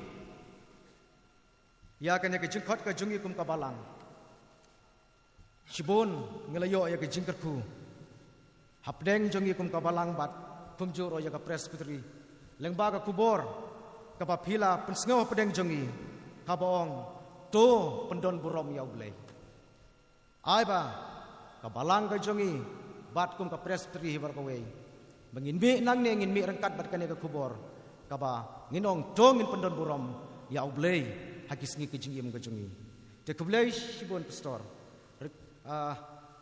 ïa kane ka jingkhot ka jong ngi kum ka balang. Shibun ngi la ïoh ïa ka jingkyrkhu hapdeng jong ngi kum ka balang bad kumjuh ruh ïa ka Presbytery lyngba ka khubor kaba phi la pynsngew hapdeng jong ngi, kaba ong, to pyndon burom ïa U Blei. Ai ba ka balang ka jong ngi bad kum ka Presbytery hi baroh kawei, ba ngin mih nangne, ngin mih ryngkat bad kane ka khubor kaba ngin ong, to ngin pyndon burom ïa U Blei ha ki sngi ka jingim ka jong ngi. Te khublei shibun Pastor. Rik-, ah,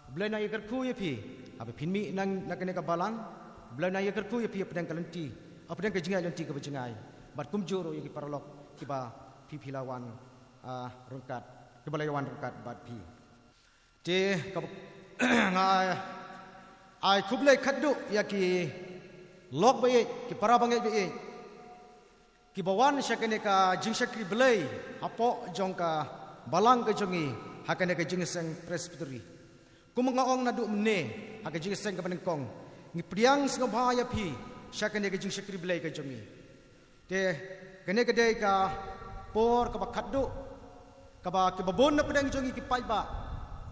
U Blei nang ïakyrkhu ïa phi haba phin mih na, na kane ka balang. U Blei nang ïakyrkhu ïa phi hapdeng ka lynti, hapdeng ka jingïaid lynti kaba jngai, bad kumjuh ruh ïa ki paralok kiba phi, phi la wan, ah, ryngkat, kiba la wan ryngkat bad phi. Te kaba nga ai khublei khatduh ïa ki lok ba ïeit, ki para bangeit ba ïeit, kiba wan sha kane ka jingshakri Blei hapoh jong ka balang ka jong ngi ha kane ka jingïaseng Presbytery. Kum nga ong naduh mynne ha ka jingïaseng kaba nyngkong, ngi pdiang sngewbha ïa phi sha kane ka jingshakri Blei ka jong ngi. Te kane ka dei ka por kaba khatduh kaba kiba bun na pdeng jong ngi ki paidbah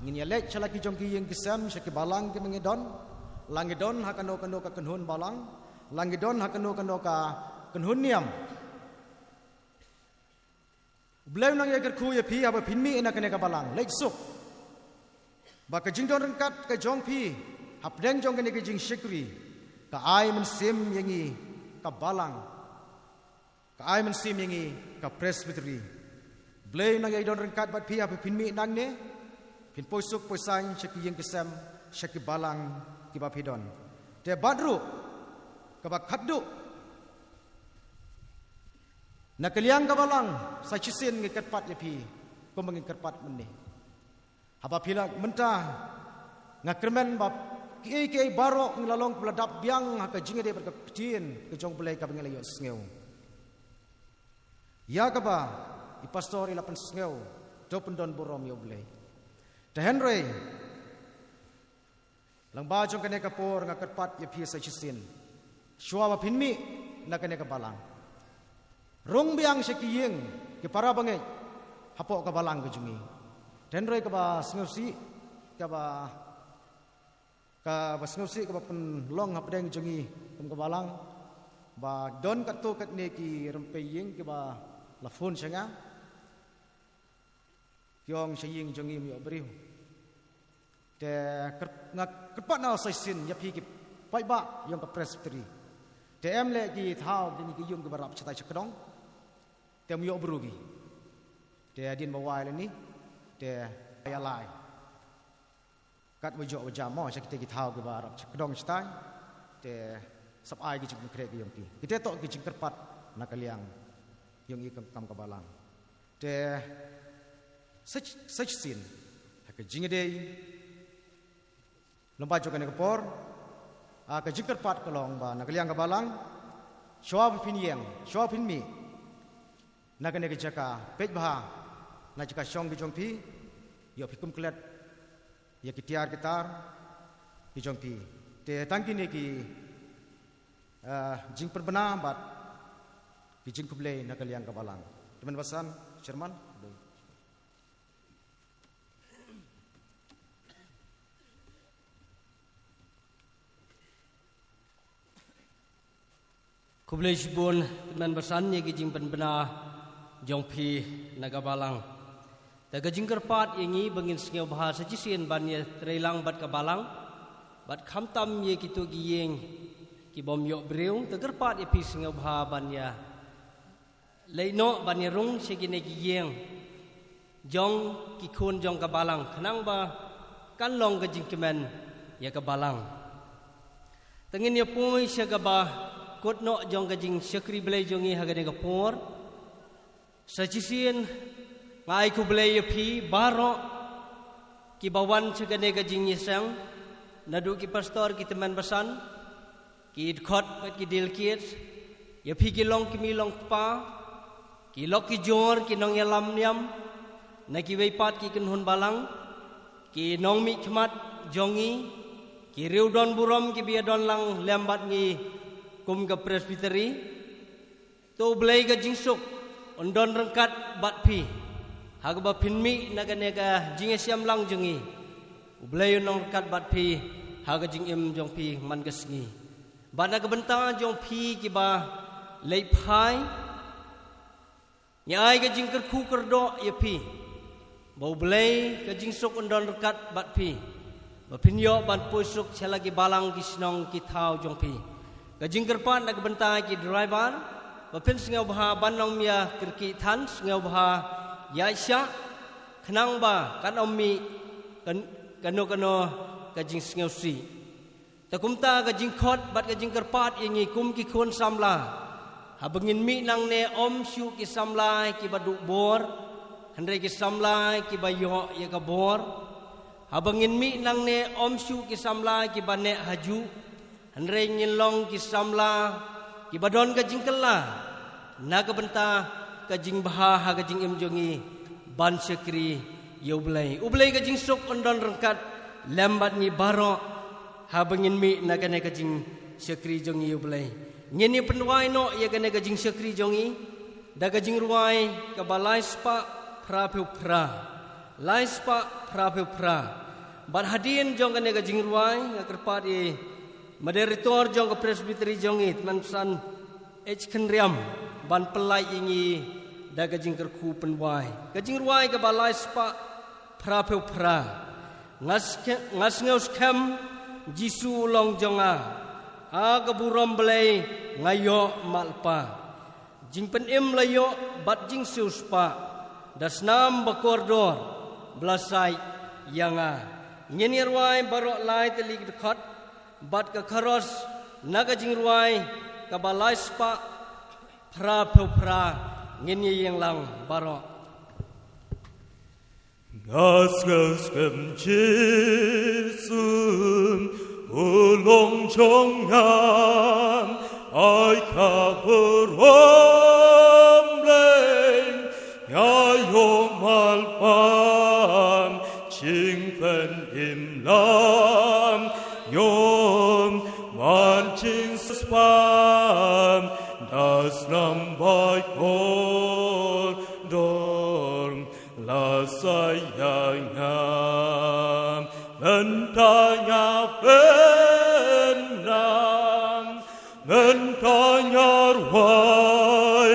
ngin ïaleit sha la ki jong ki ïing ki sem, sha ki balang kiba ngi don, la ngi don ha kano kano ka kynhun balang, la ngi don ha kano kano ka kynhun niam. U Blei u nang ïakyrkhu ïa phi haba phin mih na kane ka balang. Leit suk ba ka jingdon ryngkat ka jong phi hapdeng jong kane ka jingshakri ka ai mynsiem ïa ngi ka balang, ka ai mynsiem ïa ngi ka Presbytery. U Blei u nang ïadon ryngkat bad phi haba phin mih nangne, phin poi suk poi saiñ sha ki ïing ki sem, sha ki balang kiba phi don. Te bad ruh kaba khatduh, na ka liang ka balang sa shisien ngi kyrpad ïa phi kumba ngi kyrpad mynne. Haba phi la mynta, nga kyrmen ba kiei kiei baroh ngi la long kiba la dap biang ha ka jingïadei bad ka ktien ka jong U Blei kaba ngi la ïohsngew, ïa kaba i pastor i la pynsngew, to pyndon burom ïa U Blei. Te hynrei lyngba jong kane ka por nga kyrpad ïa phi sa shisien, shuwa ba phin mih na kane ka balang, rung biang sha ki ïing ki para bangeit hapoh ka balang ka jong ngi. Te hynrei kaba sngewsih, kaba Kaba sngewsih kaba pynlong hapdeng jong ngi kum ka balang, ba don katto katne ki rympei ïing kiba la phone sha nga, ki ong sha ïing jong ngi ym ïoh briew. Te kyrp-, nga kyrpad na u sa shisien ïa phi ki paidbah jong ka Presbytery. Te em leh ki thaw kine ki ïing kiba rap shatai shakdong, te ym ïoh briew ki. Te hadien ba wai lane, te ïa lai. Katba ïoh ba jam mo sha kita ki thaw kiba rap shakdong shatai, te sap ai ki jingpynkhreh ki ïong ki. Kita toh ki jingkyrpad na ka liang ïong i kam, kam ka balang. Te sa shisien ha ka jingïadei lem bad jong kane ka por, a, ka jingkyrpad ka long ba na ka liang ka balang, shwa ba phin ïeng, shwa ba phin mih na kane ka jaka, peit bha na jaka shong ki jong phi, ïoh phi kum klet ïa ki tiar ki tar ki jong phi. Te tang kine ki, eh, jingpynbna bad ki jingkhublei na ka liang ka balang. Tymmen basan, Chairman. Khublei shibun, tymmen basan ïa ki jingpynbna jong phi na ka balang. Te ka jingkyrpad ïa ngi ba ngin sngewbha sa shisien ban ïa trei lang bad ka balang, bad khamtam ïa kito ki ïing kibym ïoh briew, te kyrpad ïa phi sngewbha ban ïa leit noh ban ïa rung sha kine ki ïing jong ki khun jong ka balang, khnang ba kan long ka jingkmen ïa ka balang. Te ngin ïa poi sha kaba kut noh jong ka jingshakri Blei jong ngi ha kane ka por. Sa shisien nga ai khublei ïa phi baroh kiba wan sha kane ka jingïaseng, naduh ki pastor, ki tymmen basan, ki dkhot bad ki delegate, ïa phi ki long kmie long kpa, ki lok ki jor, ki nongïalam niam na kiwei pat ki kynhun balang, ki nongmihkhmat jong ngi, ki riewdon burom kiba ïadon lang lem bad ngi kum ka Presbytery. To U Blei ka jingsuk un don ryngkat bad phi ha kaba phin mih na kane ka jingïaseng lang jong ngi. U Blei un long ryngkat bad phi ha ka jingim jong phi man ka sngi. Bad na ka bynta jong phi kiba leit phai, ngi ai ka jingkyrkhu kyrdoh ïa phi ba U Blei ka jingsuk un don ryngkat bad phi, ba phin ïoh ban poi suk sha la ki balang, ki shnong, ki thaw jong phi. Ka jingkyrpad na ka bynta ki driver, ba phin sngewbha ban ym ïa kyrkieh than, sngewbha ïaishah, khnang ba kan ym mih kan, kano kano ka jingsngewsih. Te kumta ka jingkhot bad ka jingkyrpad ïa ngi kum ki khun samla, haba ngin mih nangne ym shuh ki samla kiba duh bor, hynrei ki samla kiba ïoh ïa ka bor. Haba ngin mih nangne ym shuh ki samla kiba neh hajuh, hynrei ngin long ki samla kiba don ka jingkylla na ka bynta ka jingbha ha ka jingim jong ngi ban shakri ïa U Blei. U Blei ka jingsuk un don ryngkat lem bad ngi baroh haba ngin mih na kane ka jingshakri jong ngi ïa U Blei. Ngin ïa pynrwai noh ïa kane ka jingshakri jong ngi da ka jingrwai kaba lai spah phra phew phra. Lai spah phra phew phra. Bad hadien jong kane ka jingrwai, nga kyrpad ïa i moderator jong ka Presbytery jong ngi, Tymmen Basan H Khynriam, ban pynlait ïa ngi da ka jingkyrkhu pynrwai. Ka jingrwai kaba lai spah phra phew phra. Nga ske-, nga sngew skhem Jisu u long jong nga. Ha ka burom Blei nga ïoh map lypa. Jingpynim la ïoh bad jingsiewspah, da snam ba kordor ba la said ïa nga. Ngin ïa rwai baroh lai tylli ki dkhot bad ka chorus na ka jingrwai kaba lai spah phra phew phra. Ngin ïa ïeng lang baroh. Nga sngew skhem Jisu u long jong nga, ai ka burom Blei nga ïoh map lypa, jingpynim la ïoh man jingsiewspah, da snam ba kordor la said ïa nga. Mynta Nya pynang, mynta nya rwai,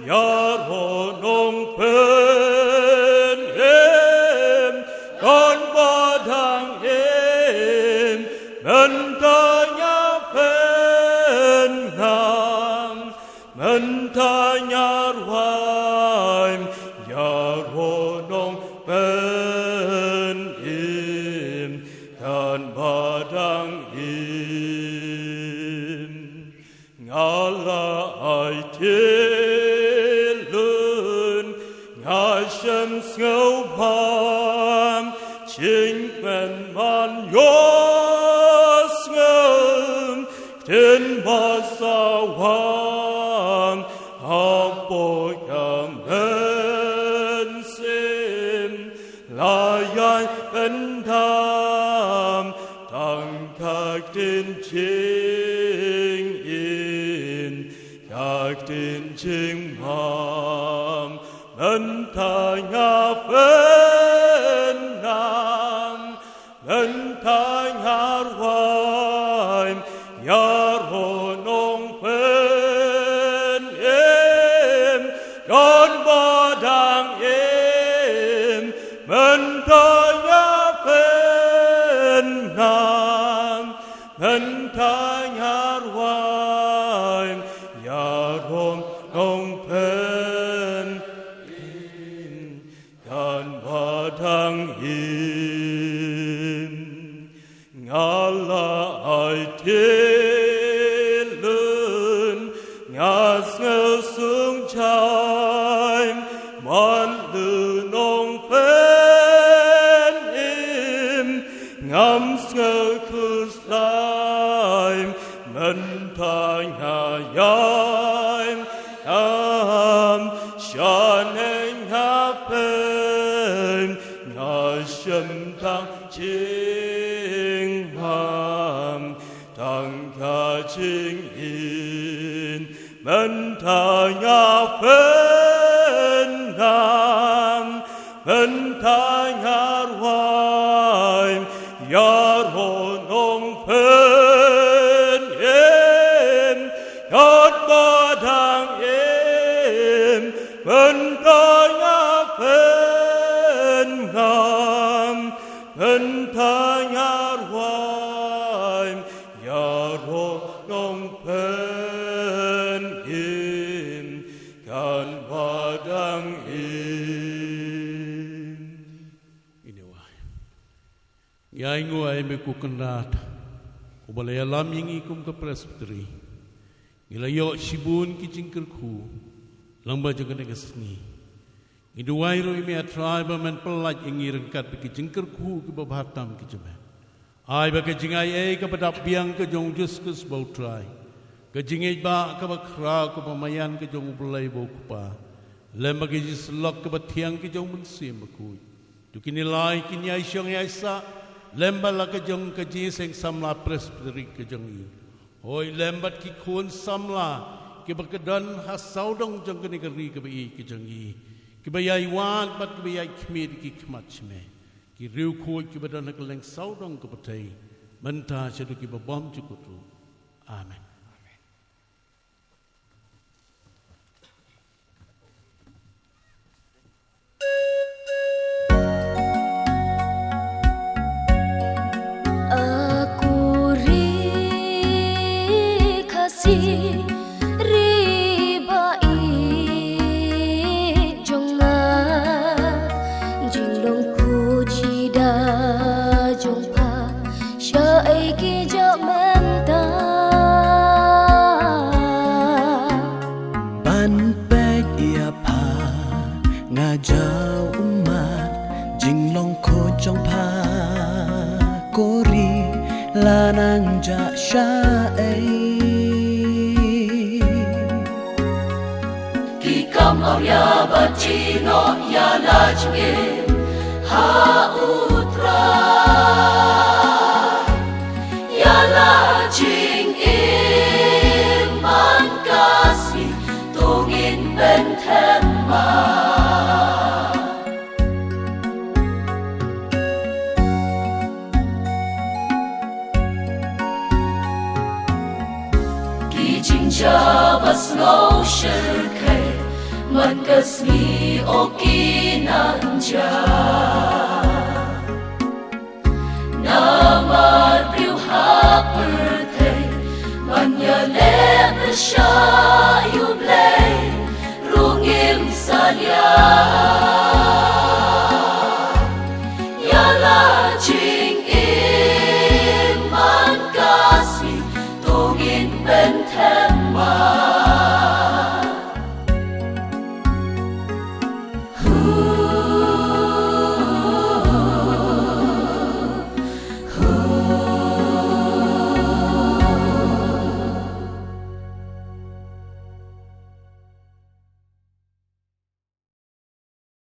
nya ronong pyn im, don ba dang im, mynta nya pynang, mynta nya rwai, nya ronong pyn im, don ba dang im. Nga la ai tylun, nga shem sngewbha, jingkmen man ïohsngew, ktien ba sawa hapoh ka mynsiem, la ïai pyndam tang ka ktien jingim, ka ktien jingmam, mynta nya pynang, mynta nya rwai, nya ronong pyn im, don ba dang im, mynta nya pynang, mynta nya rwai, nya ronong pyn im, don ba dang im. Nga la ai tylun, nga sngew sngewsih, man la nong pyn im, ngam sngew khuslai, mynta nga ïai am, shane nga pyn, nga shem tang jingmam, tang ka jingim, mynta nga pynang, mynta nga rwai, nya ronong pyn im, don ba dang im, mynta nga pynang, mynta nga rwai, nya ronong pyn im, don ba dang im. Ngi ainguh ïa me ko Kynrad, uba la ïalam ïa ngi kum ka Presbytery. Ngi la ïoh shibun ki jingkyrkhu lyngba jong kane ka sngi. Ngi duwai ruh ïa me, A Trai, ba men pyllait ïa ngi ryngkat bad ki jingkyrkhu kiba bha tam ki jong me. Ai ba ka jingai ei kaba dap biang ka jong u Jisu Khrist ba U Trai, ka jingïeit ba kaba khraw kaba maïan ka jong U Blei ba U Kpa, lem bad ka jingsyllok kaba thiang ka jong U Mynsiem Bakhuid, to kine lai kin ïai shong ïai sah lem bad la ka jong ka Jingïaseng Samla Presbytery ka jong ngi. Hooid, lem bad ki khun samla kiba ka don ha sawdong jong kane ka ri kaba ïeit ka jong ngi, kiba ïai wad bad kiba ïai khmih da ki khmat sha me, ki riewkhuid kiba don ha kylleng sawdong ka pyrthei, mynta shaduh kiba bymjukut ruh. Amen. A ko ri Khasi, ri ba ïeit jong nga, jinglong khuid jong pha, shaei ki jah mynta. Ban peit ïa pha, nga jaw ummat, jinglong khuid jong pha, ko ri la nang jah shaei. Ki kam awria bad ki nongïalap jong ngi ha U Trai. Ïalap jingim man ka sngi, to ngin bteng ma. Jabas, sngew shyrkhei man ka sngi, o ki nongja.